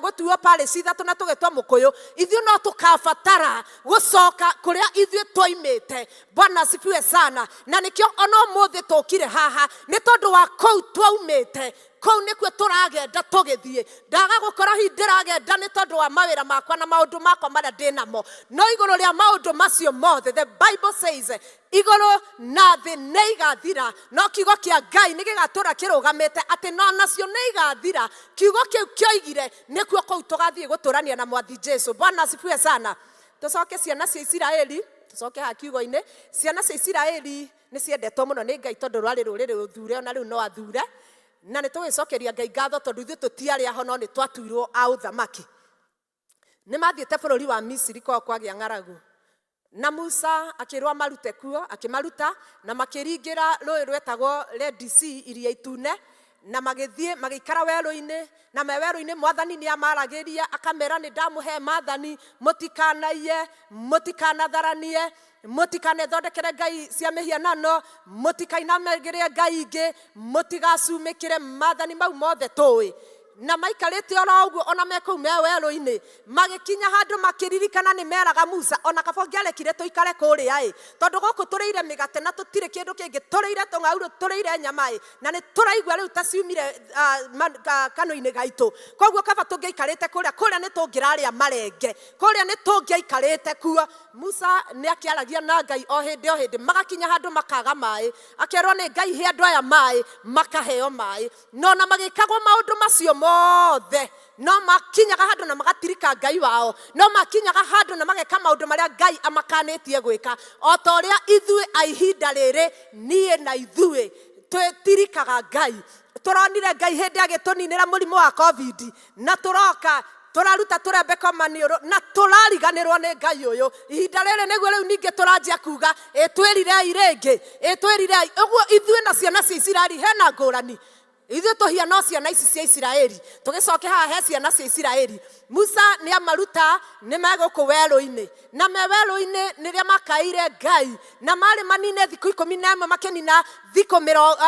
gũtuo parish ithatũ na tũgetwo Mũkũyũ, ithuĩ no tũkabatara gũcoka kũrĩa ithuĩ twoimĩte. Bwana asifiwe sana. Na nĩkĩo ona ũmũthĩ tũkire haha, nĩ tondũ wa kũu twaumĩte. Kũu nĩkuo tũragenda tũgĩthiĩ. Ndaga gũkorwo hihi ndĩragenda nĩ tondũ wa mawĩra makwa na maũndũ makwa marĩa ndĩnamo, no igũrũ rĩa maũndũ macio mothe, the Bible says, igũrũ na thĩ nĩ igathira, no kiugo kĩa Ngai nĩ gĩgatũra kĩrũgamĩte, atĩ no nacio nĩ igathira. Kiugo kĩu kĩoigire nĩkuo kũu tũgathiĩ gũtũrania na Mwathi Jesu. Bwana asifiwe sana. Tũcoke ciana cia Isiraeli, tũcoke haha kiugo-inĩ. Ciana cia Isiraeli nĩ ciendetwo mũno nĩ Ngai tondũ rwarĩ rũrĩrĩ rũthure, ona rĩu no athure. Na nĩ tũgĩcokeria Ngai ngatho tondũ ithuĩ tũtiarĩ aho no nĩ twatuirwo a ũthamaki. Nĩ mathiĩte bũrũri wa Misiri kwao kwagĩa ng'aragu. Na Musa akĩrwo amarute kuo, akĩmaruta na makĩringĩra rũĩ rwetagwo Red Sea, Iria Itune, na magĩthiĩ magĩikara werũ-inĩ. Na me werũ-inĩ Mwathani nĩ amaragĩria akamera, nĩ ndamũhe maathani, mũtikanaiye, mũtikanatharanie, mũtikanethondekere ngai cia mĩhianano, mũtikainamĩrĩre ngai ingĩ, mũtigacumĩkĩre. Maathani mau mothe tũĩ. Na maikarĩte oro ũguo ona me kũu me werũ-inĩ, magĩkinya handũ makĩririkana nĩ meraga Musa, ona kaba ũngĩarekire tũikare kũrĩa ĩ, tondũ gũkũ tũrĩire mĩgate na tũtirĩ kĩndũ kĩngĩ, tũrĩire tũng'aurũ, tũrĩire nyama ĩ, na nĩ tũraigua rĩu ta ciumire kanua-inĩ gaitũ. Koguo kaba tũngĩaikarĩte kũrĩa, kũrĩa nĩ tũngĩrarĩa marenge, kũrĩa nĩ tũngĩaikarĩte kuo. Musa nĩ akĩaragia na Ngai o hĩndĩ o hĩndĩ, magakinya handũ makaga maĩ, akerwo nĩ Ngai, he andũ aya maĩ, makaheo maĩ. No na magĩkagwo maũndũ macio mothe, no makinyaga handũ na magatirika Ngai wao, no makinyaga handũ na mageka maũndũ marĩa Ngai amakanĩtie gwĩka, o ta ũrĩa ithuĩ a ihinda rĩrĩ, niĩ na ithuĩ twĩtirikaga Ngai. Tũronire Ngai hĩndĩ agĩtũninĩra mũrimũ wa COVID, na tũroka tũraruta tũrembeko maniũrũ na tũrariganĩrwo nĩ Ngai ũyũ. Ihinda rĩrĩ nĩguo rĩu ningĩ tũranjia kuga, ĩtwĩrirei rĩngĩ, ĩtwĩrirei. Ũguo ithuĩ na ciana cia Isiraeli hena ngũrani. Ithuĩ tũhiana o ciana ici cia Isiraeli. Tũgĩcoke haha he ciana cia Isiraeli, Musa nĩ amaruta, nĩ megũkũ werũ-inĩ. Na me werũ-inĩ nĩrĩa makaĩire Ngai, na marĩ manine thikũ 11, makĩnina thikũ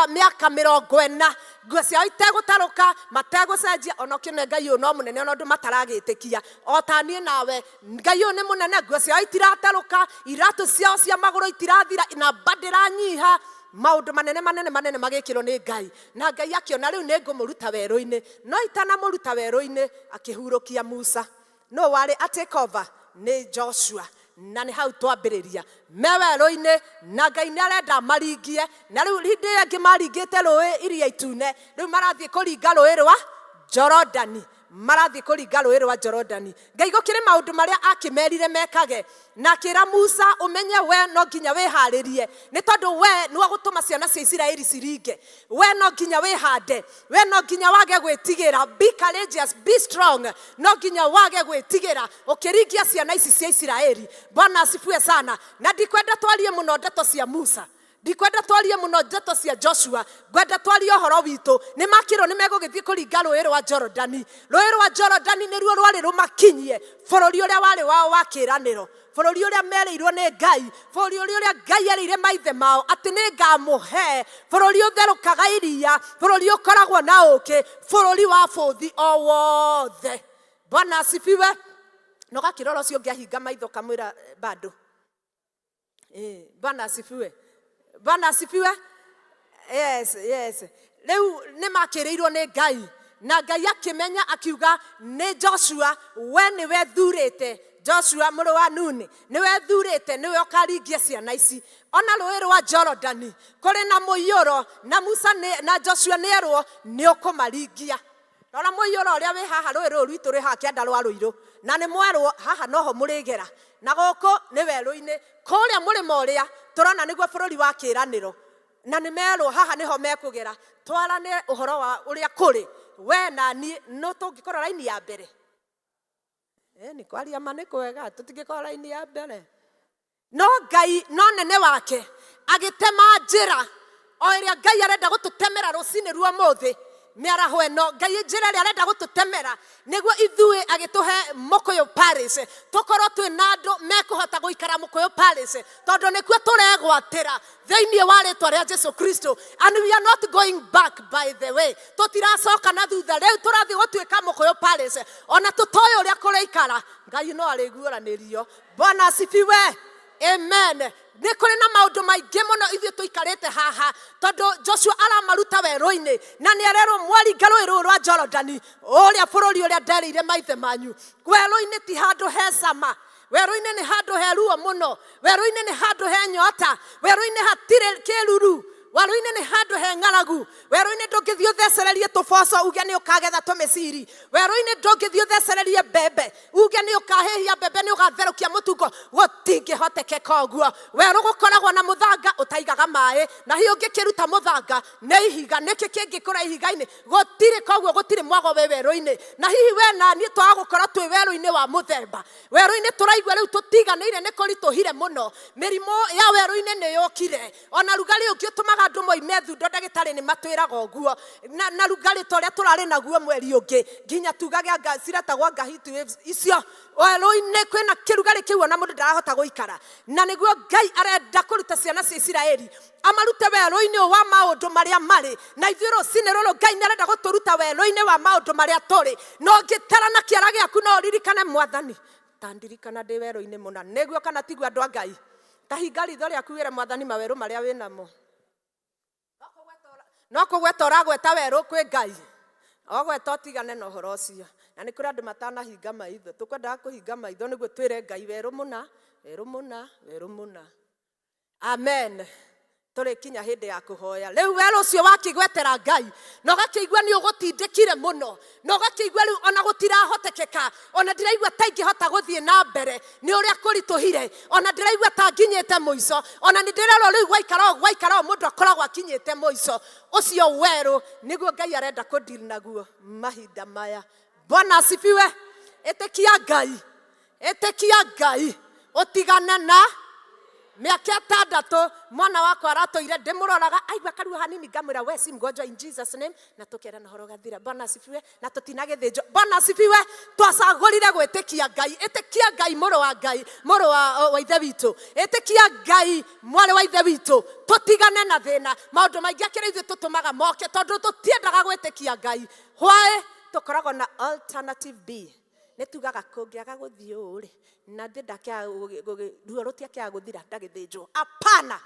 mĩaka 40, nguo ciao itegũtarũka, mategũcenjia. Ona ũkĩone Ngai ũyũ no mũnene, ona ũndũ mataragĩtĩkia o ta niĩ nawe, Ngai ũyũ nĩ mũnene. Nguo ciao itiratarũka, iratũ ciao cia magũrũ itirathira, namba ndĩranyiha. Maũndũ manene manene manene magĩkĩrwo nĩ Ngai. Na Ngai akĩona rĩu nĩ ngũmũruta werũ-inĩ, no itanamũruta werũ-inĩ akĩhurũkia Musa. No warĩ a take over nĩ Joshua, na nĩ hau twambĩrĩria me werũ-inĩ, na Ngai nĩ arenda maringie. Na rĩu hĩndĩ ĩyo ĩngĩ maringĩte rũĩ Iria Itune, rĩu marathiĩ kũringa rũĩ rwa Jorodani, marathiĩ kũringa rũĩ rwa Jorodani. Ngai gũkĩrĩ maũndũ marĩa akĩmerire mekage, na akĩra Musa, ũmenye we no nginya wĩharĩrie, nĩ tondũ we nĩwe ũgũtũma ciana cia Isiraeli ciringe. We no nginya wĩhande, we no nginya wage gwĩtigĩra. Be courageous, be strong. No nginya wage gwĩtigĩra ũkĩringia ciana ici cia Isiraeli. Bwana asifiwe sana. Na ndikwenda twarie mũno ndeto cia Musa, ndikwenda twarie mũno ndeto cia Joshua, ngwenda twarie ũhoro witũ. Nĩ makĩrwo nĩ megũgĩthiĩ kũringa rũĩ rwa Jorodani. Rũĩ rwa Jorodani nĩruo rwarĩ rũmakinyie bũrũri ũrĩa warĩ wao wa kĩĩranĩro, bũrũri ũrĩa merĩirwo nĩ Ngai, bũrũri ũrĩa Ngai erĩire maithe mao atĩ nĩ ngamũhe, bũrũri ũtherũkaga iria, bũrũri ũkoragwo na ũkĩ, bũrũri wa bũthi o wothe. Bwana asifiwe. Na ũgakĩrora ũcio ũngĩ ahinga maitho kamwĩra bado. Bwana asifiwe. Bwana asifiwe. Yes, yes. Rĩu nĩ makĩrĩirwo nĩ Ngai, na Ngai akĩmenya akiuga nĩ Joshua, we nĩwe thurĩte. Joshua mũrũ wa Nuni nĩwe thurĩte, nĩwe ũkaringia ciana ici ona rũĩ rwa Jorodani kũrĩ na mũiyũro. Na Musa nĩ, na Joshua nĩ erwo nĩ ũkũmaringia. Rora mũiyũro ũrĩa wĩ haha, rũĩ rũrũ rwitũ rwĩ haha kĩanda rwa Rũirũ, na nĩ mwerwo haha noho mũrĩgera, na gũkũ nĩ werũ-inĩ, kũrĩa mũrĩmo ũrĩa tũrona nĩguo bũrũri wa kĩĩranĩro, na nĩ merwo haha nĩho mekũgera. Twarane ũhoro wa ũrĩa kũrĩ, we na niĩ no tũngĩkorwo raini ya mbere. Nĩ kwaria ma nĩ kwega, tũtingĩkorwo raini ya mbere. No Ngai no nene wake agĩtema njĩra o ĩrĩa Ngai arenda gũtũtemera rũcinĩ rwa ũmũthĩ, mĩaraho ĩno. Ngai njĩra ĩrĩa arenda gũtũtemera nĩguo ithuĩ agĩtũhe Mũkũyũ Parish, tũkorwo twĩ na andũ mekũhota gũikara Mũkũyũ Parish, tondũ nĩkuo tũregwatĩra thĩinĩ wa rĩtwa rĩa Jesu Kristo. And we are not going back, by the way. Tũtiracoka na thutha, rĩu tũrathiĩ gũtuĩka Mũkũyũ Parish, ona tũtoĩ ũrĩa kũrĩikara. Ngai no arĩguũranĩrio. Bwana asifiwe. Amen. Nĩ kũrĩ na maũndũ maingĩ mũno ithuĩ tũikarĩte haha, tondũ Joshua aramaruta werũ-inĩ na nĩ arerwo mwaringa rũĩ rũũ rwa Jorodani, ũrĩa bũrũri ũrĩa nderĩire maithe manyu. Werũ-inĩ ti handũ he cama, werũ-inĩ nĩ handũ he ruo mũno, werũ-inĩ nĩ handũ he nyota, werũ-inĩ hatirĩ kĩruru, werũ-inĩ nĩ handũ he ng'aragu, werũ-inĩ ndũngĩthiĩ ũthecererie tũboco uge nĩ ũkagetha tũmĩciri, werũ-inĩ ndũngĩthiĩ ũthecererie mbembe uge nĩ ũkahĩhia mbembe nĩ ũgatherũkia mũtungo, gũtingĩhotekeka ũguo. Werũ gũkoragwo na mũthanga ũtaigaga maĩ, na hihi ũngĩkĩruta mũthanga nĩ ihiga, nĩkĩ kĩngĩkũra ihiga-inĩ? Gũtirĩ. Koguo gũtirĩ mwago wĩ werũ-inĩ. Na hihi we na niĩ twaga gũkorwo twĩ werũ-inĩ wa mũthemba werũ-inĩ, tũraigua rĩu tũtiganĩire nĩ kũritũhire mũno, mĩrimũ ya werũ-inĩ nĩ yũkire, ona rugarĩ ũngĩ ũtũmaga andũ moime thundo, ndagĩtarĩ nĩ matwĩraga ũguo, na rugarĩ ta ũrĩa tũrarĩ naguo mweri ũngĩ, nginya tugage anga ciretagwo anga heat waves icio. Werũ-inĩ kwĩna kĩrugarĩ kĩu ona mũndũ ndarahota gũikara, na nĩguo Ngai arenda kũruta ciana cia Isiraeli amarute werũ-inĩ ũyũ wa maũndũ marĩa marĩ. Na ithuĩ rũcinĩ rũrũ Ngai nĩ arenda gũtũruta werũ-inĩ wa maũndũ marĩa tũrĩ, na ũngĩtara na kĩara gĩaku no ũririkane, Mwathani, ta ndirikana ndĩ werũ-inĩ mũna. Nĩguo kana tiguo, andũ a Ngai? Ta hinga ritho rĩaku wĩre Mwathani mawerũ marĩa wĩ namo. No kũgweta ũragweta werũ kwĩ Ngai, ogweta ũtigane na ũhoro ũcio. Na nĩ kũrĩ andũ matanahinga maitho, tũkwendaga kũhinga maitho nĩguo twĩre Ngai werũ mũna, werũ mũna, werũ mũna. Amen. Tũrĩkinya hĩndĩ ya kũhoya. Rĩu werũ ũcio wakĩgwetera Ngai na ũgakĩigua nĩ ũgũtindĩkire mũno, na ũgakĩigua rĩu ona gũtirahotekeka, ona ndĩraigua ta ingĩhota gũthiĩ na mbere nĩ ũrĩa kũritũhire, ona ndĩraigua ta nginyĩte mũico, ona nĩ ndĩrerwo rĩu gwaikara ũũ, gwaikara ũũ, mũndũ akoragwo akinyĩte mũico. Ũcio werũ nĩguo Ngai arenda kũdeal naguo mahinda maya. Bwana asifiwe. Ĩtĩkia Ngai, ĩtĩkia Ngai, ũtigane na mĩaka 6. Mwana wakwa aratũire ndĩmũroraga, aigua karuo hanini ngamwĩra, we si mgonjwa, in Jesus name, na tũkerana ũhoro ũgathira. Bwana asifiwe. Na tũtinagĩthĩnjwo. Bwana asifiwe. Twacagũrire gwĩtĩkia Ngai. Ĩtĩkia Ngai, mũrũ wa Ngai, mũrũ wa ithe witũ, ĩtĩkia Ngai, mwarĩ wa ithe witũ, tũtigane na thĩna. Maũndũ maingĩ akĩrĩ ithuĩ tũtũmaga moke tondũ tũtiendaga gwĩtĩkia Ngai. Why? Tũkoragwo na alternative B. Nĩ tugaga kũngĩaga gũthiĩ ũũ rĩ, na thĩ ndakĩaga, ruo rũtiakĩaga gũthira, ndagĩthĩnjwo. Apana.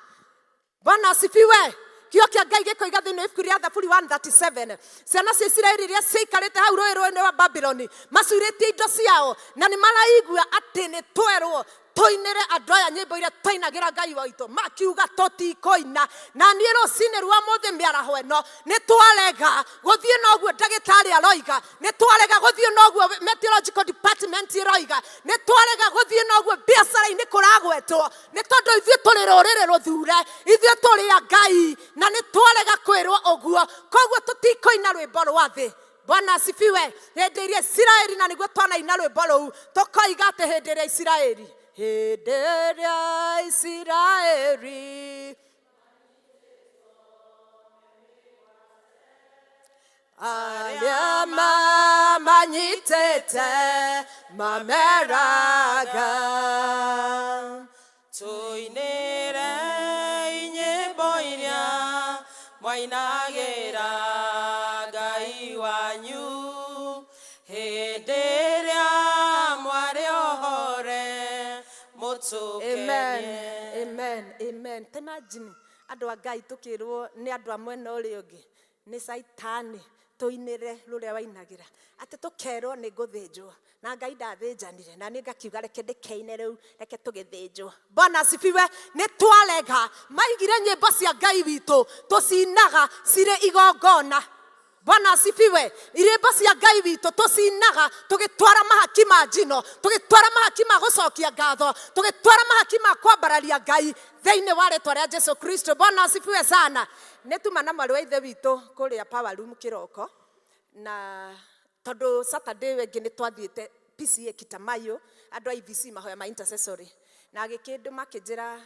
Bwana asifiwe. Kio kĩa Ngai gĩkoiga thĩinĩ wa ibuku rĩa Thaburi 137, ciana cia Isiraeli iria ciaikarĩte hau rũĩ-rũĩ rwa Babiloni macurĩtie indo ciao, na nĩ maraigua atĩ nĩ twerwo tũinĩre andũ aya nyĩmbo iria twainagĩra Ngai witũ, makiuga tũtikũina. Na niĩ rũcinĩ rwa mũthĩ mĩaraho ĩno, nĩ twarega gũthiĩ noguo ndagĩtarĩ aroiga, nĩ twarega gũthiĩ noguo meteorological department ĩroiga, nĩ twarega gũthiĩ noguo biacara-inĩ kũragwetwo, nĩ tondũ ithuĩ tũrĩ rũrĩrĩ rũthure, ithuĩ tũrĩ a Ngai, na nĩ twarega kwĩrwo ũguo. Koguo tũtikũina rwĩmbo rwa thĩ. Bwana asifiwe. Hĩndĩ ĩrĩa Isiraeli, na nĩguo twanaina rwĩmbo rũu tũkoiga atĩ hĩndĩ ĩrĩa Isiraeli, hĩndĩ ĩrĩa Isiraeli arĩa mamanyitĩte mameraga, tũinĩre nyĩmbo iria mwainagĩra Ngai wanyu hĩndĩ ĩrĩa mwarĩ ohore. Amen. Mũtũkenie. Amen, amen. Ta imagine, andũ a Ngai, tũkĩrwo nĩ andũ a mwena ũrĩa ũngĩ nĩ caitani tũinĩre rũrĩa wainagĩra, atĩ tũkerwo nĩ ngũthĩnjwo, na Ngai ndathĩnjanire, na niĩ ngakiuga reke ndĩkeine rĩu, reke tũgĩthĩnjwo. Bwana asifiwe. Nĩ twarega. Maigire nyĩmbo cia Ngai witũ tũcinaga cirĩ igongona. Bwana asifiwe. Irĩmbo cia Ngai witũ tũcinaga tũgĩtwara mahaki ma njino, tũgĩtwara mahaki ma gũcokia ngatho, tũgĩtwara mahaki ma kwambararia Ngai thĩinĩ wa rĩtwa rĩa Jesu Kristo. Bwana asifiwe sana. Nĩ tuma na mwarĩ wa ithe witũ kũrĩa power room kĩroko, na tondũ Saturday ĩyo ĩngĩ nĩ twathiĩte PCA Kitamayo, andũ a IBC mahoya ma intercessory, na agĩkĩndũma akĩnjĩra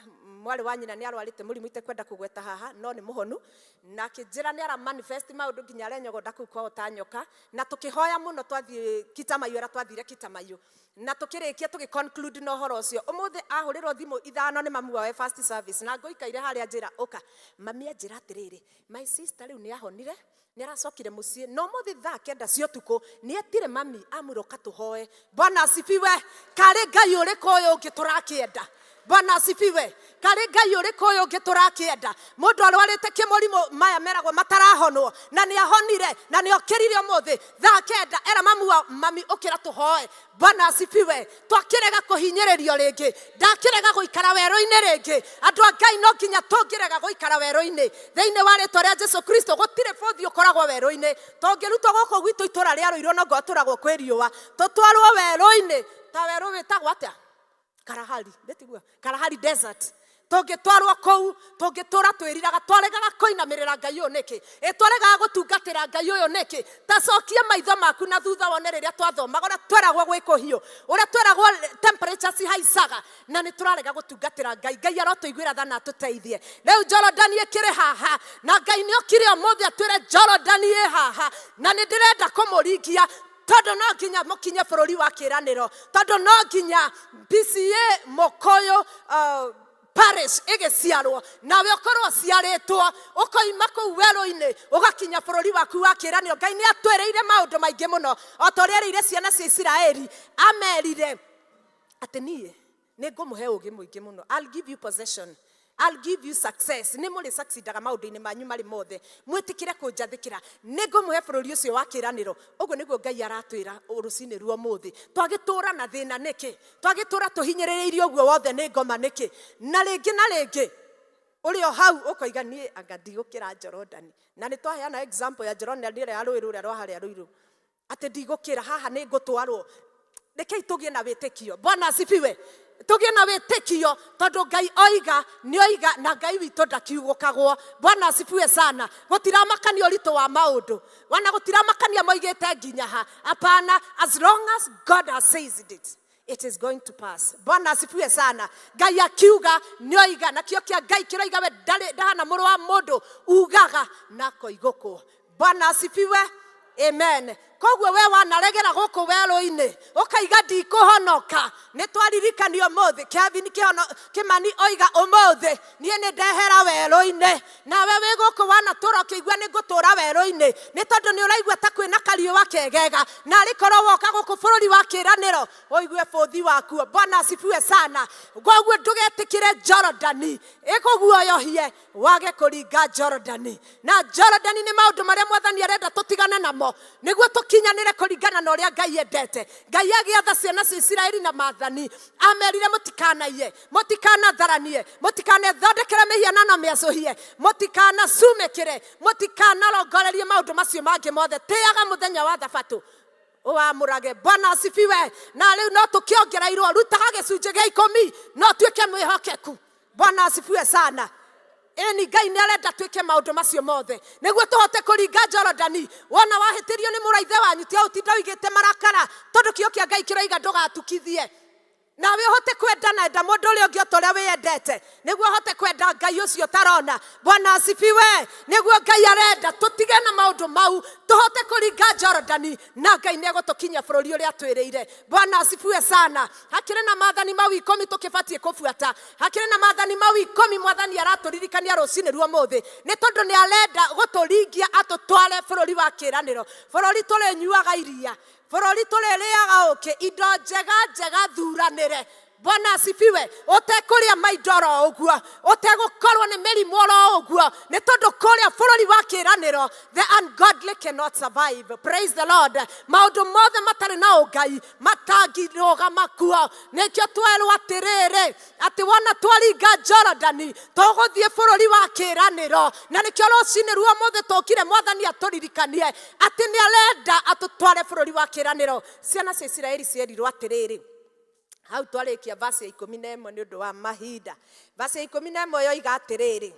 mwarĩ wa nyina nĩ arwarĩte mũrimũ itekwenda kũgweta haha, no nĩ mũhonu, na akĩnjĩra nĩ ara manifest maũndũ nginya arenyogonda kũu kwao ta nyoka. Na tũkĩhoya mũno twathiĩ Kitamayo, ĩrĩa twathire Kitamayo, na tũkĩrĩkia tũgĩ conclude na ũhoro ũcio. Ũmũthĩ ahũrĩrwo thimũ 5 nĩ mamu wawe first service, na ngũikaire harĩa njĩra ũka mami anjĩra atĩrĩrĩ, my sister rĩu nĩ ahonire, nĩ aracokire mũciĩ, na ũmũthĩ thaa 9 cia ũtukũ nĩ etire mami amwĩra ũka tũhoe. Bwana asifiwe. Karĩ Ngai ũrĩkũ ũyũ ũngĩ tũrakĩenda? Bwana asifiwe. Karĩ Ngai ũrĩkũ ũyũ ũngĩ tũrakĩenda? Mũndũ arwarĩte kĩmũrimũ maya meragwo matarahonwo, na nĩ ahonire na nĩ okĩrire ũmũthĩ thaa 9, era mamu wa mami ũkĩra tũhoe. Bwana asifiwe. Twakĩrega kũhinyĩrĩrio rĩngĩ, ndakĩrega gũikara werũ-inĩ rĩngĩ. Andũ a Ngai, no nginya tũngĩrega gũikara werũ-inĩ thĩinĩ wa rĩtwa rĩa Jesu Kristo. Gũtirĩ bũthi ũkoragwo werũ-inĩ. Tũngĩrutwo gũkũ gwitũ itũra rĩa Rũirũ, no ngotũragwo kwĩ riũa, tũtwarwo werũ-inĩ ta werũ wĩtagwo atĩa? Kalahari, ndĩtiguo? Kalahari Desert. Tũngĩtwarwo kũu, tũngĩtũra twĩriraga. Twaregaga kũinamĩrĩra Ngai ũyũ nĩkĩ? Ĩ twaregaga gũtungatĩra Ngai ũyũ nĩkĩ? Ta cokia maitho maku na thutha wone rĩrĩa twathomaga, ũrĩa tweragwo gwĩ kũhiũ, ũrĩa tweragwo temperature cihaicaga, na nĩ tũrarega gũtungatĩra Ngai. Ngai arotũiguĩra tha na atũteithie. Rĩu Jorodani ĩkĩrĩ haha, na Ngai nĩ okire ũmũthĩ atwĩre Jorodani ĩ haha, na nĩ ndĩrenda kũmũringia, tondũ no nginya mũkinye bũrũri wa kĩĩranĩro, tondũ no nginya PCEA Mũkũyũ parish ĩgĩciarwo, nawe ũkorwo ũciarĩtwo, ũkoima kũu werũ-inĩ ũgakinya bũrũri waku wa kĩĩranĩro. Ngai nĩ atwĩrĩire maũndũ maingĩ mũno, o ta ũrĩa erĩire ciana cia Isiraeli. Amerire atĩ niĩ nĩ ngũmũhe ũgĩ mũingĩ mũno. I'll give you possession, I'll give you success. Nĩ mũrĩ succeedaga maũndũ-inĩ manyu marĩ mothe mwĩtĩkĩre kũnjathĩkĩra. Nĩ ngũmũhe bũrũri ũcio wa kĩĩranĩro. Ũguo nĩguo Ngai aratwĩra rũcinĩ rwa ũmũthĩ. Twagĩtũra na thĩna nĩkĩ? Twagĩtũra tũhinyĩrĩrĩirio ũguo wothe nĩ ngoma nĩkĩ? Na rĩngĩ na rĩngĩ ũrĩ o hau ũkoiga, niĩ anga ndigũkĩra Jorodani. Na nĩ twaheana example ya Jorodani ĩrĩa ya rũĩ rũrĩa rwa harĩa Rũirũ, atĩ ndigũkĩra haha, nĩ ngũtwarwo. Rekei tũgĩe na wĩtĩkio. Bwana asifiwe. Tũgĩe na wĩtĩkio, tondũ Ngai oiga nĩ oiga, na Ngai witũ ndakiugũkagwo. Bwana asifiwe sana. Gũtiramakania ũritũ wa maũndũ, wana gũtiramakania moigĩte nginya ha. Hapana, as long as God has says it, it is going to pass. Bwana asifiwe sana. Ngai akiuga nĩ oiga, na kĩo kĩa Ngai kĩroiga we ndarĩ ndahana mũrũ wa mũndũ ugaga na akoigũkwo. Bwana asifiwe. Amen. Koguo we wanaregera gũkũ werũ-inĩ ũkaiga ndikũhonoka, nĩ twaririkanio ũmũthĩ. Kevin Kĩhono Kĩmani oiga ũmũthĩ, niĩ nĩ ndehera werũ-inĩ. Nawe wĩ gũkũ wanatũra ũkĩigua nĩ ngũtũra werũ-inĩ, nĩ tondũ nĩ ũraigua ta kwĩna kariũa kegega, na arĩ korwo woka gũkũ bũrũri wa kĩĩranĩro ũigue bũthi wakuo. Bwana asifiwe sana. Koguo ndũgetĩkĩre Jorodani ĩkũguoyohie wage kũringa Jorodani. Na Jorodani nĩ maũndũ marĩa Mwathani arenda tũtigane namo nĩguo tũkinyanĩre kũringana na ũrĩa Ngai endete. Ngai agĩatha ciana cia Isiraeli na maathani, amerire mũtikanaiye, mũtikanatharanie, mũtikanethondekere mĩhianano mĩacũhie, mũtikanacumĩkĩre, mũtikanarongorerie maũndũ macio mangĩ mothe. Tĩaga mũthenya wa Thabatũ, ũwamũrage. Bwana asifiwe. Na rĩu no tũkĩongereirwo, rutaga gĩcunjĩ gĩa 10 no tuĩke mwĩhokeku. Bwana asifiwe sana. Ĩni, Ngai nĩ arenda twĩke maũndũ macio mothe nĩguo tũhote kũringa Jorodani. Wona wahĩtĩrio nĩ mũraithe wanyu, tiga ũtinda ũigĩte marakara, tondũ kĩo kĩa Ngai kĩroiga ndũgatukithie. Nawe ũhote kwenda na enda mũndũ ũrĩa ũngĩ o ta ũrĩa wĩyendete, nĩguo ũhote kwenda Ngai ũcio ũtarona. Bwana asifiwe. Nĩguo Ngai arenda tũtige na maũndũ mau, tũhote kũringa Jorodani, na Ngai nĩ egũtũkinyia bũrũri ũrĩa atwĩrĩire. Bwana asifiwe sana. Hakĩrĩ na maathani mau 10 tũkĩbatiĩ kũbuata. Hakĩrĩ na maathani mau 10 Mwathani aratũririkania rũcinĩ rwa ũmũthĩ, nĩ tondũ nĩ arenda gũtũringia atũtware bũrũri wa kĩĩranĩro, bũrũri tũrĩnyuaga iria, bũrũri tũrĩrĩaga ũkĩ, indo njega njega thuranĩre. Bwana asifiwe. Ũtekũrĩa maindo oro ũguo, ũtegũkorwo nĩ mĩrimũ oro ũguo, nĩ tondũ kũrĩa bũrũri wa kĩĩranĩro the ungodly cannot survive. Praise the Lord. Maũndũ mothe matarĩ na ũngai matangĩrũgama kuo. Nĩkĩo twerwo atĩrĩrĩ, atĩ wona twaringa Jorodani tũgũthiĩ bũrũri wa kĩĩranĩro. Na nĩkĩo rũcinĩ rwa ũmũthĩ tũkire Mwathani atũririkanie atĩ nĩ arenda atũtware bũrũri wa kĩĩranĩro. Ciana cia Isiraeli cierirwo atĩrĩrĩ, hau twarĩkia verse ya 11 nĩ ũndũ wa mahinda. Verse ya 11 yoiga atĩrĩrĩ,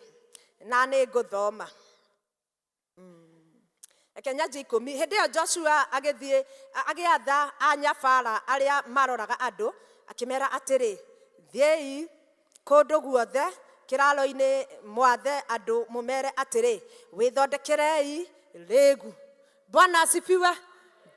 na nĩ ngũthoma. Reke nyanjie 10. Hĩndĩ ĩyo Joshua agĩthiĩ agĩatha anyabara arĩa maroraga andũ, akĩmera atĩrĩ, thiĩi kũndũ guothe kĩraaro-inĩ mwathe andũ mũmere atĩrĩ, wĩthondekerei rĩĩgu. Bwana asifiwe.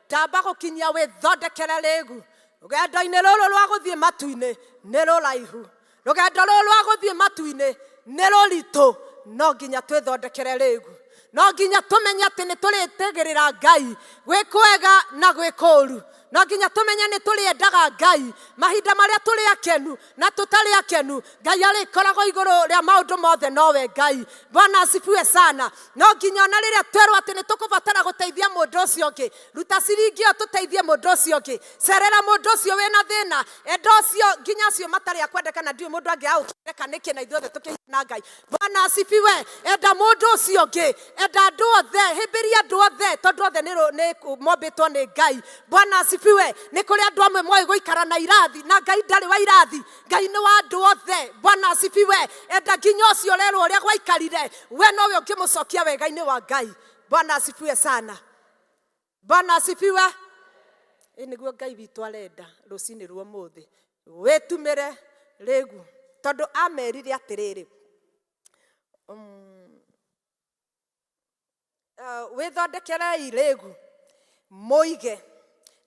Ndamba gũkinyia wĩthondekere rĩĩgu. Rũgendo-inĩ rũrũ rwa gũthiĩ matu-inĩ nĩ rũraihu, rũgendo rũrũ rwa gũthiĩ matu-inĩ nĩ rũritũ. No nginya twĩthondekere rĩĩgu, no nginya tũmenye atĩ nĩ tũrĩtegĩrĩra Ngai gwĩ kwega na gwĩ kũũru. No nginya tũmenye nĩ tũrĩendaga Ngai mahinda marĩa tũrĩ akenu na tũtarĩ akenu. Ngai arĩkoragwo igũrũ rĩa maũndũ mothe, nowe Ngai. Bwana asifiwe sana. No nginya ona rĩrĩa twerwo atĩ nĩ tũkũbatara gũteithia mũndũ ũcio ũngĩ, ruta ciringi ĩyo tũteithie mũndũ ũcio ũngĩ, cerera mũndũ ũcio wĩna thĩna, enda ũcio nginya acio matarĩ akwendeka, na ndiũĩ mũndũ angĩaga gũkwendeka nĩkĩ na ithuothe tũkĩhana Ngai. Bwana asifiwe. Enda mũndũ ũcio ũngĩ, enda andũ othe, hĩmbĩria andũ othe, tondũ othe nĩ mombĩtwo nĩ Ngai. Bwana asifiwe. Nĩ kũrĩ andũ amwe moĩ gũikara na irathi, na Ngai ndarĩ wa irathi, Ngai nĩ wa andũ othe. Bwana asifiwe. Enda nginya ũcio ũrerwo ũrĩa gwaikarire, we nowe ũngĩmũcokia wega-inĩ wa Ngai. Bwana asifiwe sana. Bwana asifiwe. Ĩ nĩguo Ngai witũ arenda rũcinĩ rwa ũmũthĩ, wĩtumĩre rĩgu, tondũ amerire atĩrĩrĩ, wĩthondekerei rĩgu mũige,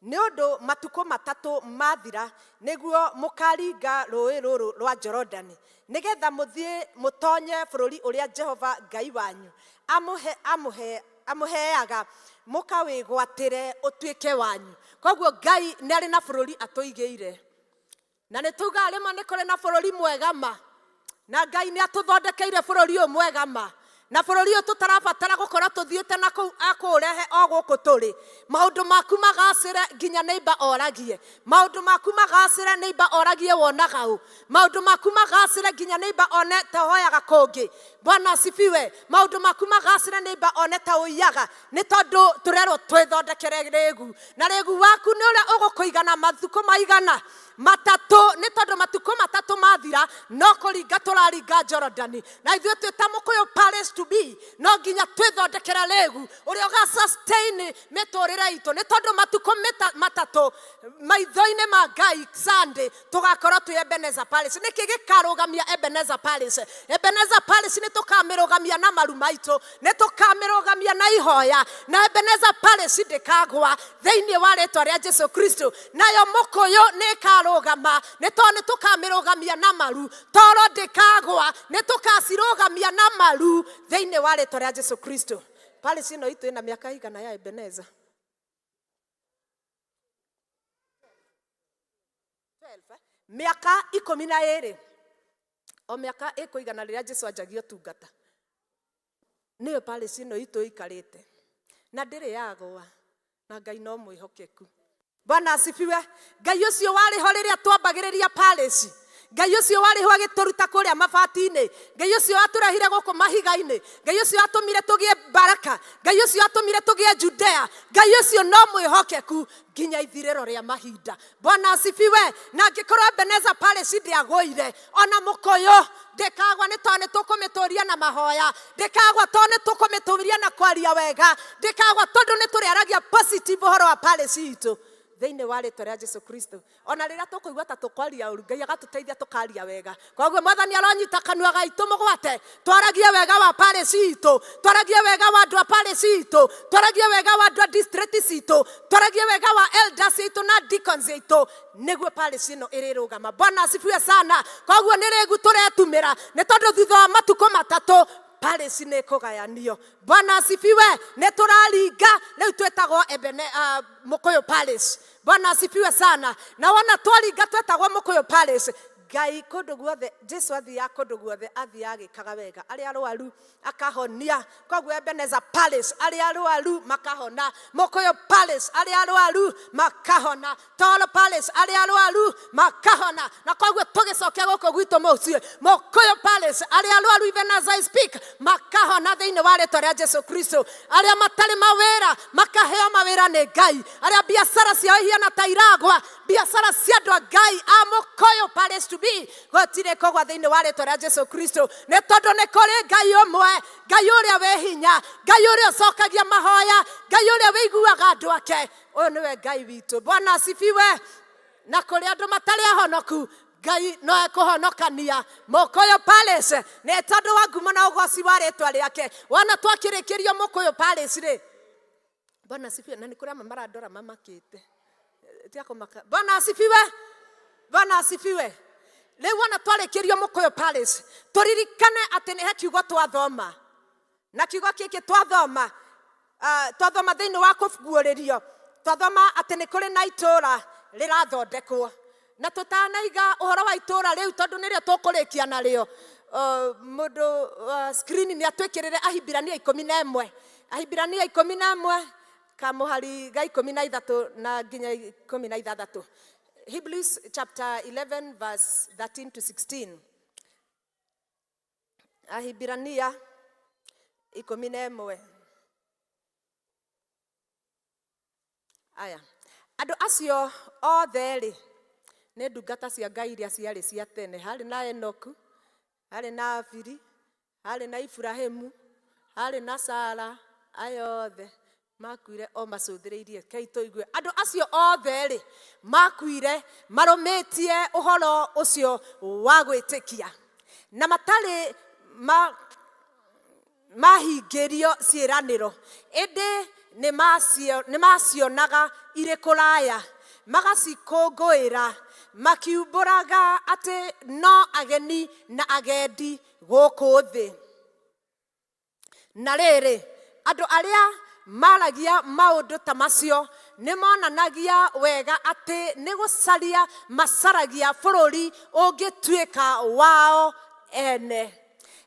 nĩ ũndũ matukũ matatũ mathira nĩguo mũkaringa rũĩ rũrũ rwa Jorodani, nĩgetha mũthiĩ mũtonye bũrũri ũrĩa Jehova Ngai wanyu amũhe amũhe amũheaga mũkawĩgwatĩre ũtuĩke wanyu. Koguo Ngai nĩ arĩ na bũrũri atũigĩire, na nĩ tugaga rĩmwe nĩ kũrĩ na bũrũri mwega ma, na Ngai nĩ atũthondekeire bũrũri ũyũ mwega ma, na bũrũri ũyũ tũtarabatara gũkorwo tũthiĩte na kũu, akũũrehe o gũkũ tũrĩ. Maũndũ maku magacĩre nginya neighbor oragie, maũndũ maku magacĩre neighbor oragie wonaga ũ, maũndũ maku magacĩre nginya neighbor one ta ũhoyaga kũngĩ. Bwana asifiwe. Maũndũ maku magacĩre neighbor one ta ũiyaga, nĩ tondũ tũrerwo twĩthondekere rĩgu, na rĩgu waku nĩ ũrĩa ũgũkũigana matukũ maigana matatũ, nĩ tondũ matukũ matatũ mathira no kũringa tũraringa Jorodani. Na ithuĩ twĩ ta Mũkũyũ Parish to be, no nginya twĩthondekere rĩgu ũrĩa ũga sustain mĩtũrĩre itũ, nĩ tondũ matukũ matatũ maitho-inĩ ma Ngai Sunday tũgakorwo twĩ Ebenezer Parish. Nĩkĩ gĩkarũgamia Ebenezer Parish? Ebenezer Parish nĩ tũkamĩrũgamia na maru maitũ, nĩ tũkamĩrũgamia na ihoya, na Ebenezer Parish ndĩkagwa thĩinĩ wa rĩtwa rĩa Jesu Kristo. Nayo Mũkũyũ nĩ ĩkarũgama, nĩ tondũ nĩ tũkamĩrũgamia na maru. Toro ndĩkagwa, nĩ tũkacirũgamia na maru thĩinĩ wa rĩtwa rĩa Jesu Kristo. Parish ĩno itũ ĩna mĩaka igana ya Ebenezer? Mĩaka 12, o mĩaka ĩkũigana rĩrĩa Jesu anjagia ũtungata, nĩyo parish ĩno itũ ĩikarĩte, na ndĩrĩ yagwa, na Ngai no mwĩhokeku. Bwana asifiwe. Ngai ũcio warĩ ho rĩrĩa twambagĩrĩria parish, Ngai ũcio warĩ ho agĩtũruta kũrĩa mabati-inĩ, Ngai ũcio watũrehire gũkũ mahiga-inĩ, Ngai ũcio watũmire tũgĩe baraka, Ngai ũcio watũmire tũgĩe Judea, Ngai ũcio no mwĩhokeku nginya ithirĩro rĩa mahinda. Bwana asifiwe. Na angĩkorwo Ebenezer Parish ndĩagũire, ona Mũkũyũ ndĩkagwa, nĩ tondũ nĩ tũkũmĩtũria na mahoya, ndĩkagwa tondũ nĩ tũkũmĩtũria na kwaria wega, ndĩkagwa tondũ nĩ tũrĩaragia positive ũhoro wa parish itũ thĩinĩ wa rĩtwa rĩa Jesu Kristo. Ona rĩrĩa tũkũigua ta tũkwaria ũru, Ngai agatũteithia tũkaria wega. Koguo Mwathani aronyita kanua gaitũ mũgwate, twaragie wega wa parish itũ, twaragie wega wa andũ a parish itũ, twaragie wega wa andũ a district citũ, twaragie wega wa elders itũ na deacons itũ, nĩguo parish ĩno ĩrĩrũgama. Bwana asifiwe sana. Koguo nĩ rĩgu tũretumĩra, nĩ tondũ thutha wa matukũ matatũ parish nĩ ĩkũgayanio. Bwana asifiwe. Nĩ tũraringa rĩu, twĩtagwo Ebene, Mũkũyũ Parish. Bwana asifiwe sana. Na wona twaringa twetagwo Mũkũyũ Parish, Ngai kũndũ guothe Jesu athiaga, kũndũ guothe athiaga agĩkaga wega, arĩa arwaru akahonia. Koguo Ebenezer Parish arĩa arwaru makahona, Mũkũyũ Parish arĩa arwaru makahona, Toro Parish arĩa arwaru makahona. Na koguo tũgĩcokia gũkũ gwitũ mũciĩ, Mũkũyũ Parish arĩa arwaru, even as I speak, makahona thĩinĩ wa rĩtwa rĩa Jesu Kristo. Arĩa matarĩ mawĩra makaheo mawĩra nĩ Ngai, arĩa biacara ciao ihiana ta iragwa, biacara cia andũ a Ngai a Mũkũyũ Parish to be gũtirĩ kũgwa thĩinĩ wa rĩtwa rĩa Jesu Kristo, nĩ tondũ nĩ kũrĩ Ngai ũmwe, Ngai ũrĩa wĩ hinya, Ngai ũrĩa ũcokagia mahoya, Ngai ũrĩa wĩiguaga andũ ake. Ũyũ nĩwe Ngai witũ. Bwana asifiwe. Na kũrĩ andũ matarĩ ahonoku, Ngai no ekũhonokania Mũkũyũ Parish, nĩ tondũ wa ngumo na ũgoci wa rĩtwa rĩake. Wona twakĩrĩkĩrio Mũkũyũ Parish rĩ, Bwana asifiwe. Na nĩ kũrĩ amwe marandora mamakĩte, tiga kũmaka. Bwana asifiwe. Bwana asifiwe. Rĩu wona twarĩkĩrio Mũkũyũ Parish, tũririkane atĩ nĩ he kiugo twathoma, na kiugo gĩkĩ twathoma, twathoma thĩinĩ wa kũguũrĩrio. Twathoma atĩ nĩ kũrĩ na itũũra rĩrathondekwo. Na tũtanaiga ũhoro wa itũũra rĩu tondũ nĩrĩo tũkũrĩkia narĩo, mũndũ wa screen nĩ atwĩkĩrĩre Ahibirania 11. Ahibirania 11 kamũhari ga 13 na nginya 16. Hebrews chapter 11 verse 13 to 16. Ahibirania 11. Aya, andũ acio othe-rĩ, nĩ ndungata cia Ngai iria ciarĩ cia tene. Harĩ na Enoku, harĩ na Abiri, harĩ na Iburahimu, harĩ na Sara, aya othe makuire o macũthĩrĩirie. Rekei tũigue. Andũ acio othe-rĩ, makuire marũmĩtie ũhoro ũcio wa gwĩtĩkia, na matarĩ ma mahingĩrio ciĩranĩro, ĩndĩ nĩ maacionaga irĩ kũraya, magacikũngũĩra, makiumbũraga atĩ no ageni na agendi gũkũ thĩ. Na rĩrĩ, andũ arĩa maragia maũndũ ta macio nĩ monanagia wega atĩ nĩ gũcaria macaragia bũrũri ũngĩtuĩka wao ene.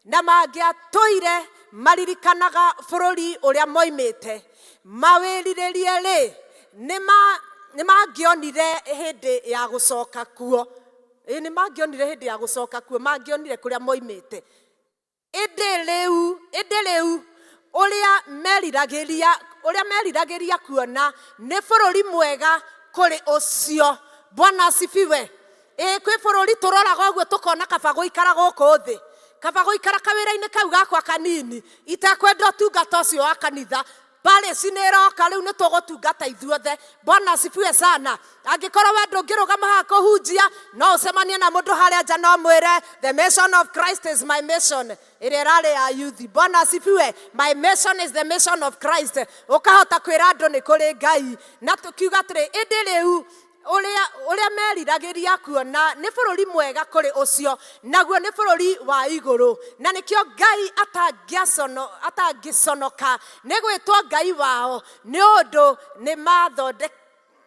Na mangĩatũire maririkanaga bũrũri ũrĩa moimĩte, mawĩrirĩrie-rĩ, nĩ mangĩonire hĩndĩ ya gũcoka kuo. Ĩĩ, nĩ mangĩonire hĩndĩ ya gũcoka kuo, mangĩonire kũrĩa moimĩte. Ĩndĩ rĩu, ĩndĩ rĩu ũrĩa meriragĩria, ũrĩa meriragĩria kuona nĩ bũrũri mwega kũrĩ ũcio. Bwana asifiwe. Ĩĩ kwĩ bũrũri tũroraga ũguo tũkona kaba gũikara gũkũ thĩ, kaba gũikara kawĩra-inĩ kau gakwa kanini, itekwenda ũtungata ũcio wa kanitha. Parish nĩ ĩroka rĩu nĩ tũgũtungata ithuothe. Bwana asifiwe sana. Angĩkorwo we ndũngĩrũgama haha kũhunjia, no ũcemanie na mũndũ harĩa nja no mwĩre the mission of Christ is my mission, ĩrĩa ĩrarĩ ya youth. Bwana asifiwe. My mission is the mission of Christ. Ũkahota kwĩra andũ nĩ kũrĩ Ngai. Na tũkiuga atĩrĩ, ĩndĩ rĩu ũrĩa ũrĩa meriragĩria kuona nĩ bũrũri mwega kũrĩ ũcio, naguo nĩ bũrũri wa igũrũ. Na nĩkĩo Ngai atangĩacono, atangĩconoka nĩ gwĩtwo Ngai wao, nĩ ũndũ nĩ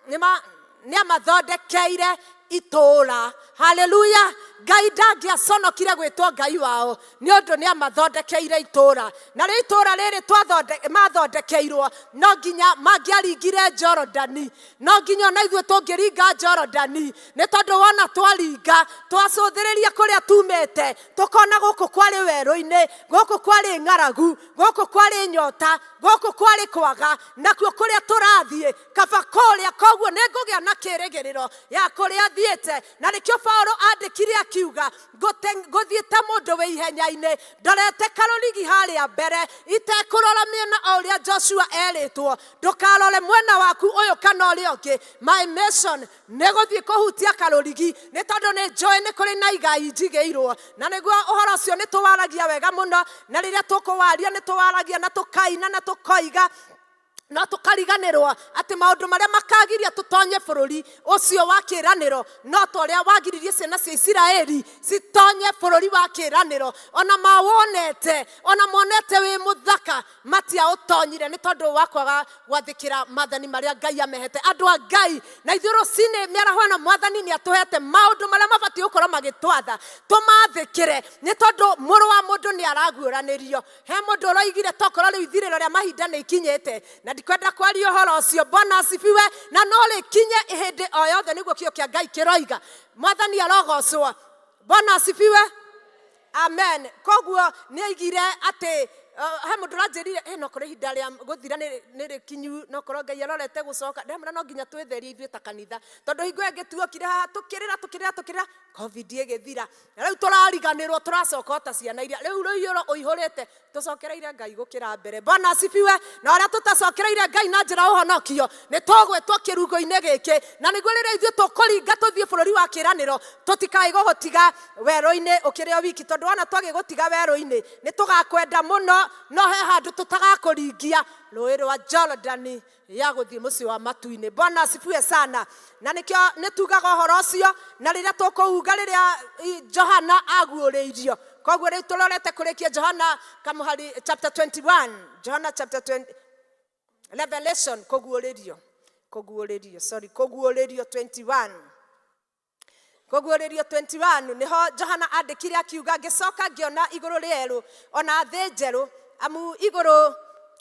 nĩma, nĩamathondekeire itũũra. Haleluya! Ngai ndangĩaconokire gwĩtwo Ngai wao, nĩ ũndũ nĩamathondekeire itũũra. Narĩo itũũra rĩrĩ mathondekeirwo, no nginya mangĩaringire Jorodani. No nginya ona ithuĩ tũngĩringa Jorodani, nĩ tondũ wona twaringa, twacũthĩrĩria kũrĩa tumĩte, tũkona gũkũ kwarĩ werũ-inĩ, gũkũ kwarĩ ng'aragu, gũkũ kwarĩ nyota, gũkũ kwarĩ kwaga, nakuo kũrĩa tũrathiĩ kaba kũrĩa. Koguo nĩ ngũgĩa na kĩrĩgĩrĩro ya kũrĩa thiĩte. Na nĩkĩo Paulo andĩkire akiuga, ngũthiĩ ta mũndũ wĩ ihenya-inĩ, ndorete karũrigi harĩa mbere, itekũrora mĩena o ũrĩa Joshua erĩtwo, ndũkarore mwena waku ũyũ kana ũrĩa ũngĩ. My mission nĩ gũthiĩ kũhutia karũrigi, nĩ tondũ nĩ njũĩ nĩ kũrĩ na igai njigĩirwo. Na nĩguo ũhoro ũcio nĩ tũwaragia wega mũno, na rĩrĩa tũkũwaria nĩ tũwaragia na tũkaina na tũkoiga, no tũkariganĩrwo atĩ maũndũ marĩa makagiria tũtonye bũrũri ũcio wa kĩĩranĩro no ta ũrĩa wagiririe ciana cia Isiraeli citonye bũrũri wa kĩĩranĩro. Ona mawonete, ona monete wĩ mũthaka, matiaũtonyire nĩ tondũ wa kwaga gwathĩkĩra maathani marĩa Ngai amehete. Andũ a Ngai, na ithuĩ rũcinĩ mĩaraho ĩno Mwathani nĩ atũhete maũndũ marĩa mabatiĩ gũkorwo magĩtwatha tũmathĩkĩre, nĩ tondũ mũrũ wa mũndũ nĩ araguũranĩrio. He mũndũ ũroigire tokorwo rĩu ithirĩro rĩa mahinda nĩ ikinyĩte, na ndikwenda kwaria ũhoro ũcio. Bwana asifiwe. Na no rĩkinye hĩndĩ o yothe, nĩguo kĩo kĩa Ngai kĩroiga. Mwathani arogocwo. Bwana asifiwe. Amen. Koguo nĩ oigire atĩ, he mũndũ ũranjĩrire, no korwo ihinda rĩa gũthira nĩ rĩkinyu, no korwo Ngai arorete gũcoka. Ndĩramwĩra no nginya twĩtherie ithuĩ ta kanitha, tondũ hingo ĩyo ĩngĩ tuokire haha tũkĩrĩra, tũkĩrĩra, tũkĩrĩra, Covid ĩgĩthira. Na rĩu tũrariganĩrwo, tũracoka o ta ciana iria. Rĩu rũiyũro ũihũrĩte, tũcokereire Ngai gũkĩra mbere. Bwana asifiwe. Na ũrĩa tũtacokereire Ngai na njĩra ũhonokio, nĩ tũgwĩtwo kĩrungo-inĩ gĩkĩ. Na nĩguo rĩrĩa ithuĩ tũkũringa tũthiĩ bũrũri wa kĩĩranĩro, tũtikaĩ gũgũtiga werũ-inĩ ũkĩrĩ o wiki, tondũ wona twagĩgũtiga werũ-inĩ, nĩ tũgakwenda mũno, no he handũ tũtagakũringia, rũĩ rwa Jorodani ya gũthiĩ mũciĩ wa matu-inĩ. Bwana asifiwe sana. Na nĩkĩo nĩ tugaga ũhoro ũcio, na rĩrĩa tũkũuga rĩrĩa Johana aguũrĩirio. Koguo rĩu tũrorete kũrĩkia Johana kamũhari chapter 21, Johana chapter 20, Revelation kũguũrĩrio. Kũguũrĩrio, sorry, Kũguũrĩrio 21. Kũguũrĩrio 21 nĩho Johana andĩkire akiuga, ngĩcoka ngĩona igũrũ rĩerũ ona thĩ njerũ, amu igũrũ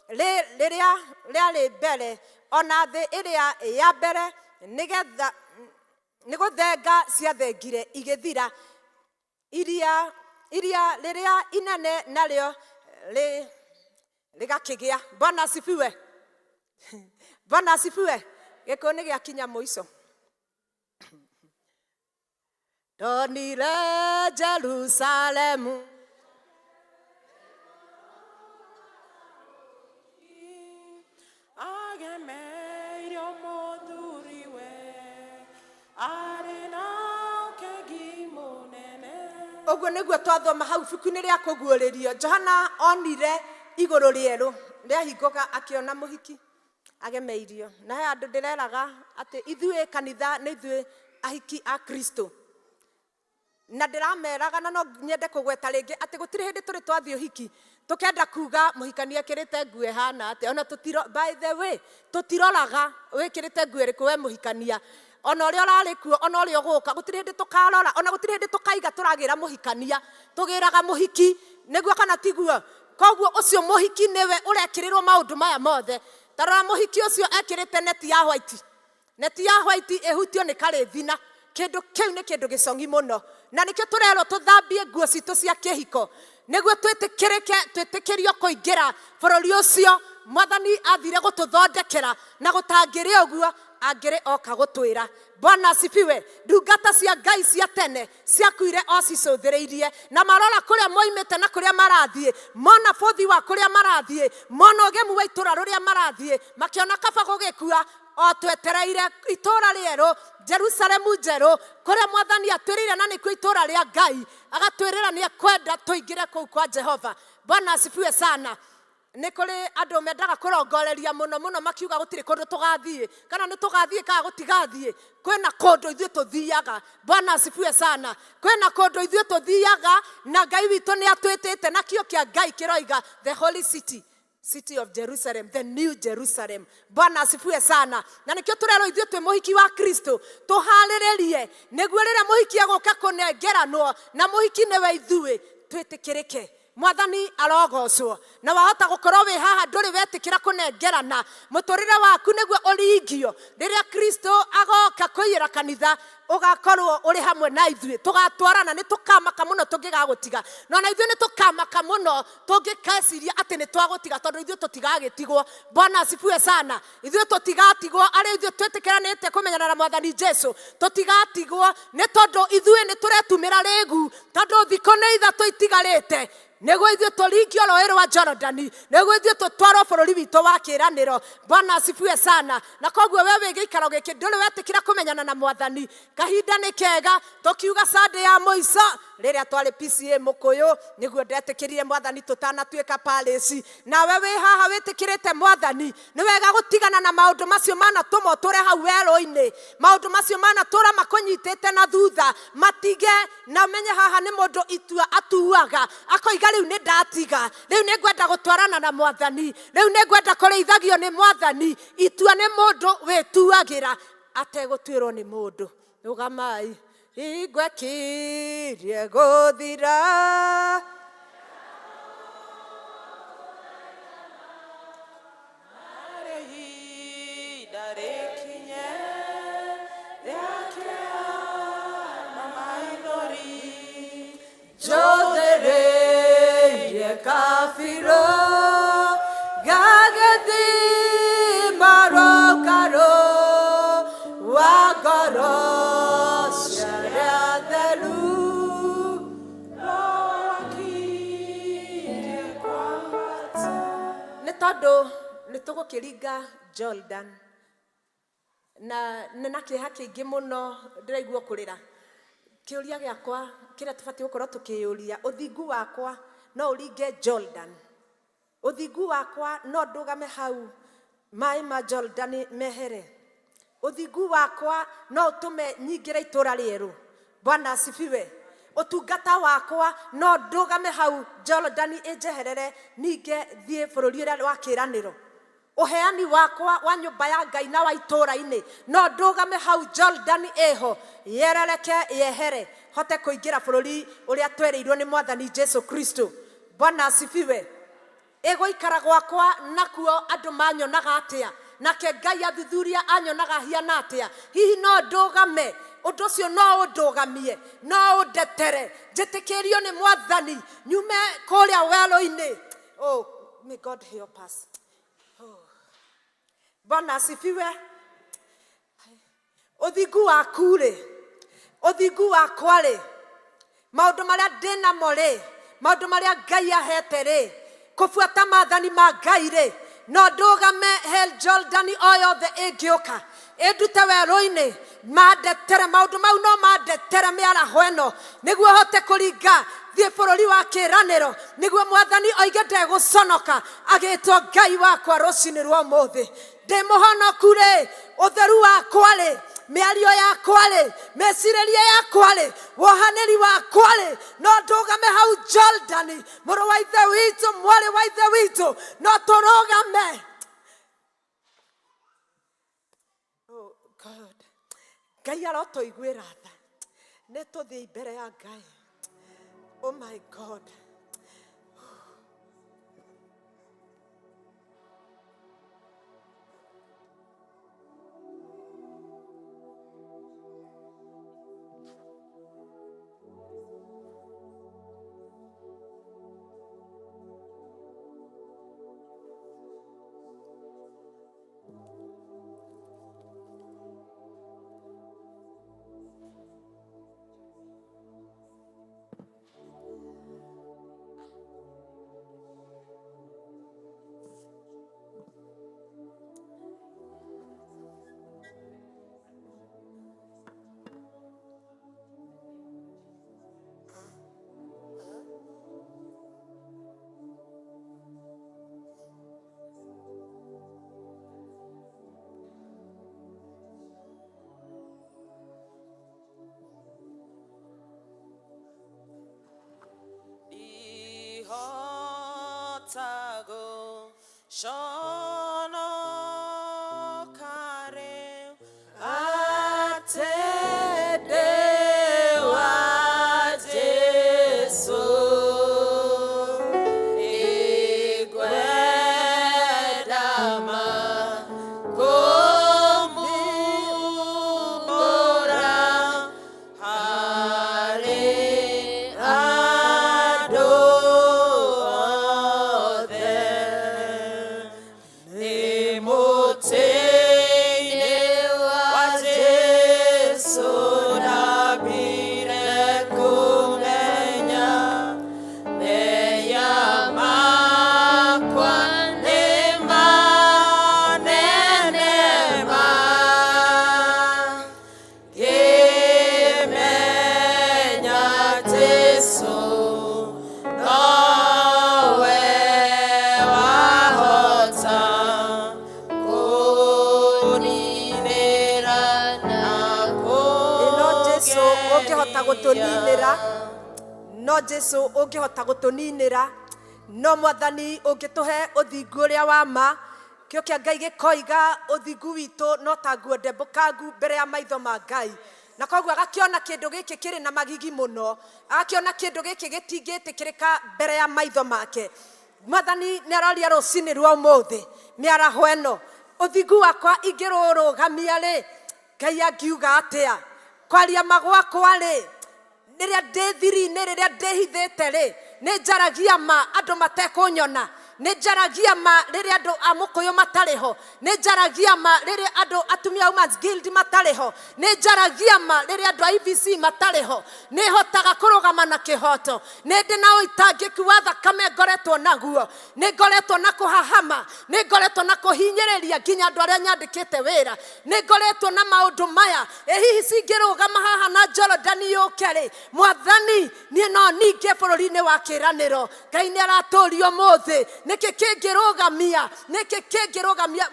rĩrĩa rĩarĩ mbere ona thĩ ĩrĩa ya mbere nĩgetha nĩ gũthenga ciathengire igĩthira, iria iria rĩrĩa inene narĩo rĩgakĩgĩa. Bwana asifiwe. Bwana asifiwe. Gĩkũyũ nĩ gĩakinya mũico. Ndonire Jerusalemu. Agemeirio mũthuriwe arĩ na ũkegi mũnene. Ũguo nĩguo twathoma hau ibuku-inĩ rĩa Kũguũrĩrio. Johana onire igũrũ rĩerũ rĩahingũka, akĩona mũhiki agemeirio. Na he andũ ndĩreraga atĩ ithuĩ kanitha nĩ ithuĩ ahiki a Kristo, na ndĩrameraga na no nyende kũgweta rĩngĩ atĩ gũtirĩ hĩndĩ tũrĩ twathiĩ ũhiki tũkenda kuga mũhikania ekĩrĩte nguo ĩhana atĩa. Ona tũtiro, by the way, tũtiroraga wĩkĩrĩte nguo ĩrĩkũ we mũhikania, ona ũrĩa ũrarĩ kuo, ona ũrĩa ũgũka, gũtirĩ hĩndĩ tũkarora, ona gũtirĩ hĩndĩ tũkaiga tũragĩra mũhikania, tũgĩraga mũhiki. Nĩguo kana tiguo? Koguo ũcio mũhiki nĩwe ũrekĩrĩrwo maũndũ maya mothe. Tarora mũhiki ũcio ekĩrĩte neti ya white. Neti ya white ĩhutio nĩ karĩthina. Kĩndũ kĩu nĩ kĩndũ gĩcong'i mũno. Na nĩkĩo tũrerwo tũthambie nguo citũ cia kĩhiko nĩguo twĩtĩkĩrĩke, twĩtĩkĩrio kũingĩra bũrũri ũcio Mwathani athire gũtũthondekera, na gũtangĩrĩ ũguo angĩrĩ oka gũtwĩra. Bwana asifiwe. Ndungata cia Ngai cia tene ciakuire o cicũthĩrĩirie, na marora kũrĩa moimĩte na kũrĩa marathiĩ, mona bũthi wa kũrĩa marathiĩ, mona ũgemu wa itũra rũrĩa marathiĩ, makĩona kaba gũgĩkua o twetereire itũra rĩerũ, Jerusalemu njerũ, kũrĩa Mwathani atwĩrĩire, na nĩkuo itũra rĩa Ngai, agatwĩrĩra nĩ ekwenda tũingĩre kũu kwa Jehova. Bwana asifiwe sana. Nĩ kũrĩ andũ mendaga kũrongoreria mũno mũno, makiuga gũtirĩ kũndũ tũgathiĩ, kana nĩ tũgathiĩ kana gũtigathiĩ. Kwĩna kũndũ ithuĩ tũthiaga. Bwana asifiwe sana. Kwĩna kũndũ ithuĩ tũthiaga, na Ngai witũ nĩ atwĩtĩte, na kĩo kĩa Ngai kĩroiga the holy city, city of Jerusalem, the new Jerusalem. Bwana asifiwe sana. Na nĩkĩo tũrerwo ithuĩ twĩ mũhiki wa Kristo tũharĩrĩrie, nĩguo rĩrĩa mũhiki egũka kũnengeranwo, na mũhiki nĩwe ithuĩ, twĩtĩkĩrĩke. Mwathani arogocwo. Na wahota gũkorwo wĩ haha ndũrĩ wetĩkĩra kũnengerana mũtũrĩre waku nĩguo ũringio rĩrĩa Kristo agoka kũiyĩra kanitha, ũgakorwo ũrĩ hamwe na ithuĩ, tũgatwarana. Nĩ tũkamaka mũno tũngĩgagũtiga, no na ithuĩ nĩ tũkamaka mũno tũngĩkeciria atĩ nĩ twagũtiga, tondũ ithuĩ tũtigagĩtigwo. Bwana asifiwe sana. Ithuĩ tũtigatigwo, arĩa ithuĩ twĩtĩkĩranĩte kũmenyana na Mwathani Jesu tũtigatigwo, nĩ tondũ ithuĩ nĩ tũretumĩra rĩgu, tondũ thikũ nĩ ithatũ itigarĩte nĩguo ithuĩ tũringio rũĩ rwa Jorodani, nĩguo ithuĩ tũtwarwo bũrũri witũ wa kĩĩranĩro. Bwana asifiwe sana. Na koguo we wĩ gĩikaro gĩkĩ ndũrĩ wetĩkĩra kũmenyana na Mwathani, kahinda nĩ kega. Tũkiuga Sunday ya mũico rĩrĩa twarĩ PCA Mũkũyũ, nĩguo ndetĩkĩrire Mwathani tũtanatuĩka parish. Nawe wĩ haha wĩtĩkĩrĩte Mwathani, nĩ wega gũtigana na maũndũ macio manatũma ũtũre hau werũ-inĩ, maũndũ macio manatũra makũnyitĩte na thutha, matige. Na ũmenye haha nĩ mũndũ itua atuaga, akoiga rĩu nĩ ndatiga, rĩu nĩ ngwenda gũtwarana na Mwathani, rĩu nĩ ngwenda kũrĩithagio nĩ Mwathani. Itua nĩ mũndũ wĩtuagĩra ategũtuĩrwo nĩ mũndũ. Rũgamai hingo ĩkirie gũthira. Narĩo ihinda rĩkinye rĩa kĩeha na maithori. Njũthĩrĩirie kabirũ gagĩthima rũkarũ wa ngoro cia arĩa atheru. Roho akirie kwambata. Nĩ tondũ nĩ tũgũkĩringa Jordan, na nĩ na kĩeha kĩingĩ mũno ndĩraigua kũrĩra. Kĩũria gĩakwa kĩrĩa tũbatiĩ gũkorwo tũkĩyũria, ũthingu wakwa no ũringe Jordan? Ũthingu wakwa no ndũgame hau maĩ ma Jordan mehere? Ũthingu wakwa no ũtũme nyingĩre itũra rĩerũ? Bwana asifiwe. Ũtungata wakwa no ndũgame hau Jordan ĩnjeherere, ninge thiĩ bũrũri ũrĩa wa kĩĩranĩro? Ũheani wakwa wa nyũmba ya Ngai na wa itũũra-inĩ, no ndũgame hau Jorodani ĩho, yerereke yehere, hote kũingĩra bũrũri ũrĩa twerĩirwo nĩ Mwathani Jesu Kristo. Bwana asifiwe. Ĩgũikara gwakwa nakuo andũ manyonaga atĩa? Nake Ngai athuthuria anyonaga hiana atĩa? Hihi no ndũgame? Ũndũ ũcio no ũndũgamie? No ũndetere? Njĩtĩkĩrio nĩ Mwathani nyume kũrĩa werũ-inĩ? Oh, may God help us. Oh. Bwana asifiwe. Ũthingu waku rĩ, ũthingu wakwa rĩ, maũndũ marĩa ndĩ namo rĩ, maũndũ marĩa Ngai ahete rĩ, kũbuata maathani ma Ngai rĩ, no ndũgame he Jordani o yothe ĩngĩũka ĩndute werũ-inĩ, mandetere maũndũ mau, no mandetere mĩaraho ĩno nĩguo hote kũringa thiĩ bũrũri wa kĩĩranĩro, nĩguo Mwathani oige ndegũconoka agĩtwo Ngai wakwa rũcinĩ rwa ũmũthĩ. Ndĩ mũhonoku rĩ, ũtheru wakwa rĩ, mĩario yakwa rĩ, mĩcirĩrie yakwa rĩ, wohanĩri wakwa rĩ, no ndũgame hau Jordani, mũrũ wa ithe witũ, mwarĩ wa ithe witũ, no tũrũgame. Oh God. Ngai arotũiguĩra tha. Nĩ tũthiĩ mbere ya Ngai. Oh my God. Ihotago shonoka rĩu atĩ ndĩ wa Jesũ. Nĩngwenda ma kũmumbũra harĩ andũ othe. Nĩ mũtĩ-inĩ wa Jesũ ndambire kũmenya mehia makwa nĩ manene ma. Ngĩmenya Jesũ nowe wahota kũninĩra na Ĩ no Jesu ũngĩhota kũngeria. gũtũninĩra, no Jesu ũngĩhota gũtũninĩra, no Mwathani ũngĩtũhe ũthingu ũrĩa wa ma. Kĩo kĩa Ngai gĩkoiga ũthingu witũ no ta nguo ndembũkangu mbere ya maitho ma Ngai. Na koguo agakĩona kĩndũ gĩkĩ kĩrĩ na magigi mũno, agakĩona kĩndũ gĩkĩ gĩtingĩtĩkĩrĩka mbere ya maitho make. Mwathani nĩ aroria rũcinĩ rwa ũmũthĩ, mĩaraho ĩno, ũthingu wakwa ingĩrũrũgamia rĩ, Ngai angiuga atĩa? Kwaria ma gwakwa rĩ, rĩrĩa ndĩ thiri-inĩ, rĩrĩa ndĩhithĩte rĩ, nĩ njaragia ma andũ matekũnyona. Nĩ njaragia ma rĩrĩa andũ a Mũkũyũ matarĩ ho. Nĩ njaragia ma rĩrĩa andũ atumia a Women's Guild matarĩ ho. Nĩ njaragia ma rĩrĩa andũ a EVC matarĩ ho. Nĩ hotaga kũrũgama na kĩhoto. Nĩ ndĩ na ũitangĩki wa thakame ngoretwo naguo. Nĩ ngoretwo na kũhahama. Nĩ ngoretwo na kũhinyĩrĩria nginya andũ arĩa nyandĩkĩte wĩra. Nĩ ngoretwo na maũndũ maya. Ĩ hihi cingĩrũgama haha na Jorodani yũke rĩ, Mwathani, niĩ no ningĩ bũrũri-inĩ wa kĩĩranĩro. Ngai nĩ aratũria ũmũthĩ. Nĩkĩ kĩngĩrũgamia? Nĩkĩ kĩngĩrũgamia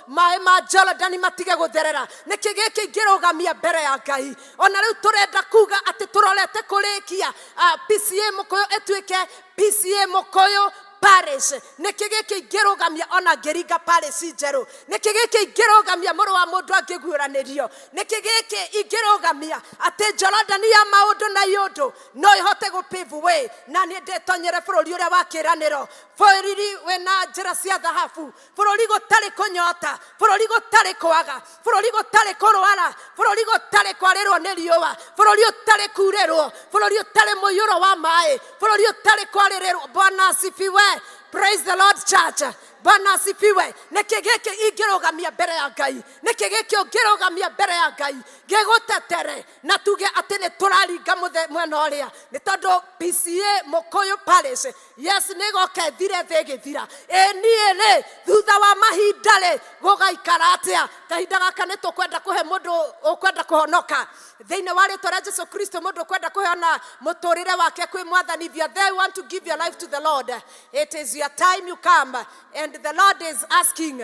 maĩ ma Jorodani matige gũtherera? Nĩkĩ gĩkĩ ingĩrũgamia mbere ya Ngai? Ona rĩu tũrenda kuga atĩ tũrorete kũrĩkia PCA Mũkũyũ ĩtuĩke PCA Mũkũyũ Parish. Nĩkĩ gĩkĩ ingĩrũgamia ona ngĩringa parish njerũ? Nĩkĩ gĩkĩ ingĩrũgamia mũrũ wa mũndũ angĩguũranĩrio? Nĩkĩ gĩkĩ ingĩrũgamia atĩ Jorodani ya maũndũ na iũndũ no ĩhote gũ pave way na niĩ ndĩtonyere bũrũri ũrĩa wa kĩĩranĩro, bũrũri wĩna njĩra cia thahabu, bũrũri gũtarĩ kũnyota, bũrũri gũtarĩ kwaga, bũrũri gũtarĩ kũrwara, bũrũri gũtarĩ kwarĩrwo nĩ riũa, bũrũri ũtarĩ kurĩrwo, bũrũri ũtarĩ mũiyũro wa maĩ, bũrũri ũtarĩ kwarĩrĩrwo. Bwana asifiwe. Praise the Lord church. Bwana asifiwe. Nĩkĩ gĩkĩ ingĩrũgamia mbere ya Ngai? Nĩkĩ gĩkĩ ũngĩrũgamia mbere ya Ngai gĩgũtetere na tuge atĩ nĩ tũraringa mwena ũrĩa? Nĩ tondũ PCA Mũkũyũ Parish, yes, nĩ ĩgoka ĩthire thĩ ĩgĩthira. Ĩ niĩ rĩ, thutha wa mahinda rĩ, gũgaikara atĩa? Kahinda gaka nĩ tũkwenda kũhe mũndũ ũkwenda kũhonoka thĩinĩ wa rĩtwa rĩa Jesu Kristo, mũndũ ũkwenda kũheana mũtũrĩre wake kwĩ Mwathani. If you are there, you want to give your life to the Lord, it is your time. You come and the Lord is asking,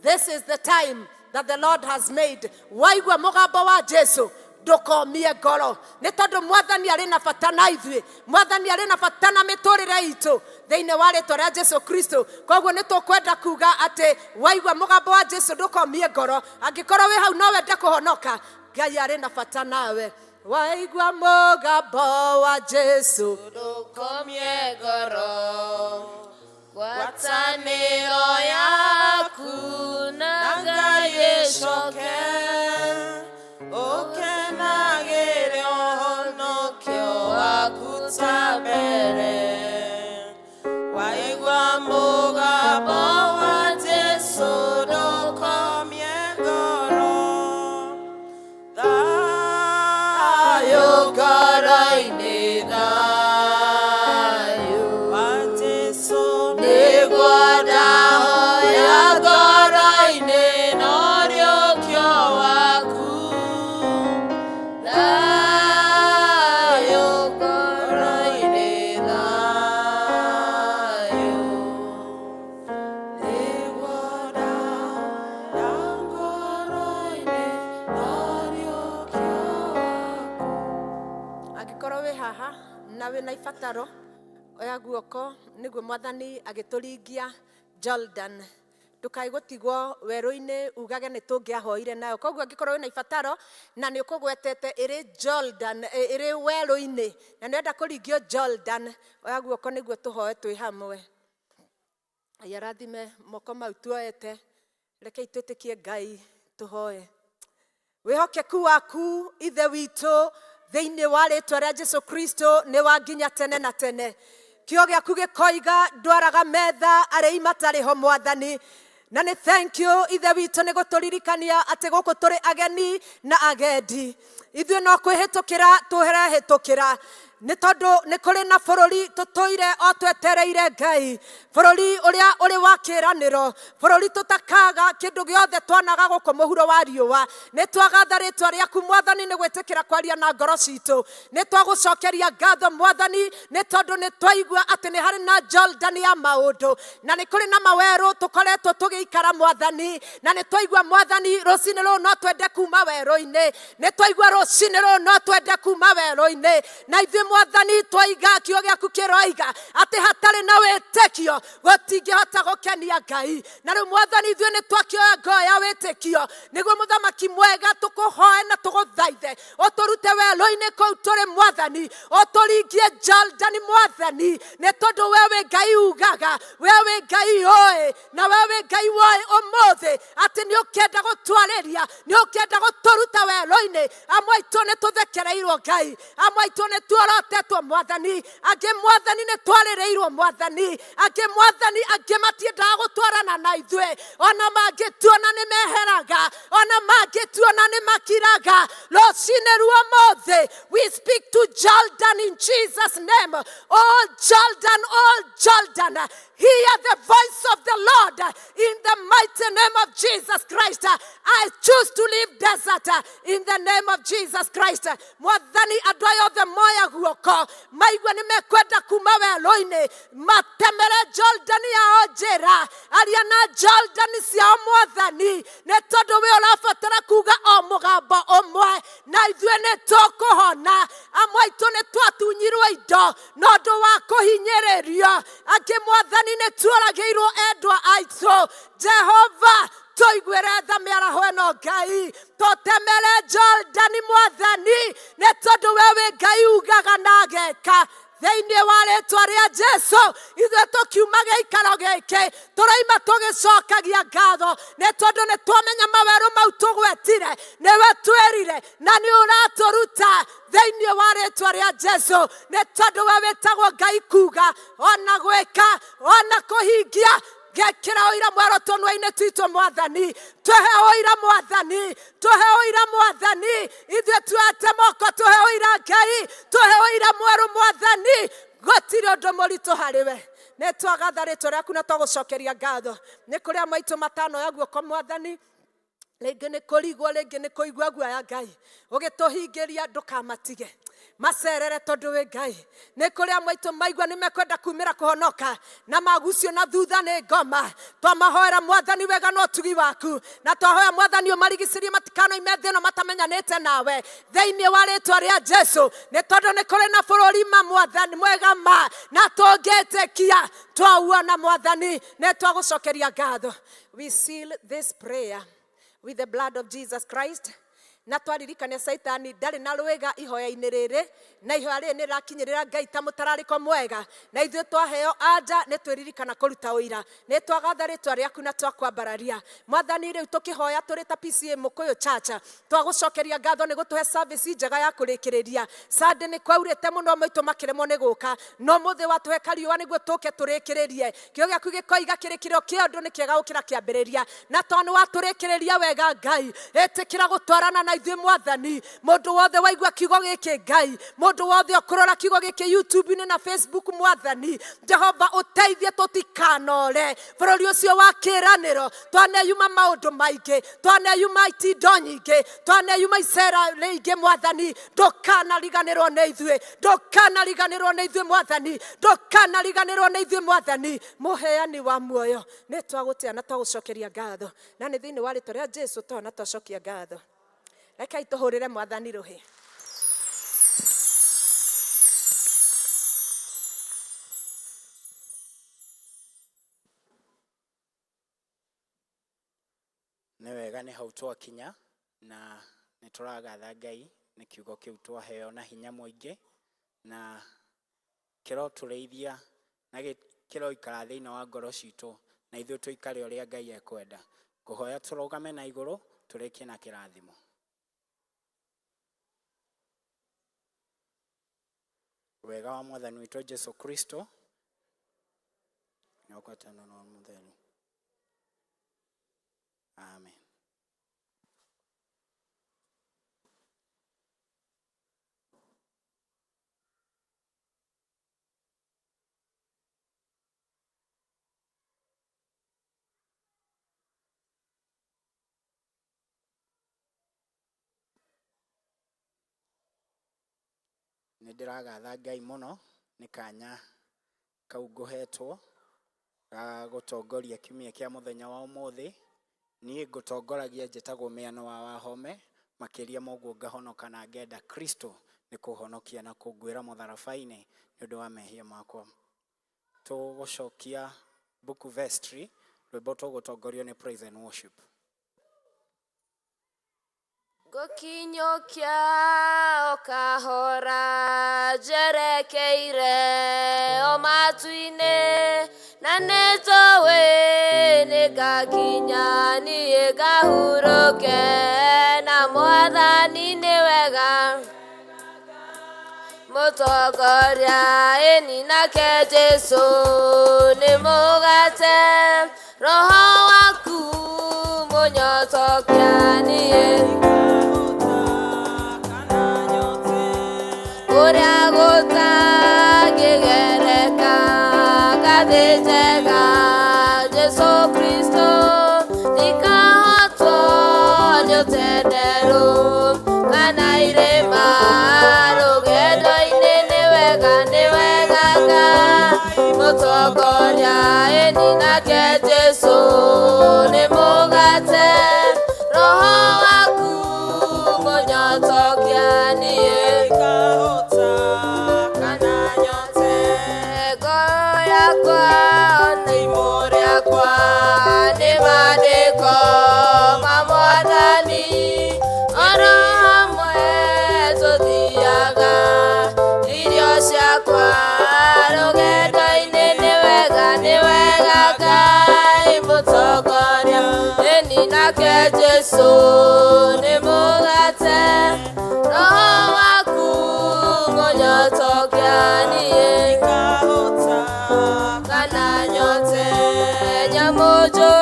this is the time that the Lord has made. Waigua mũgambo wa Jesu, ndũkomie ngoro, nĩ tondũ Mwathani arĩ na bata na ithuĩ, Mwathani arĩ na bata na mĩtũrĩre itũ thĩinĩ wa rĩtwa rĩa Jesu Kristo. Koguo nĩ tũkwenda kuga atĩ waigua mũgambo wa Jesu, ndũkomie ngoro. Angĩkorwo wĩ hau no wende kũhonoka, Ngai arĩ na bata nawe. Waigua mũgambo wa Jesu, ndũkomie ngoro, ngwatanĩro yaku na Ngai ĩcoke, ũkenagĩre ũhonokio waku ta mbere. Waigua mũgambo wa Jesu, ndũkomie ngoro, thayũ ngoro-inĩ, thayũ wa Jesu nĩguo ndahoya ngoro-inĩ, no riũkio waku, thayũ ngoro-inĩ, thayũ nĩguo ndahoya ngoro-inĩ, no riũkio waku. Angĩkorwo wĩ haha na wĩna ibataro, oya guoko nĩguo Mwathani agĩtũringia Jordan, ndũkae gũtigwo werũ-inĩ ugage nĩ tũngĩahoire nayo. Koguo angĩkorwo wĩna ibataro na nĩ ũkũgwetete ĩrĩ Jordan, ĩrĩ werũ-inĩ na nĩ ũrenda kũringio Jordan, oya guoko nĩguo tũhoe twĩ hamwe. Ngai arathime moko mau tuoete. Rekei twĩtĩkie Ngai, tũhoe. Wĩhokeku waku, Ithe witũ, thĩinĩ wa rĩtwa rĩa Jesu Kristo nĩ wa nginya tene na tene. Kĩo gĩaku gĩkoiga ndwaraga metha arĩi matarĩ ho, Mwathani, na nĩ thank you, Ithe witũ, nĩ gũtũririkania atĩ gũkũ tũrĩ ageni na agendi. Ithuĩ no kwĩhĩtũkĩra tũrehĩtũkĩra, nĩ tondũ nĩ kũrĩ na bũrũri tũtũire o twetereire, Ngai, bũrũri ũrĩa ũrĩ wa kĩĩranĩro, bũrũri tũtakaga kĩndũ gĩothe twanaga gũkũ mũhuro wa riũa. Nĩ twagatha rĩtwa rĩaku, Mwathani, nĩ gwĩtĩkĩra kwaria na ngoro citũ. Nĩ twagũcokeria ngatho, Mwathani, nĩ tondũ nĩ twaigua atĩ nĩ harĩ na Jordan ya maũndũ na nĩ kũrĩ na mawerũ tũkoretwo tũgĩikara, Mwathani, na nĩ twaigua, Mwathani, rũcinĩ rũrũ no twende kuma werũ-inĩ. Nĩ twaigua rũcinĩ rũrũ no twende kuma werũ-inĩ, na ithuĩ, Mwathani, twaiga kiugo gĩaku kĩroiga atĩ hatarĩ na wĩtĩkio gũtingĩhota gũkenia Ngai. Na rĩu, Mwathani, ithuĩ nĩ twakĩoya ngoo ya wĩtĩkio nĩguo, Mũthamaki mwega, tũkũhoe na tũgũthaithe ũtũrute werũ-inĩ kũu tũrĩ, Mwathani, ũtũringie Jordan, Mwathani, nĩ tondũ we wĩ Ngai ugaga, we wĩ Ngai ũĩ, na we wĩ Ngai woĩ ũmũthĩ atĩ nĩ ũkĩenda gũtwarĩria, nĩ ũkĩenda gũtũruta werũ-inĩ. Amwe aitũ nĩ tũthekereirwo, Ngai, amwe aitũ nĩ tuorotetwo, Mwathani, angĩ, Mwathani, nĩ twarĩrĩirwo, Mwathani, angĩ, Mwathani, angĩ matiendaga gũtwarana na ithuĩ, ona mangĩtuona nĩ meheraga, ona mangĩtuona nĩ makiraga. Rũcinĩ ruo mũthĩ, we speak to Jordan in Jesus' name. Oh Jordan, oh Jordan, hear the voice of the Lord in the mighty name of Jesus Christ. I choose to leave desert in the name of Jesus Christ. Mwathani, andũ aya othe moya guoko maigua nĩ mekwenda kuma werũ-inĩ, matemere Jordan yao njĩra, aria na Jordan ciao, Mwathani, nĩ tondũ we ũrabatara kuga o mũgambo ũmwe na ithuĩ nĩ tũkũhona. Amwe aitũ nĩ twatunyirwo indo. itindo na ũndũ wa kũhinyĩrĩrio. Angĩ mwathani nĩ tuoragĩirwo endwa aitũ. Jehova, tũiguĩre tha mĩaraho ĩno Ngai, tũtemere Jordani mwathani, nĩ tondũ we wĩ Ngai ugaga na ageka. Thĩinĩ wa rĩtwa rĩa Jesu, ithuĩ tũkiuma gĩikaro gĩkĩ tũraima tũgĩcokagia ngatho, nĩ tondũ nĩ twamenya mawerũ mau tũgwetire nĩwe twĩrire na nĩ ũratũruta thĩinĩ wa rĩtwa rĩa Jesu, nĩ tondũ we wĩtagwo Ngai kuga ona gwĩka ona kũhingia. Gekĩra ũira mwerũ tũnua-inĩ twitũ mwathani, tũhe ũira mwathani, tũhe ũira mwathani, ithuĩ tuoete moko, tũhe ũira Ngai, tũhe ũira mwerũ mwathani, gũtirĩ ũndũ mũritũ harĩ we. Nĩ twagatha rĩtwa rĩaku na twagũcokeria ngatho. Nĩ kũrĩa maitũ matanoya guoko mwathani, rĩngĩ nĩ kũrigwo, rĩngĩ nĩ kũigua guoya Ngai, ũgĩtũhingĩria ndũkamatige macerere tondũ wĩ Ngai. Nĩ kũrĩa maitũ maigua nĩ mekwenda kumĩra kũhonoka na magucio na thutha nĩ ngoma, twamahoera mwathani wega na ũtugi waku, na twahoya mwathani ũmarigicĩrie matikanoime thĩ ĩno matamenyanĩte nawe thĩinĩ wa rĩtwa rĩa Jesu, nĩ tondũ nĩ kũrĩ na bũrũri ma mwathani mwega ma na tũngĩtĩkia twauona mwathani, nĩ twagũcokeria ngatho. We seal this prayer with the blood of Jesus Christ. Na twaririkania Caitani ndarĩ na rwĩga ihoya-inĩ rĩrĩ, na ihoya rĩrĩ nĩ rĩrakinyĩrĩra Ngai ta mũtararĩko mwega, na ithuĩ twaheo anja nĩ twĩririkana kũruta ũira. Nĩ twagatha rĩtwa rĩaku na twakwambararia mwathani. Rĩu tũkĩhoya tũrĩ ta PCA Mũkũyũ Church, twagũcokeria ngatho nĩ gũtũhe service njega ya kũrĩkĩrĩria. Sunday nĩ kwaurĩte mũno, maitũ makĩremwo nĩ gũka, no mũthĩ watũhe kariũa nĩguo tũke tũrĩkĩrĩrie. Kĩo gĩaku gĩkoiga kĩrĩkĩrĩro kĩa ũndũ nĩ kĩega gũkĩra kĩambĩrĩria, na tondũ nĩ watũrĩkĩrĩria wega Ngai, ĩtĩkĩra gũtwarana na ithuĩ mwathani. Mũndũ wothe waigua kiugo gĩkĩ Ngai, mũndũ wothe ũkũrora kiugo gĩkĩ YouTube-inĩ na Facebook mwathani Jehova, ũteithie tũtikanore bũrũri ũcio wa kĩĩranĩro. Twaneyuma maũndũ maingĩ, twaneyuma itindo nyingĩ, twaneyuma icera rĩingĩ mwathani, ndũkanariganĩrwo nĩ ithuĩ, ndũkanariganĩrwo nĩ ithuĩ mwathani, ndũkanariganĩrwo nĩ ithuĩ mwathani, mũheani wa muoyo. Nĩ twagũtĩa na twagũcokeria ngatho, na nĩ thĩinĩ wa rĩtwa rĩa Jesu twana twacokia ngatho. Rekei tũhũrĩre mwathani rũhĩ. Nĩ wega, nĩ hau twakinya na nĩ tũragatha Ngai nĩ kiugo kĩu twaheo na hinya mũingĩ, na kĩrotũrĩithia na kĩroikara thĩinĩ wa ngoro citũ, na ithuĩ tũikare ũrĩa Ngai ekwenda. Ngũhoya tũrũgame na igũrũ tũrĩkie na kĩrathimo. Wega wa Mwathani witũ Jesu Kristo na ũgwatano na Mũtheru. Amen. Nĩ ndĩragatha Ngai mũno nĩ kanya kau ngũhetwo ga gũtongoria kiumia kĩa mũthenya wa ũmũthĩ. Niĩ ngũtongoragia njĩtagwo Mĩano wa Wahome, makĩria ma ũguo ngahonoka na ngenda Kristo nĩ kũhonokia na kũnguĩra mũtharaba-inĩ nĩ ũndũ wa mehia makwa. Tũgũcokia Book Vestry, rwĩmbo tũgũtongorio nĩ Praise and Worship. Ngũkinyũkia o kahora njerekeire o matu-inĩ, na nĩnjũĩ nĩngakinya niĩ ngahurũke na Mwathani. Nĩ wega mũtongoria, ĩni nake Jesu nĩ mũgate, roho waku mũnyotokia niĩ kũrĩa gũtangĩgereka ngathĩ njega. Jesu Kristo, ndikahotwo nĩ ũtenderũ kana irĩma rũgendo-inĩ. Nĩ wega, nĩ wega Ngai mũtongoria, ĩni nake Jesu nĩ mũgate, roho waku mũnyotokia niĩ. Kũnjũra.